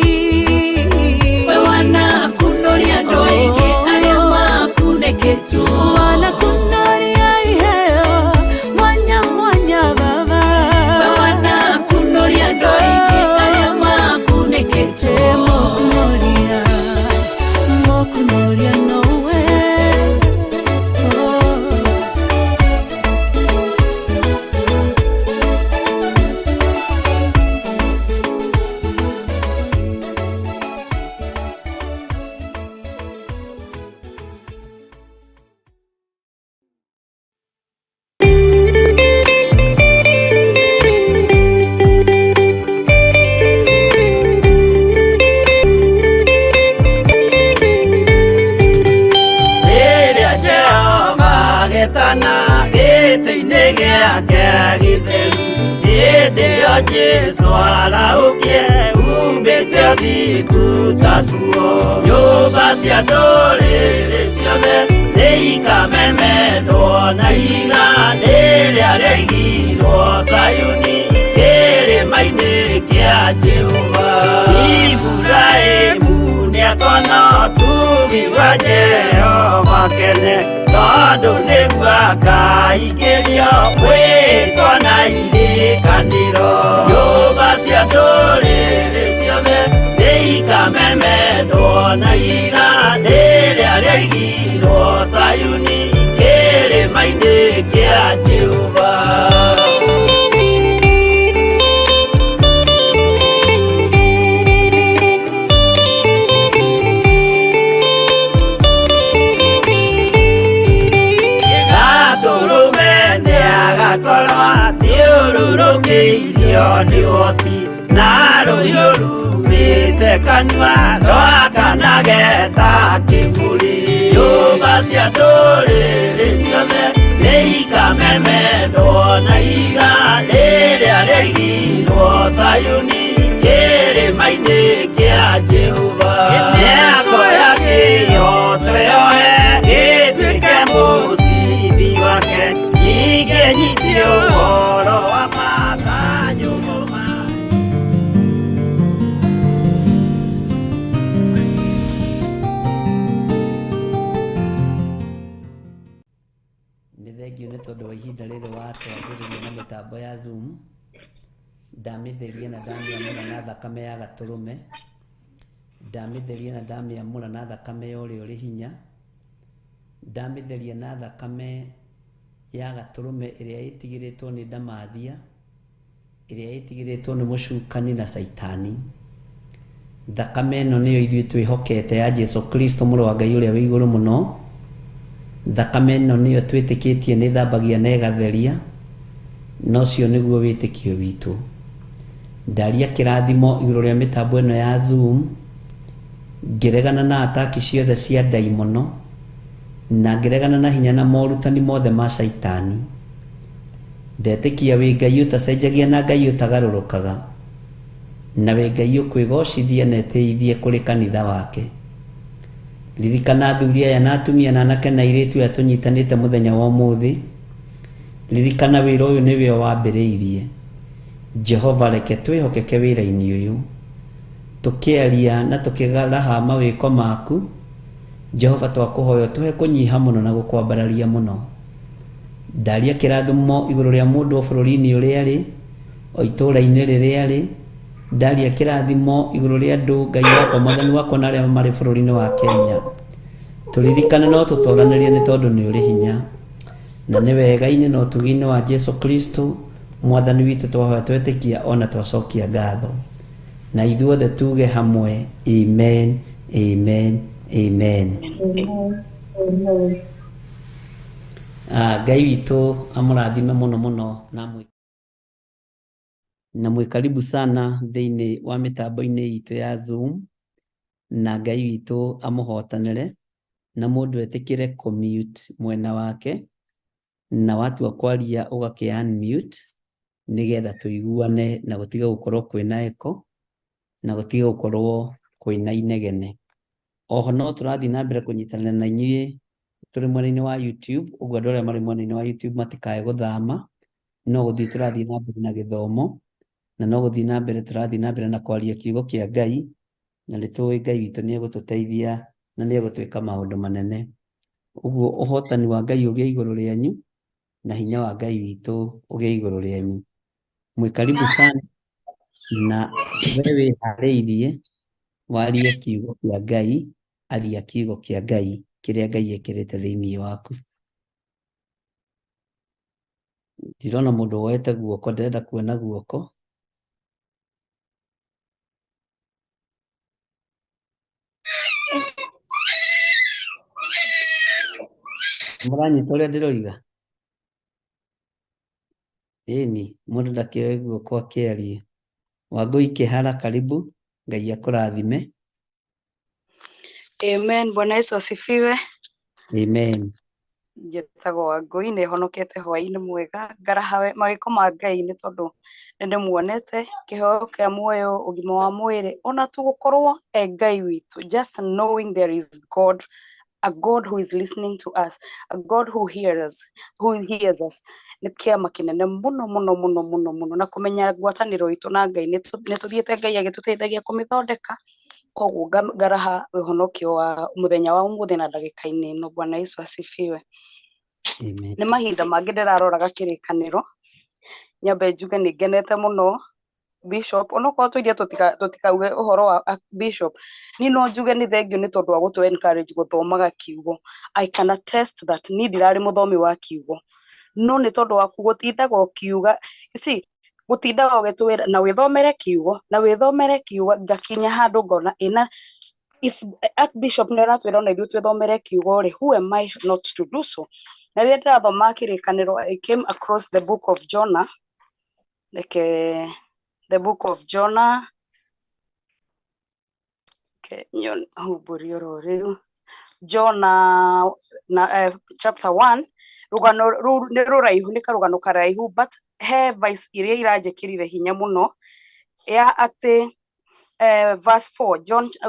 theru hĩndĩ ĩyo Jesũ arahũkie umbĩte ũthingu ta nguo nyũmba cia ndũrĩrĩ ciothe nĩikamemendwo na ihiga rĩrĩa rĩaigirwo Zayuni kĩrĩma-inĩ kĩa Jehova Iburahĩmu nĩakona ũtugi wa Jehova kene tondũ nĩguo akaingĩrio mwĩtwa na irĩkanĩro nyũmba cia ndũrĩrĩ ciothe nĩikamemendwo na ihiga rĩrĩa rĩaigirwo Zayuni kĩrĩma-inĩ kĩa Jehova. Gatũrũme nĩagakorwo athiũrũrũkĩirio nĩ ũhoti na rũhiũ rumĩte kanua rwakanage ta kĩburi nyũmba cia ndũrĩrĩ ciothe nĩikamemendwo na ihiga rĩrĩa rĩaigirwo Zayuni kĩrĩma-inĩ kĩa Jehova nĩakoya kĩyoto yoe gĩtuĩke mũcibi wake ningĩ nyite ũhoro wa matanyũmo ma Nĩ thengiũ nĩ tondũ wa ihinda rĩrĩ watwambĩrĩria na mĩtambo ya Zoom. Ndamĩtheria na ndamĩamũra na thakame ya gatũrũme, ndamĩtheria na ndamĩamũra na thakame ya ũrĩa ũrĩ hinya, ndamĩtheria na thakame ya gatũrũme ĩrĩa ĩtigĩrĩtwo nĩ ndamathia, ĩrĩa ĩtigĩrĩtwo nĩ mũcukani na caitani. Thakame ĩno nĩyo ithuĩ twĩhokete ya Jesu Kristo mũrũ wa Ngai ũrĩa wĩ igũrũ mũno. Thakame ĩno nĩyo twĩtĩkĩtie nĩ thambagia na ĩgatheria, na ũcio nĩguo wĩtĩkio witũ. Ndaria kĩrathimo igũrũ rĩa mĩtambo ĩno ya Zoom, ngĩregana na ataki ciothe cia ndaimono, na ngĩregana na hinya na morutani mothe ma caitani. Ndetĩkia wĩ Ngai ũtacenjagia na Ngai ũtagarũrũkaga, na wĩ Ngai ũkwĩgocithia na ĩtĩithie kũrĩ kanitha wake. Ririkana athuri aya na atumia na anake na airĩtu aya tũnyitanĩte mũthenya wa ũmũthĩ. Ririkana wĩra ũyũ nĩwe wambĩrĩirie. Jehova reke twĩhokeke wĩra-inĩ ũyũ, tũkĩaria na tũkĩgaraha mawĩko maku. Jehova twakũhoya ũtũhe kũnyiha mũno na gũkwambararia mũno. Ndaria kĩrathimo igũrũ rĩa mũndũ o bũrũri-inĩ ũrĩa arĩ, o itũũra-inĩ rĩrĩa arĩ. Ndaria kĩrathimo igũrũ rĩa andũ Ngai wakwa mwathani wakwa na arĩa marĩ bũrũri-inĩ wa Kenya. Tũririkane no tũtoranĩrie nĩ tondũ nĩ ũrĩ hinya, na nĩ wega-inĩ na ũtugi-inĩ wa Jesu Kristo mwathani witũ twahoya twetĩkia ona twacokia ngatho. Na ithuothe tuge hamwe amen, amen, amen. Ngai witũ amũrathime mũno mũno na na mwĩ karibu sana thĩinĩ wa mĩtambo-inĩ itũ ya Zoom, na Ngai witũ amũhotanĩre na mũndũ etĩkĩre kũmute mwena wake, na watua kwaria ũgakĩ unmute nĩgetha tũiguane na gũtige gũkorwo kwĩna echo na gũtige gũkorwo kwĩna inegene. Oho no tũrathiĩ na mbere kũnyitanĩra na inyuĩ tũrĩ mwena-inĩ wa YouTube, ũguo andũ arĩa marĩ mwena-inĩ wa YouTube matikae gũthama, no gũthiĩ tũrathiĩ na mbere na gĩthomo, na no gũthiĩ na mbere tũrathiĩ na mbere na kwaria kiugo kĩa Ngai, na nĩ tũĩ Ngai witũ nĩ egũtũteithia na nĩ egũtwĩka maũndũ manene. Ũguo ũhotani wa Ngai ũgĩe igũrũ rĩanyu, na hinya wa Ngai witũ ũgĩe igũrũ rĩanyu. Mwĩ karibu sana, na we wĩharĩirie warie kiugo kĩa Ngai, aria kiugo kĩa Ngai kĩrĩa Ngai ekĩrĩte thĩinĩ waku. Ndirona mũndũ woete guoko, ndĩrenda kuona guoko. Mũranyita ũrĩa ndĩroiga? Ĩni, mũndũ ndakĩoe guoko akĩarie. Wangũi Kĩhara, karibu, Ngai akũrathime. Amen. Bwana Yesu asifiwe. Amen. Njĩtagwo Wangũi, nĩ honokete hwaĩ-inĩ mwega, ngaraha mawĩko ma Ngai nĩ tondũ nĩ ndĩmuonete, kĩheo kĩa muoyo, ũgima wa mwĩrĩ, ona tu gũkorwo e Ngai witũ, just knowing there is God, a God who is listening to us, a God who hears us, who hears us, nĩ kĩama kĩnene mũno mũno mũno mũno mũno, na kũmenya ngwatanĩro itũ na Ngai, nĩ tũthiĩte Ngai agĩtũteithagia kũmĩthondeka, koguo ngaraha ũhonokio wa mũthenya wa ũmũthĩ na ndagĩka-inĩ ĩno. Bwana Yesu asifiwe. Amen. Nĩ mahinda mangĩ ndĩraroraga kĩrĩkanĩro, nyambe njuge nĩ ngenete mũno Bishop, onokorwo tũirie tũtikauge ũhoro wa Bishop, niĩ no njuge nĩ thengiũ nĩ tondũ wa gũtũ encourage gũthomaga kiugo. I can attest that niĩ ndirarĩ mũthomi wa kiugo, no nĩ tondũ waku gũtindaga ũkiuga, you see, gũtindaga ũgĩtwĩra na wĩthomere kiugo, na wĩthomere kiugo, ngakinya handũ ngona ĩna if Archbishop nĩ aratwĩra ona ithuĩ twĩthomere kiugo rĩ, who am I not to do so? Na rĩrĩa ndĩrathoma kĩrĩkanĩro, I came across the book of Jonah, reke the book of Jonah, ke humbũrie oro rĩu, Jonah na chapter 1, rũgano rũu nĩ rũraihu, nĩ karũgano karaihu, but he verse iria iranjĩkĩrire hinya mũno ya atĩ verse 4,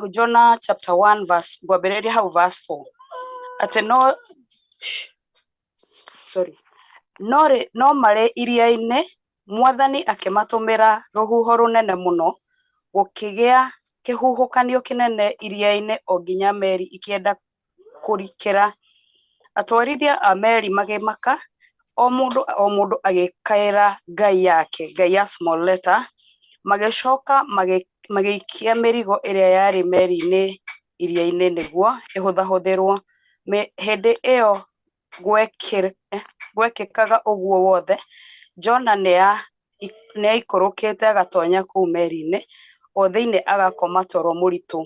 Jonah chapter 1 verse, ngwambĩrĩria hau verse 4, atĩ no sorry, no rĩ, no marĩ iria-inĩ, Mwathani akĩmatũmĩra rũhuho rũnene mũno, gũkĩgĩa kĩhuhũkanio kĩnene iria-inĩ o nginya meri ikĩenda kũrikĩra. Atwarithia a meri magĩmaka, o mũndũ o mũndũ agĩkaĩra ngai yake, ngai ya small letter, magĩcoka magĩikia mĩrigo ĩrĩa yarĩ meri-inĩ iria-inĩ nĩguo ĩhũthahũthĩrwo. Hĩndĩ ĩyo gwekĩkaga ũguo wothe, Jona nĩaikũrũkĩte agatonya kũu meri-inĩ, o thĩinĩ agakoma toro mũritũ.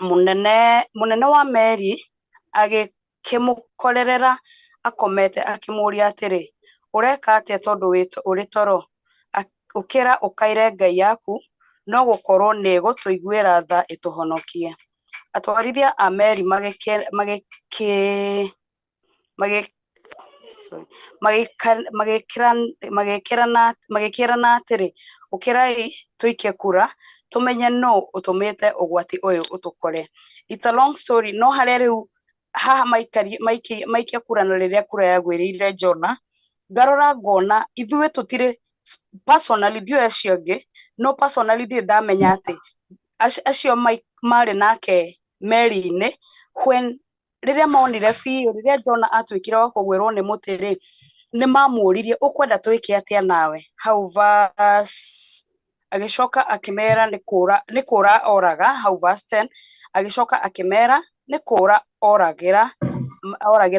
Mũnene wa meri agĩkĩmũkorerera akomete akĩmũũria atĩrĩ, ũreka atĩa tondũ ũrĩ toro? Ũkĩra ũkaĩre ngai yaku, no gũkorwo nĩĩgũtũiguĩra tha ĩtũhonokie. Atwarithia a meri magĩkĩrana atĩrĩ, ũkĩrai tũikie kura, tũmenye nũ ũtũmĩte ũgwati ũyũ ũtũkore. It's a long story, no harĩa rĩu haha maikia kura, na rĩrĩa kura yagwĩrĩire Jona, ngarora ngona ithuĩ tũtirĩ, personally ndiũĩ acio angĩ, no personally ndirĩ ndamenya atĩ acio marĩ nake meri-inĩ, when rĩrĩa monire biũ, rĩrĩa Jona atuĩkire wa kũgwĩrwo nĩ mũtĩ rĩ, nĩ mamũririe, ũkwenda twĩke atĩa nawe? Hau verse agĩcoka akĩmera nĩ kũra oraga, hau verse 10, agĩcoka akĩmera nĩ kũra oragĩra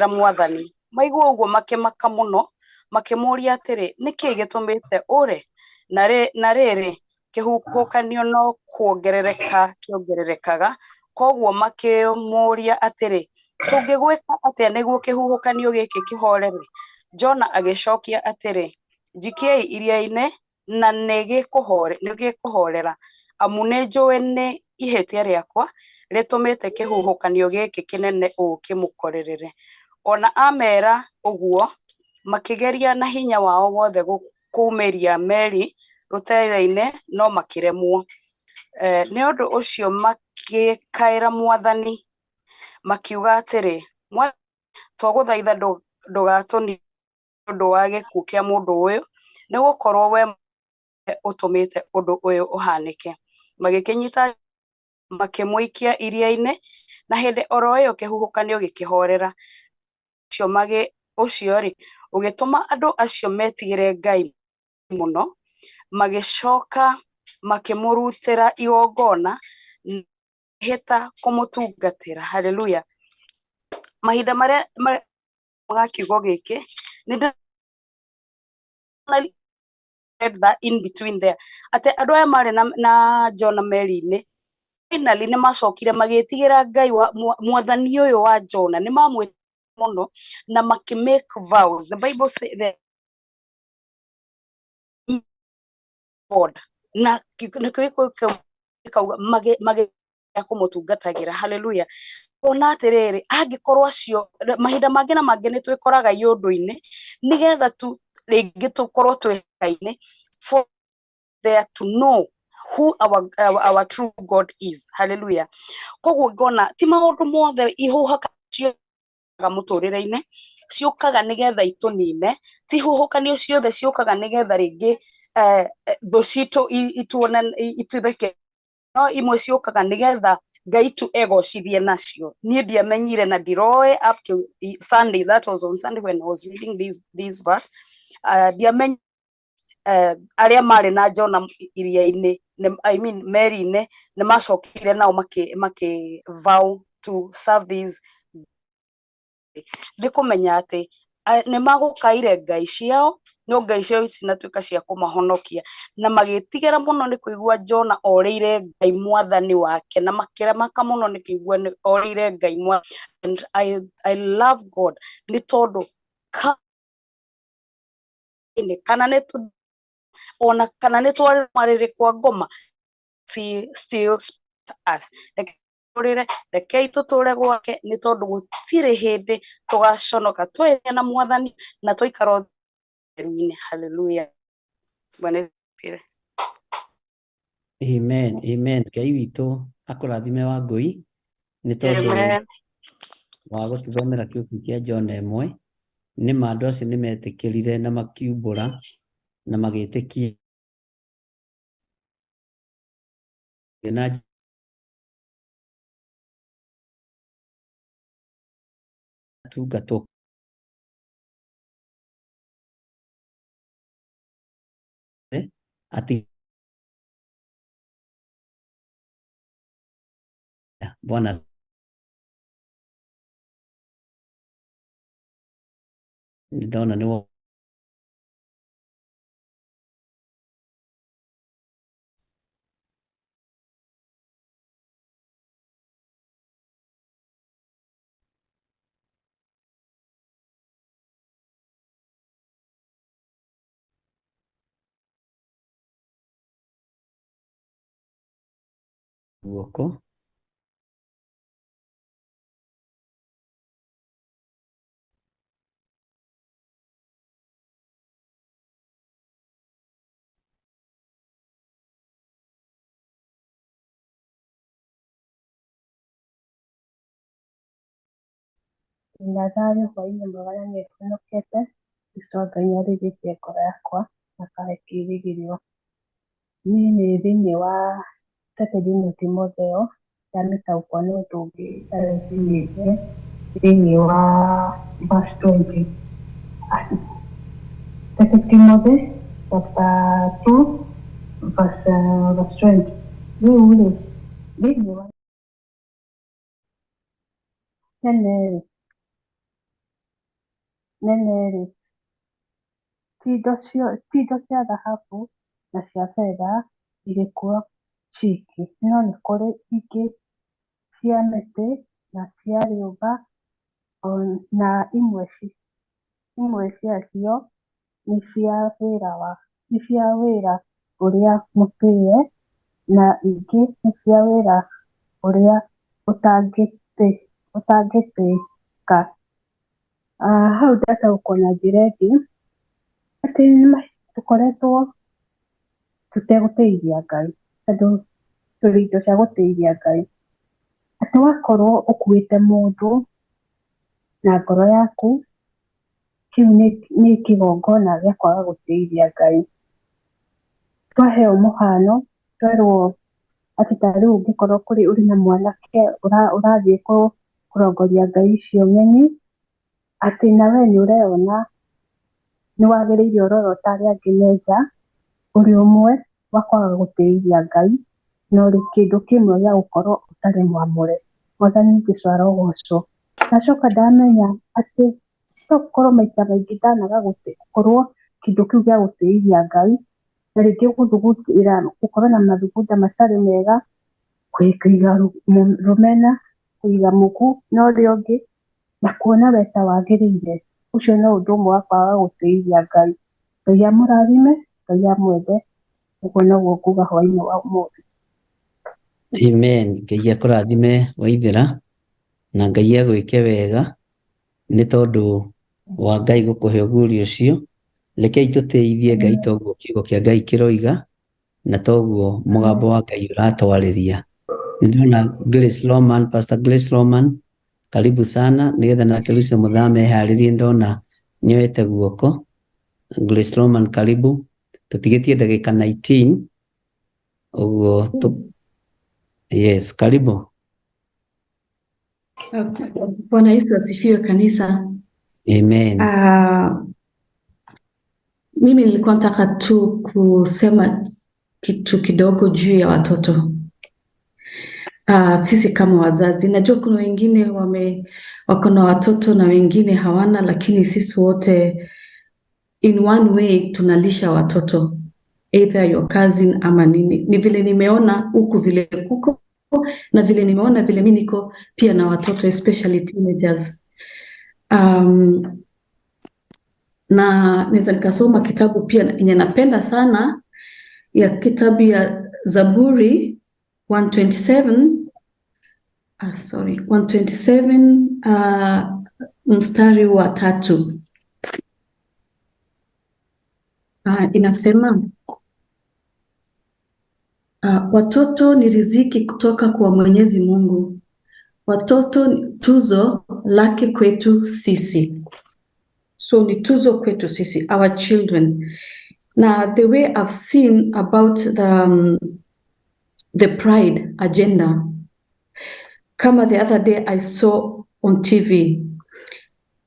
Mwathani. Maigua ũguo makĩmaka mũno, makĩmũũria atĩrĩ, nĩkĩ gĩtũmĩte ũre? Na rĩrĩ, kĩhuhũkanio no kuongerereka kĩongererekaga, koguo makĩmũũria atĩrĩ, tũngĩgwĩka atĩa nĩguo kĩhuhũkanio gĩkĩ kĩhorere? Jona agĩcokia atĩrĩ, njikiei iria-inĩ na nĩgĩkũhorera, amu nĩnjũĩ nĩ ihĩtia rĩakwa rĩtũmĩte kĩhuhũkanio gĩkĩ kĩnene ũũ kĩmũkorerere. Ona amera ũguo, makĩgeria na hinya wao wothe kuumĩria meri rũteere-inĩ, no makĩremwo. Nĩ ũndũ ũcio magĩkaĩra Mwathani makiuga atĩrĩ, twagũthaitha ndũgatũniine nĩ ũndũ wa gĩkuũ kĩa mũndũ ũyũ, nĩgũkorwo we ũtũmĩte ũndũ ũyũ ũhanĩke. Magĩkĩnyita makĩmũikia iria-inĩ, na hĩndĩ oro ĩyo kĩhuhũkanio gĩkĩhorera. Ũcio-rĩ, ũgĩtũma andũ acio metigĩre Ngai mũno, magĩcoka makĩmũrutĩra igongona na makĩĩhĩta kũmũtungatĩra. Haleluya. Mahinda marĩa kiugo gĩkĩ nĩ read that in between there, atĩ andũ aya marĩ na Jona meri-inĩ, finally nĩ macokire magĩtigĩra Ngai wa Mwathani ũyũ wa Jona, nĩ mamwĩtigĩra mũno na makĩ make vows. The Bible say the God na nakĩo gĩkauga magĩ kũmũtungatagĩra. Haleluya. Ona atĩrĩrĩ, angĩkorwo acio mahinda mangĩ na mangĩ nĩ twĩkoraga iũndũ-inĩ nĩgetha tu rĩngĩ tũkorwo twĩkaine for there to know who our true God is. Hallelujah. Koguo ngona ti maũndũ mothe ihũhaka ciũkaga mũtũrĩre-inĩ ciũkaga nĩgetha itũnine, ti huhũkanio ciothe ciũkaga nĩgetha rĩngĩ thũ citũ ituone itutheke, no imwe ciũkaga nĩgetha Ngai tu egocithie nacio. Niĩ ndiamenyire na ndiroĩ up to Sunday, that was on Sunday when I was reading this verse. Ndiamenyire arĩa marĩ na Jona iria-inĩ, I mean meri-inĩ, nĩ macokire nao makĩ vow to serve these. Nĩ kũmenya atĩ nĩ magũkaire ngai ciao, no ngai ciao icinatuĩka cia kũmahonokia, na magĩtigĩra mũno nĩ kũigua Jona orĩire Ngai mwathani wake, na makĩramaka mũno nĩ kũigua orĩire Ngai mwathani. And I love God nĩ tondũ kana nĩ ona kana nĩ twarĩrĩ kwa ngoma, still us. Rekei tũtũre gwake nĩ tondũ gũtirĩ hĩndĩ tũgaconoka twĩna na mwathani na twaikara ũtheru-inĩ. Hallelujah. Bwana asifiwe. Amen, amen. Ngai witũ akũrathime Wangũi nĩ tondũ wa gũtũthomera kiugo kĩa John ĩmwe. Nĩ ma andũ acio nĩ metĩkĩrire na makiumbũra na magĩtĩkia na tungatwo ati Bwana ndona nĩ guoko. Ndĩna thayũ hwaĩ-inĩ mwega na nĩhonokete, Kristo Ngai nĩarĩithĩtie ngoro yakwa na akahe kĩĩrĩgĩrĩro. Niĩ nĩ thĩinĩ wa Second Timotheo ndamĩtaũkwo nĩ ũndũ ũngĩ ĩtarecinyĩte thĩinĩ wa verse 20. Second Timothy chapter 2 verse 20. Rĩu rĩ, thĩinĩ wa nene-rĩ, ti indo cia thahabu na cia betha irĩ kuo ciki, no nĩ kũrĩ ingĩ cia mĩtĩ na cia rĩũmba, na imwe ciacio nĩ cia wĩra ũrĩa mũtĩe, na ingĩ nĩ cia wĩra ũrĩa ũtangĩtĩĩka. Hau ndataũkwo na njĩra ĩngĩ atĩ tũkoretwo tũtegũtĩithia Ngai, tondũ tũrĩ indo cia gũtĩithia Ngai. Atĩ wakorwo ũkuĩte mũndũ na ngoro yaku, kĩu nĩ kĩgongona gĩa kwaga gũtĩithia Ngai. Twaheo mũhano, twerwo atĩ ta rĩu ũngĩkorwo kũrĩ ũrĩ na mwanake ũrathiĩ kũrongoria ngai icio ng'eni, atĩ nawe nĩ ũreona nĩ wagĩrĩire ũrorwo ta arĩa angĩ me nja, ũrĩ ũmwe wa kwaga gũtĩithia Ngai, na ũrĩ kĩndũ kĩmwe gĩa gũkorwo ũtarĩ mwamũre. Mwathani Jesũ arogocwo. Ndacoka ndamenya atĩ tokorwo maita maingĩ ndanaga gũkorwo kĩndũ kĩu gĩa gũtĩithia Ngai, na rĩngĩ gũthugundĩra gũkorwo na mathugunda matarĩ mega, kũiga rũmena, kũiga muku na ũrĩa ũngĩ, na kuona we ta wagĩrĩire. Ũcio no ũndũ ũmwe wa kwaga gũtĩithia Ngai. Ngai amũrathime, Ngai amwende. Ũguo noguo nguga hwaĩ-inĩ wa ũmũthĩ. Amen. Ngai akũrathime Waithera. Na Ngai agwĩke wega nĩ tondũ wa Ngai gũkũhe ũguũrio ũcio. Rekei tũtĩithie Ngai toguo kiugo kĩa Ngai kĩroiga na toguo mũgambo wa Ngai ũratwarĩria. Nĩ ndĩrona Grace Roman, Pastor Grace Roman, karibu sana, nĩgetha nake Lucy Mũthame eharĩrie, ndona nĩoete guoko. Grace Roman, karibu. Tũtigĩtie ndagĩka 19 ũguo yes, karibu. Okay. Bwana Yesu asifiwe kanisa. Amen. Mimi nilikuwa nataka tu kusema kitu kidogo juu ya watoto. Sisi kama wazazi, najua kuna wengine wako na watoto na wengine hawana, lakini sisi wote in one way tunalisha watoto, either your cousin ama nini. Ni vile nimeona huku vile kuko na vile nimeona vile mi niko pia na watoto, especially teenagers. Na naweza nikasoma kitabu pia yenye napenda sana ya kitabu ya Zaburi 127, sorry, 127, mstari wa 3. Inasema, watoto ni riziki kutoka kwa Mwenyezi Mungu, watoto ni tuzo lake kwetu sisi. So ni tuzo kwetu sisi, our children. Now the way I've seen about the pride agenda, kama the other day I saw on TV,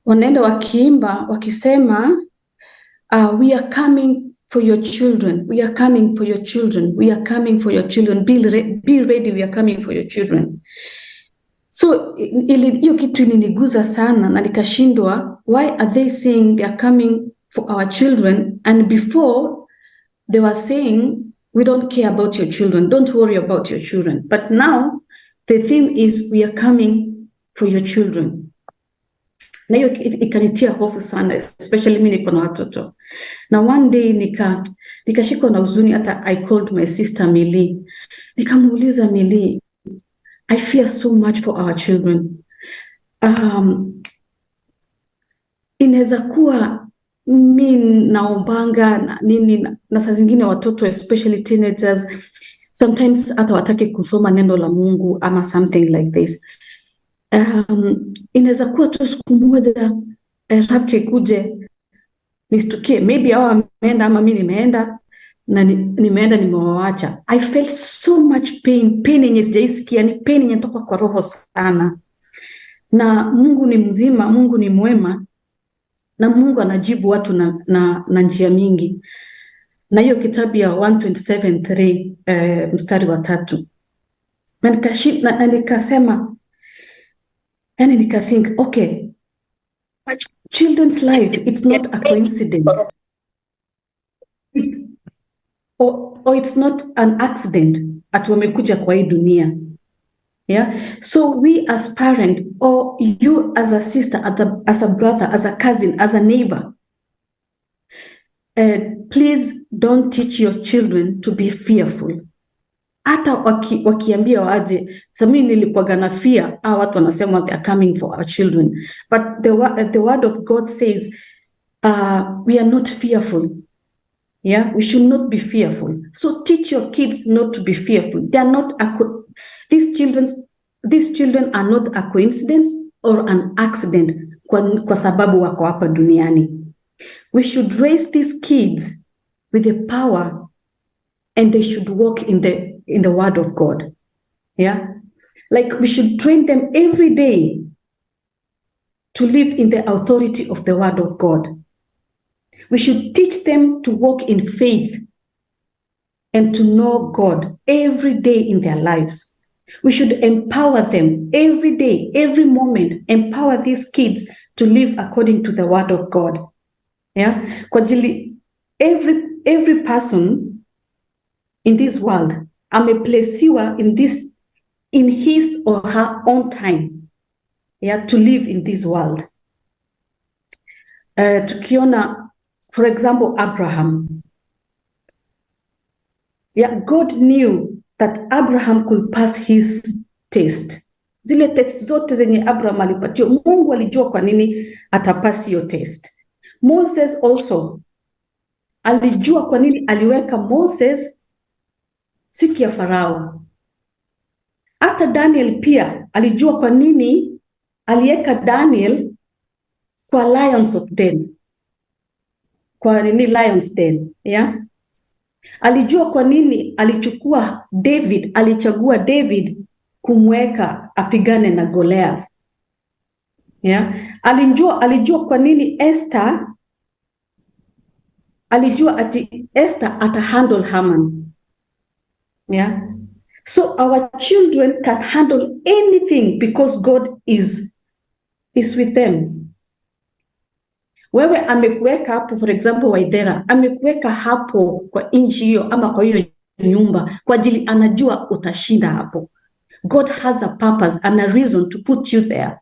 wanaenda wakiimba wakisema, we are coming for your children, we are coming for your children, we are coming for your children, be ready, we are coming for your children. So hiyo kitu iliniguza sana na nikashindwa, why are they saying they are coming for our children, and before they were saying we don't care about your children, don't worry about your children, but now the theme is we are coming for your children. Na hiyo ikanitia hofu sana, especially mimi niko na watoto. Na one day nikashikwa na huzuni, hata I called my sister Mili, nikamuuliza Mili, I fear so much for our children. Inaweza kuwa mi naombanga na nini, na saa zingine watoto especially teenagers sometimes hata wataki kusoma neno la Mungu ama something like this. Inaweza kuwa tu siku moja rapture ikuje nistukie, maybe hao wameenda ama mi nimeenda na nimeenda nimewaacha. I felt so much pain yenye sijaisikia, ni pain yenye toka kwa roho sana. Na Mungu ni mzima, Mungu ni mwema, na Mungu anajibu watu na njia mingi. Na hiyo kitabu ya 127:3, mstari wa 3, na nikasema, yani nikathink, okay, children's life, it's not a coincidence. Or it's not an accident ati wamekuja kwa hii dunia. Yeah? So we as parent, or you as a sister, as a brother, as a cousin, as a neighbor, please don't teach your children to be fearful. Hata wakiambia waje, sami nilikuwaga na fear, watu wanasema they are coming for our children. But the word of God says, we are not fearful. Yeah, we should not be fearful. So teach your kids not to be fearful. They are not these children are not a coincidence or an accident kwa sababu wako hapa duniani. We should raise these kids with the power, and they should walk in the word of God. Yeah, like we should train them every day to live in the authority of the word of God. We should teach them to walk in faith and to know God every day in their lives. We should empower them every day, every moment, empower these kids to live according to the word of God. Yeah, kwa ajili every person in this world ameplesiwa in his or her own time, yeah, to live in this world. Tukiona, for example, Abraham. Yeah, God knew that Abraham could pass his test. Zile test zote zenye Abraham alipatiwa, Mungu alijua kwa nini atapasi hiyo test. Moses also alijua kwa nini aliweka Moses siku ya Farao. Hata Daniel pia alijua kwa nini aliweka Daniel kwa lions of den, kwa nini lions den, yeah? Alijua kwa nini alichukua David, alichagua David kumweka apigane na Goliath. Yeah? Alijua kwa nini Esther, alijua ati Esther ata handle Haman. Yeah? So our children can handle anything because God is with them. Wewe amekuweka hapo, for example, Waithera amekuweka hapo kwa nchi hiyo ama kwa hiyo nyumba kwa ajili anajua utashinda hapo. God has a purpose and a reason to put you there.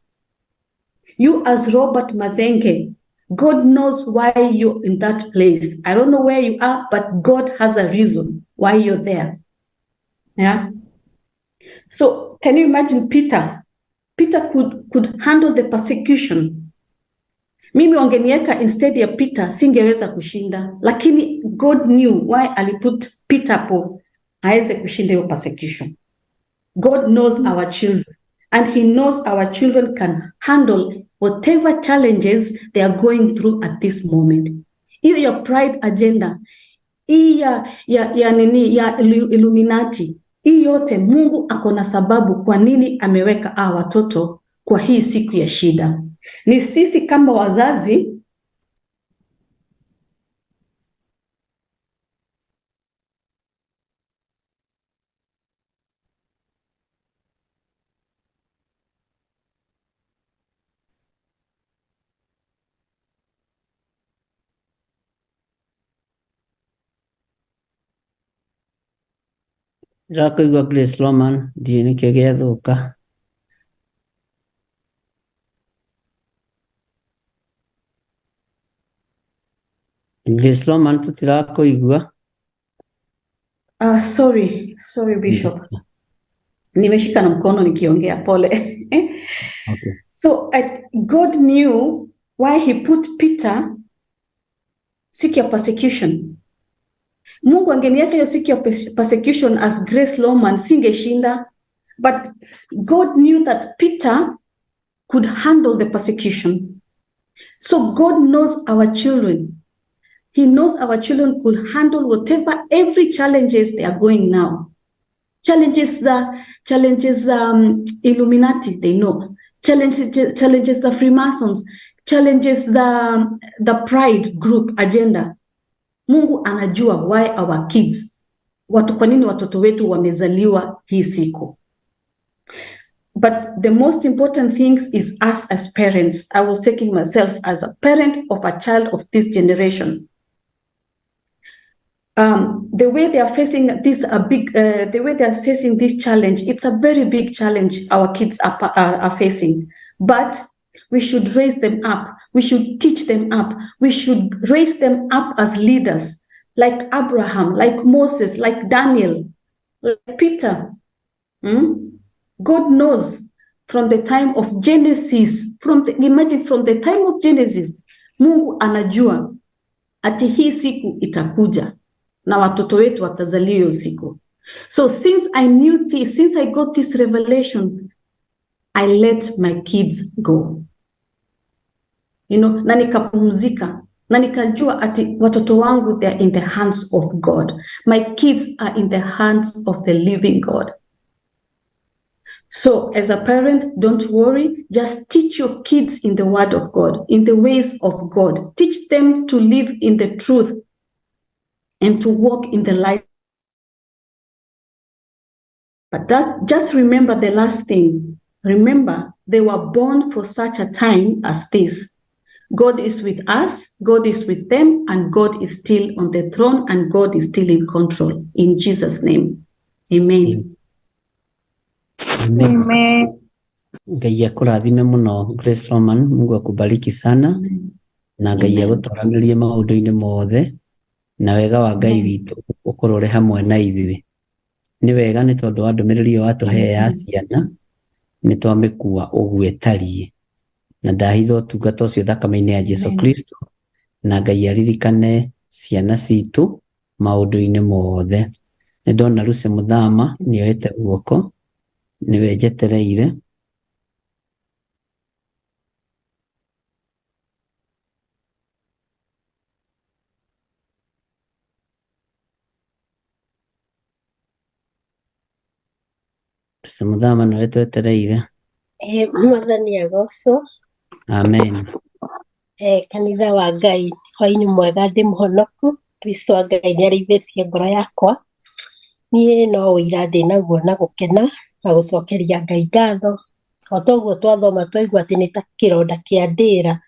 You as Robert Mathenge, God knows why you're in that place. I don't know where you are, but God has a reason why you're there. Yeah. So can you imagine Peter? Peter could handle the persecution. Mimi wangeniweka instead ya Peter, singeweza kushinda, lakini God knew why aliput Peter hapo aweze kushinda hiyo persecution. God knows our children, and he knows our children can handle whatever challenges they are going through at this moment. Hiyo ya pride agenda, hii ya nini ya Illuminati, hii yote Mungu ako na sababu kwa nini ameweka hawa watoto kwa hii siku ya shida. Ni sisi kama wazazi Ndĩrakũigua Grace Roman, ndiũĩ nĩkĩ gĩathũka. Grace Roman, tũtirakũigua. Sorry, sorry Bishop. Nimeshika na mkono nikiongea, pole. Okay. So God knew why he put Peter siku ya persecution. Mungu angeniweka hiyo siku ya persecution as Grace Lowman, singeshinda. But God knew that Peter could handle the persecution. So God knows our children. He knows our children could handle whatever, every challenges they are going now. Challenges Illuminati, they know. Challenges the Freemasons, challenges the pride group agenda. Mungu anajua why our kids, watu, kwa nini watoto wetu wamezaliwa hii siku. But the most important things is us as parents. I was taking myself as a parent of a child of this generation. The way they are facing this a big, the way they are facing this challenge, it's a very big challenge our kids are facing. But we should raise them up. We should teach them up. We should raise them up as leaders, like Abraham, like Moses, like Daniel, like Peter. God knows from the time of Genesis, imagine from the time of Genesis, Mungu anajua ati hii siku itakuja na watoto wetu watazaliwa hiyo siku. So since I knew this, since I got this revelation, I let my kids go. Na nikapumzika, na nikajua ati watoto wangu, they are in the hands of God. My kids are in the hands of the living God. So as a parent, don't worry. Just teach your kids in the word of God, in the ways of God. Teach them to live in the truth and to walk in the light. But just remember the last thing. Remember, they were born for such a time as this. God is with us, God is with them, and God is still on the throne, and God is still in control. In Jesus' name, amen. Amen. Amen. Ngai akũrathime mũno Grace Roman, Mungu akubariki sana na Ngai Amen. agũtoranĩrie maũndũ-inĩ mothe na wega wa Ngai Amen. witũ ũkorwo ũrĩ hamwe na ithuĩ. Nĩ wega nĩ tondũ wa ndũmĩrĩri ĩyo watũhe ya ciana Nĩ twamĩkua ũguo ĩtariĩ, na ndahitha ũtungata ũcio thakame-inĩ ya Jesu Amen. Kristo, na Ngai aririkane ciana citũ maũndũ-inĩ mothe. Nĩ ndona Lucy Mũthama nĩoete guoko, nĩwe njetereire. Lucy Mũthama nĩwe twetereire. Mwathani agocwo. Amen. Kanitha wa Ngai, hwainĩ mwega, ndĩ mũhonoku. Kristo wa Ngai nĩ arĩithĩtie ngoro yakwa. Niĩ no ũira ndĩ naguo na gũkena na gũcokeria Ngai ngatho. O toguo twathoma twaigua atĩ nĩ ta kĩronda kĩa ndĩra.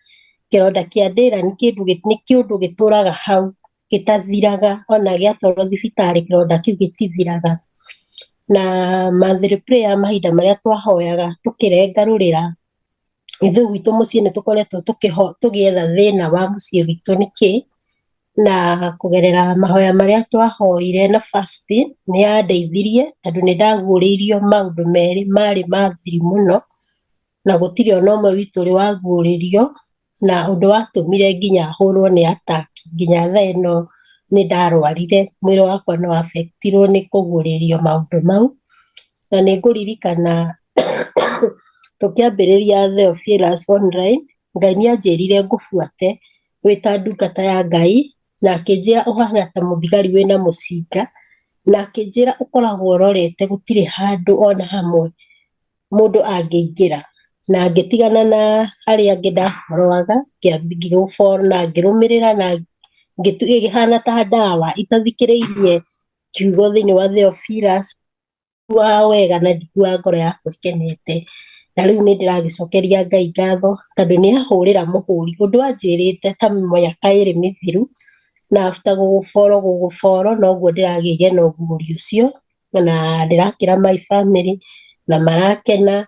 Kĩronda kĩa ndĩra nĩ kĩndũ nĩ kĩũndũ gĩtũraga hau gĩtathiraga, ona gĩatwarwo thibitarĩ kĩronda kĩu gĩtithiraga. Na monthly prayer mahinda marĩa twahoyaga tũkĩrenga rũrĩra, ithuĩ gwitũ mũciĩ nĩ tũkoretwo tũgĩetha thĩna wa mũciĩ witũ nĩkĩ, na kũgerera mahoya marĩa twahoire na fasting nĩ yandeithirie tondũ nĩ ndaguũrĩirio maũndũ merĩ marĩ ma thiri mũno, na gũtirĩ ona ũmwe witũ ũrĩ waguũrĩrio, na ũndũ watũmire nginya hũrwo nĩ attack nginya thaa ĩno nĩ ndarwarire, mwĩrĩ wakwa nĩ wabektirwo nĩ kũguũrĩrio maũndũ mau. Na nĩ ngũririkana tũkĩambĩrĩria Theophilus online, Ngai nĩ anjĩrire ngũbuate wĩ ta ndungata ya Ngai, na akĩnjĩra ũhana ta mũthigari wĩna mũcinga, na akĩnjĩra ũkoragwo ũrorete gũtirĩ handũ ona hamwe mũndũ angĩingĩra. Na ngĩtigana na arĩa angĩ ndaroaga, ngĩgũboro na ngĩrũmĩrĩra na ĩkĩhana ta ndawa itathikĩrĩirie kiugo thĩinĩ wa Theophilus wa wega na ndiguaga ngoro yakwa ĩkenete. Na rĩu nĩ ndĩragĩcokeria Ngai ngatho tondũ nĩ ahũrĩra mũhũri ũndũ anjĩrĩte ta mĩaka ĩrĩ mĩthiru, na after gũgũboro gũgũboro noguo ndĩragĩire na ũguũrio ũcio, na ndĩrakĩra my family na marakena.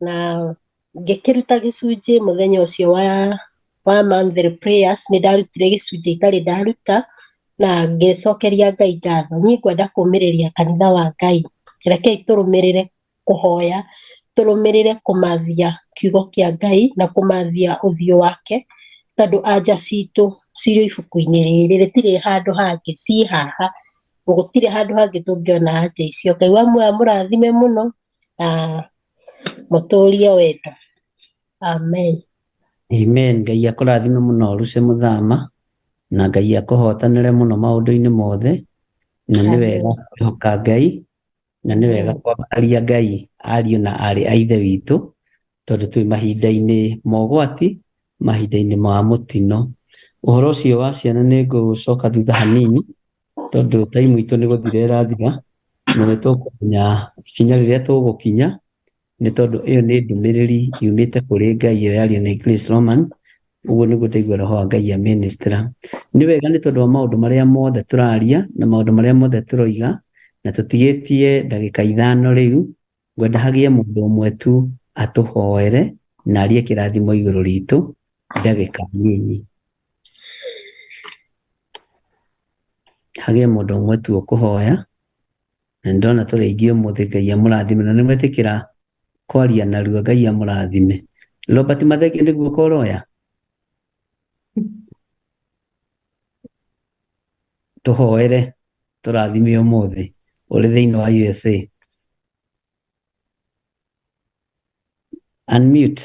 Na ngĩkĩruta gĩcunjĩ mũthenya ũcio wa monthly prayers, nĩ ndarutire gĩcunjĩ itarĩ ndaruta na ngĩcokeria Ngai ngatho. Niĩ ngwenda kũmĩrĩria kanitha wa Ngai, rekei tũrũmĩrĩre kũhoya, tũrũmĩrĩre kũmathia kiugo kĩa Ngai na kũmathia ũthiũ wake, tondũ anja citũ cirĩ ibuku-inĩ rĩrĩ, rĩtirĩ handũ hangĩ, ciĩ haha, gũtirĩ handũ hangĩ tũngĩona anja icio. Ngai wa muoyo amũrathime mũno na mũtũrie wendo. Amen. Amen. Ngai akũrathime mũno Lucy Mũthama, na Ngai akũhotanĩre mũno maũndũ-inĩ mothe, na nĩ wega kwĩhoka Ngai, na nĩ wega kwambararia Ngai ariũ na aarĩ a ithe witũ, tondũ twĩ mahinda-inĩ ma ũgwati, mahinda-inĩ ma mũtino. Ũhoro ũcio wa ciana nĩ ngũcoka thutha hanini, tondũ taimu itũ nĩ gũthira ĩrathira, na nĩ tũkũmenya ikinya rĩrĩa tũgũkinya, nĩ tondũ ĩyo nĩ ndũmĩrĩri yumĩte kũrĩ Ngai ĩyo yario nĩ Grace Roman. Ũguo nĩguo ndaigua roho wa Ngai amĩnĩstĩra. Nĩ wega nĩ tondũ wa maũndũ marĩa mothe tũraria na maũndũ marĩa mothe tũroiga, na tũtigĩtie ndagĩka 5 rĩu, ngwenda hagĩe mũndũ ũmwe tu atũhoere na arie kĩrathimo igũrũ ritũ ndagĩka nini. Hagĩe mũndũ ũmwe tu ũkũhoya, na nĩndona tũrĩ aingĩ ũmũthĩ. Ngai amũrathime, na nĩmwetĩkĩra kwaria narua. Ngai amũrathime. Robert Mathenge nĩguo ũroya? Tũhoere tũrathime ũmũthĩ ũrĩ thĩinĩ wa USA. Unmute.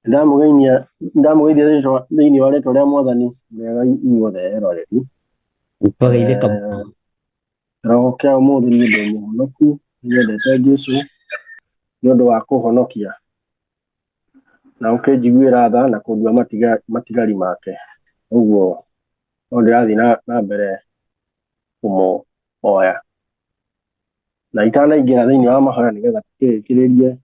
Ndamũgeithia thĩinĩ wa rĩtwa rĩa Mwathani mwega inyuothe eroreri. Twageithĩka mũno. Kĩroho kĩa ũmũthĩ niĩ ndĩ mũhonoku, nĩnyendete Jesũ nĩ ũndũ wa kũhonokia na ũkĩnjiguĩra tha na kũndua matigari make. Ũguo no ndĩrathiĩ na mbere kũmũhoya. Na itanaingĩra thĩinĩ wa mahoya nĩgetha tũkĩrĩkĩrĩrie,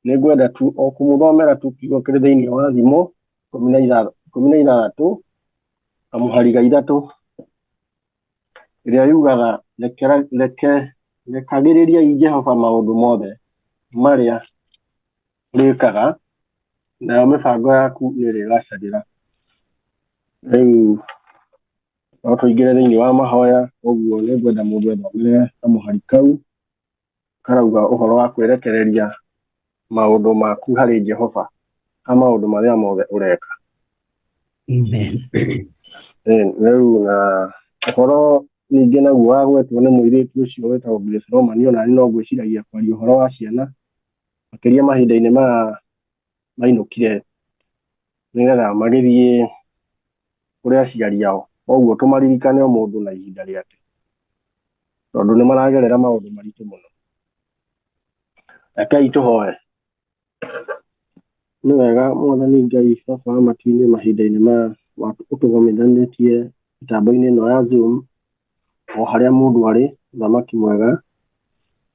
nĩ ngwenda tu o kũmũthomera tu kiugo kĩrĩ thĩinĩ wa Thimo 16 kamũhari ga 3, ĩrĩa yugaga rekagĩrĩriai Jehova maũndũ mothe marĩa ũrĩkaga, nayo mĩbango yaku nĩĩrĩgacagĩra. Rĩu No tũingĩre thĩinĩ wa mahoya, ũguo nĩ ngwenda mũndũ ethomere kamũhari kau karauga ũhoro wa kwĩrekereria maũndũ maku harĩ Jehova ha maũndũ marĩa mothe ũreka. Amen. Rĩu na ũhoro ningĩ naguo wa gwetwo nĩ mũirĩtu ũcio wĩtagwo Grace Roman, ona niĩ no ngwĩciragia kwaria ũhoro wa ciana makĩria mahinda-inĩ maya mainũkire nĩgetha magĩthiĩ kũrĩ aciari ao. Koguo tũmaririkane o mũndũ na ihinda rĩake, tondũ nĩ maragerera maũndũ maritũ mũno. Rekei tũhoe. Nĩ wega Mwathani Ngai Baba wa matu-inĩ, mahinda-inĩ maya ũtũgomithanĩtie mĩtambo-inĩ ĩno ya Zoom, o harĩa mũndũ arĩ, Mũthamaki mwega,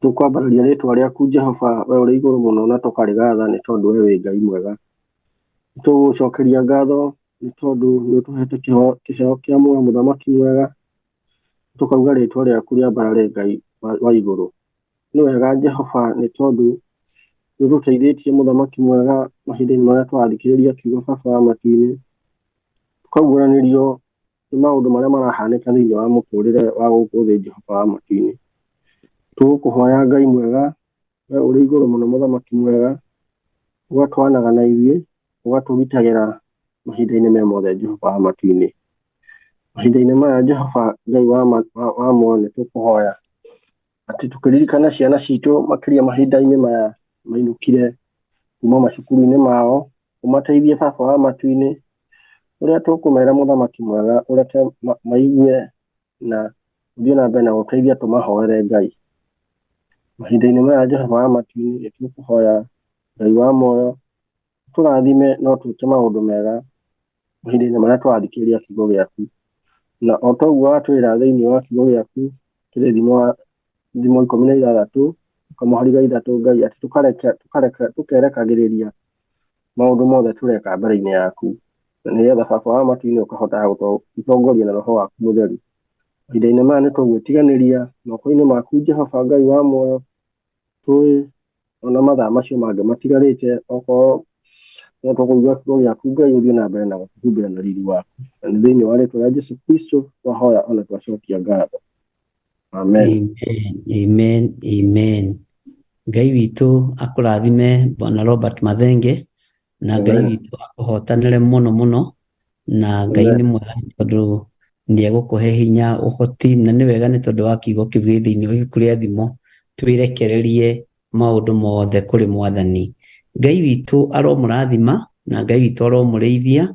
tũkwambararia rĩtwa rĩaku Jehova, we ũrĩ igũrũ mũno, na tũkarĩgatha nĩ tondũ we wĩ Ngai mwega. Tũgũcokeria ngatho nĩ tondũ nĩ ũtũhete kĩheo kĩa muoyo, Mũthamaki mwega, tũkauga rĩtwa rĩaku rĩambarare Ngai wa igũrũ. Nĩ wega Jehova nĩ tondũ nĩ ũtũteithĩtie Mũthamaki mwega mahinda-inĩ marĩa tũrathikĩrĩria kiugo Baba wa matu-inĩ, tũkaguũranĩrio nĩ maũndũ marĩa marahanĩka thĩinĩ wa mũtũrĩre wa gũkũ thĩ Jehova wa matu-inĩ. Tũgũkũhoya Ngai mwega, we ũrĩ igũrũ mũno Mũthamaki mwega, ũgatwanaga na ithuĩ, ũgatũgitagĩra mahinda-inĩ me mothe Jehova wa matu-inĩ. Mahinda-inĩ maya Jehova Ngai wa muoyo nĩ tũkũhoya atĩ tũkĩririkana ciana citũ makĩria mahinda-inĩ maya mainũkire kuma macukuru-inĩ mao, ũmateithie Baba wa matu-inĩ, ũrĩa tũkũmera Mũthamaki mwega, ũreke maigue na ũthiĩ na mbere na gũteithia tũmahoere Ngai. Mahinda-inĩ maya Jehova wa matu-inĩ nĩ tũkũhoya Ngai wa muoyo tũrathime no twĩke maũndũ mega mahinda-inĩ marĩa tũrathikĩrĩria kiugo gĩaku, na o toguo watwĩra thĩinĩ wa kiugo gĩaku kĩrĩ thimo 16 kamũhari ga 3 Ngai atĩ tũkerekagĩrĩria maũndũ mothe tũreka mbere-inĩ yaku, na nĩgetha Baba wa matu-inĩ ũkahotaga gũtũtongoria na roho waku mũtheru. Mahinda-inĩ maya nĩ tũgwĩtiganĩria moko-inĩ maku Jehova Ngai wa muoyo, tũĩ ona mathaa macio mangĩ matigarĩte, okorwo no tũkũigua kiugo gĩaku Ngai, ũthiĩ na mbere na gũtũhumbĩra na riri waku, na nĩ thĩinĩ wa rĩtwa rĩa Jesu Kristo twahoya ona twacokia ngatho. Amen. Amen. Amen. Amen. Ngai witũ akũrathime Bwana Robert Mathenge, na Ngai Amen. witũ akũhotanĩre mũno mũno, na Ngai Amen. nĩ mwega nĩ tondũ nĩ egũkũhe hinya ũhoti, na nĩ wega nĩ tondũ wa kiugo kĩu gĩ thĩinĩ wa ibuku rĩa Thimo, twĩrekererie maũndũ mothe kũrĩ Mwathani. Ngai witũ aromũrathima, na Ngai witũ aromũrĩithia,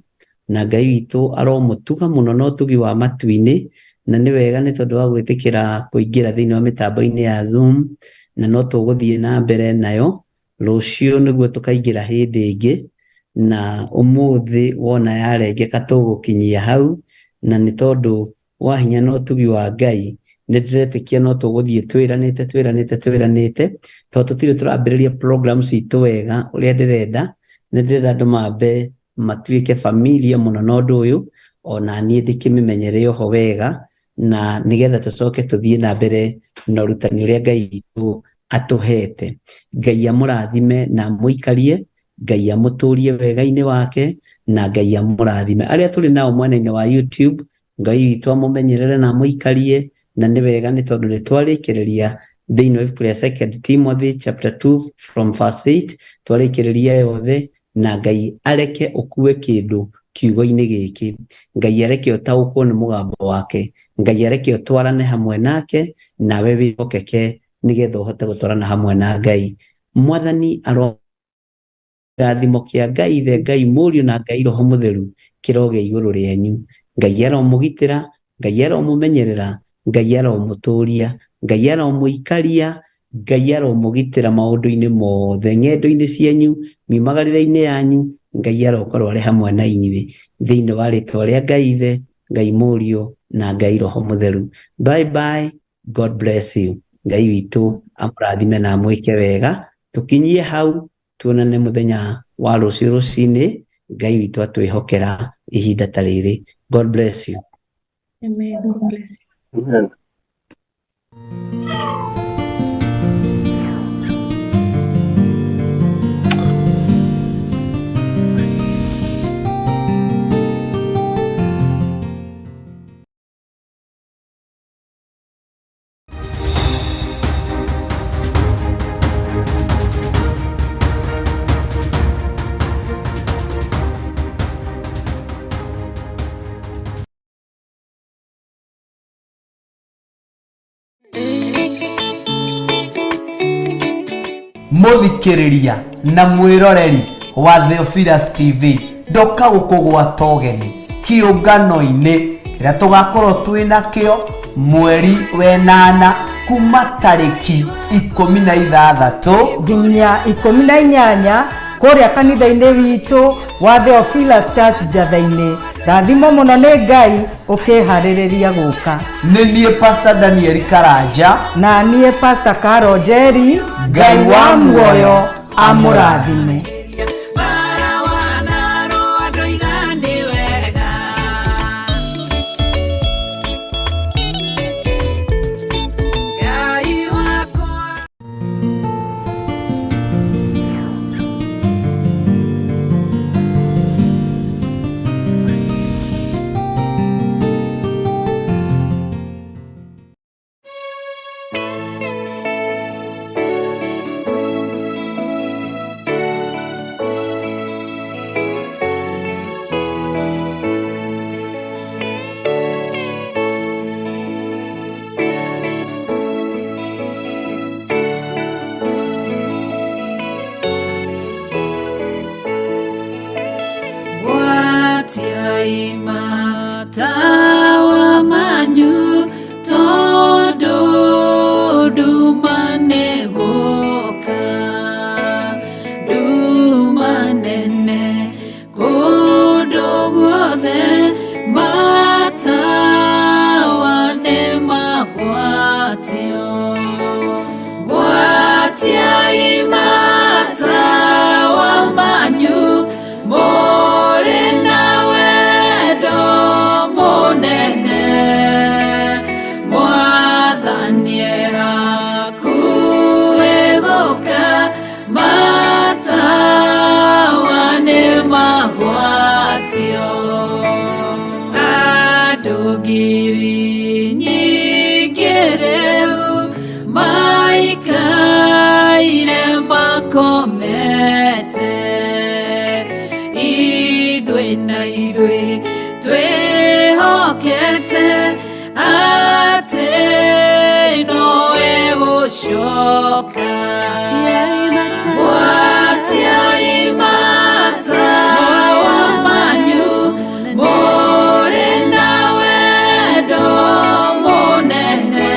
na Ngai witũ aromũtuga mũno na ũtugi wa matu-inĩ, na nĩ wega nĩ tondũ wa gwĩtĩkĩra kũingĩra thĩinĩ wa mĩtambo-inĩ ya Zoom, na no tũgũthiĩ na mbere nayo rũciũ nĩguo tũkaingĩra hĩndĩ ĩngĩ, na ũmũthĩ wona yarengeka tũgũkinyia hau, na nĩ tondũ wa hinya na ũtugi wa Ngai nĩ ndĩretĩkia no tũgũthiĩ twĩranĩte twĩranĩte twĩranĩte, tondũ tũtirĩ tũrambĩrĩria program citũ wega ũrĩa ndĩrenda. Nĩ ndĩrenda andũ mambe matuĩke familia mũno na ũndũ ũyũ, ona niĩ ndĩkĩmĩmenyere oho wega, na nĩgetha tũcoke tũthiĩ na mbere na ũrutani ũrĩa Ngai witũ atũhete. Ngai amũrathime na amũikarie, Ngai amũtũrie wega-inĩ wake, na Ngai amũrathime. Arĩa tũrĩ nao mwena-inĩ wa YouTube, Ngai witũ amũmenyerere na amũikarie, na nĩ wega nĩ tondũ nĩ twarĩkĩrĩria thĩinĩ wa ibuku rĩa Second Timothy chapter 2 from verse 8, twarĩkĩrĩria yothe, na Ngai areke ũkue kĩndũ kiugo-inĩ gĩkĩ. Ngai areke ũtaũkwo nĩ mũgambo wake, Ngai areke ũtwarane hamwe nake, nawe wĩhokeke nĩgetha ũhote gũtwarana hamwe na Ngai. Mwathani aro kĩrathimo kĩa Ngai Ithe, Ngai Mũriũ na Ngai Roho Mũtheru kĩrogĩa igũrũ rĩanyu. Ngai aromũgitĩra, Ngai aromũmenyerera, Ngai aromũtũria, Ngai aromũikaria, Ngai aromũgitĩra maũndũ-inĩ mothe, ng'endo-inĩ cianyu, miumagarĩre-inĩ yanyu, Ngai arokorwo arĩ hamwe na inyuĩ thĩinĩ wa rĩtwa rĩa Ngai Ithe, Ngai Mũriũ na Ngai Roho Mũtheru. Bye bye, God bless you. Ngai witũ amũrathime na amwĩke wega. Tũkinyie hau, tuonane mũthenya wa rũciũ rũcinĩ. Ngai witũ atwĩhokera ihinda ta rĩrĩ. God bless you. Amen. God bless you. Amen. Mũthikĩrĩria na mwĩroreri wa Theophilus TV, ndoka gũkũgwata ũgeni kĩũngano-inĩ kĩrĩa tũgakorwo twĩ nakĩo mweri wenana kuma tarĩki 16 nginya 18 kũrĩa kanitha-inĩ witũ wa Theophilus Church Njatha-inĩ. Rathimo mũno nĩ Ngai ũkĩharĩrĩria gũka. Nĩ niĩ Pastor Daniel Karanja na niĩ Pastor Caro Njeri. Ngai wa muoyo amũrathime. Matawa manyu tondu nduma nĩgũka, nduma nene kũndũ guothe, matawa nĩmagwatio. Gwatiai matawa manyu mũrĩ na wendo mũnene, Mwathani e hakuhĩ gũka, matawa nĩmagwatio. Andũ ngiri nyingĩ rĩu maikaire makomete, ithuĩ na ithuĩ twĩhokete atĩ nowe gũcoka. Gwatiai matawa manyu mũrĩ na wendo mũnene,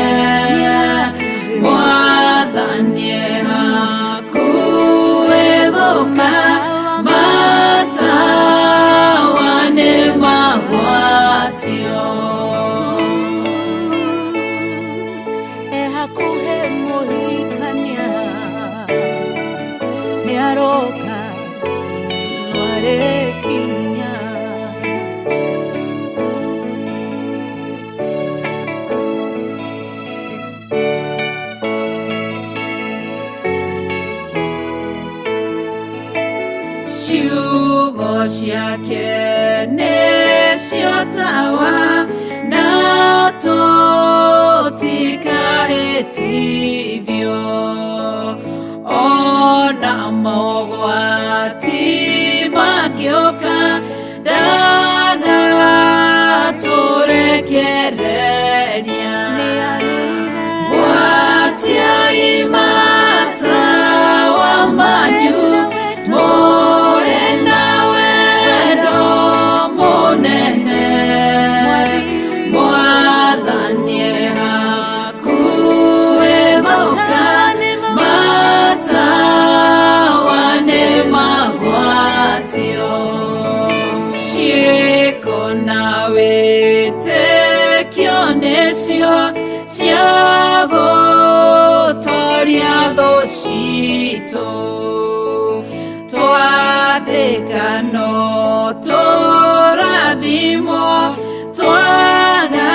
Mwathani e hakuhĩ gũka, matawa nĩmagwatio. E hakuhĩ mũhikania nĩaroka nĩarĩkinya. Ciugo ciake nĩcio tawa na tũtikahĩtithio, ona mogwati mangĩũka ndagatũrekereria. Gwatiai matawa manyu mũrĩ na wendo mũnene, Mwathani e hakuhĩ gũka, matawa nĩmagwatio. Ciĩko na wĩtĩkio nĩcio cia gũtoria thũ citũ, twathĩka no tũrathimwo, twaga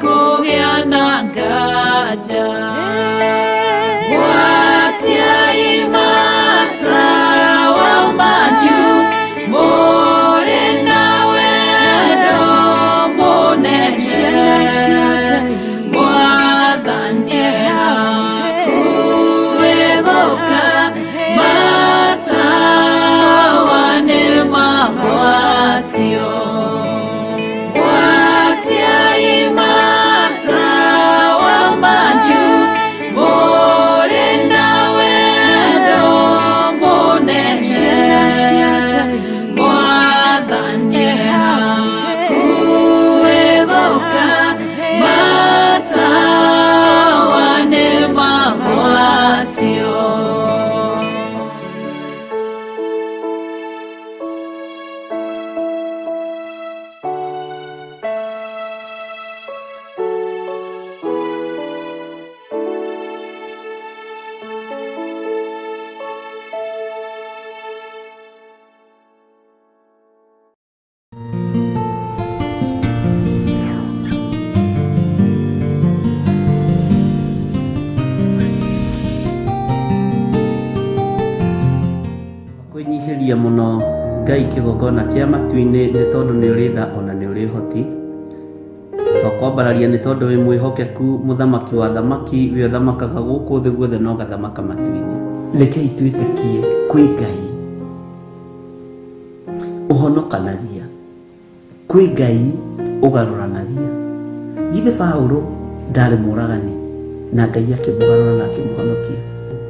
kũgĩa na nganja. Gwatiai matawa manyu mũrĩ na wendo mũnene, Mwathani e hakuhĩ gũka, matawa nĩmagwatio. Gwatiai matawa manyu Twakũrutithĩria mũno Ngai kĩgongona kĩa matu-inĩ nĩ tondũ nĩ ũrĩ tha ona nĩ ũrĩ ũhoti. Twakwambararia nĩ tondũ wĩ mwĩhokeku, mũthamaki wa thamaki, wĩ ũthamakaga gũkũ thĩ guothe na ũgathamaka matu-inĩ. Rekei twĩtĩkie kwĩ Ngai ũhonokanagia, kwĩ Ngai ũgarũranagia. Githĩ Paũlũ ndarĩ mũragani na Ngai akĩmũgarũra na akĩmũhonokia?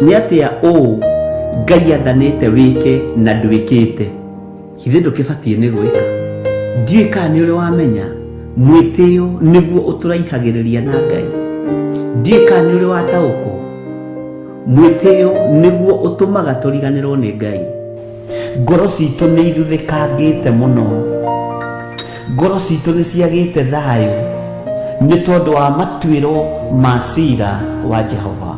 Nĩ atĩa ũũ Ngai athanĩte wĩke na ndwĩkĩte? Githĩ ndũkĩbatiĩ nĩ gwĩka? Ndiũĩ kana nĩ ũrĩ wamenya mwĩtĩo nĩguo ũtũraihagĩrĩria na Ngai. Ndiũĩ kana nĩ ũrĩ wataũkwo mwĩtĩo nĩguo ũtũmaga tũriganĩrwo nĩ Ngai. Ngoro citũ nĩ ithuthĩkangĩte mũno, ngoro citũ nĩ ciagĩte thayũ nĩ tondũ wa matuĩro ma cira wa Jehova.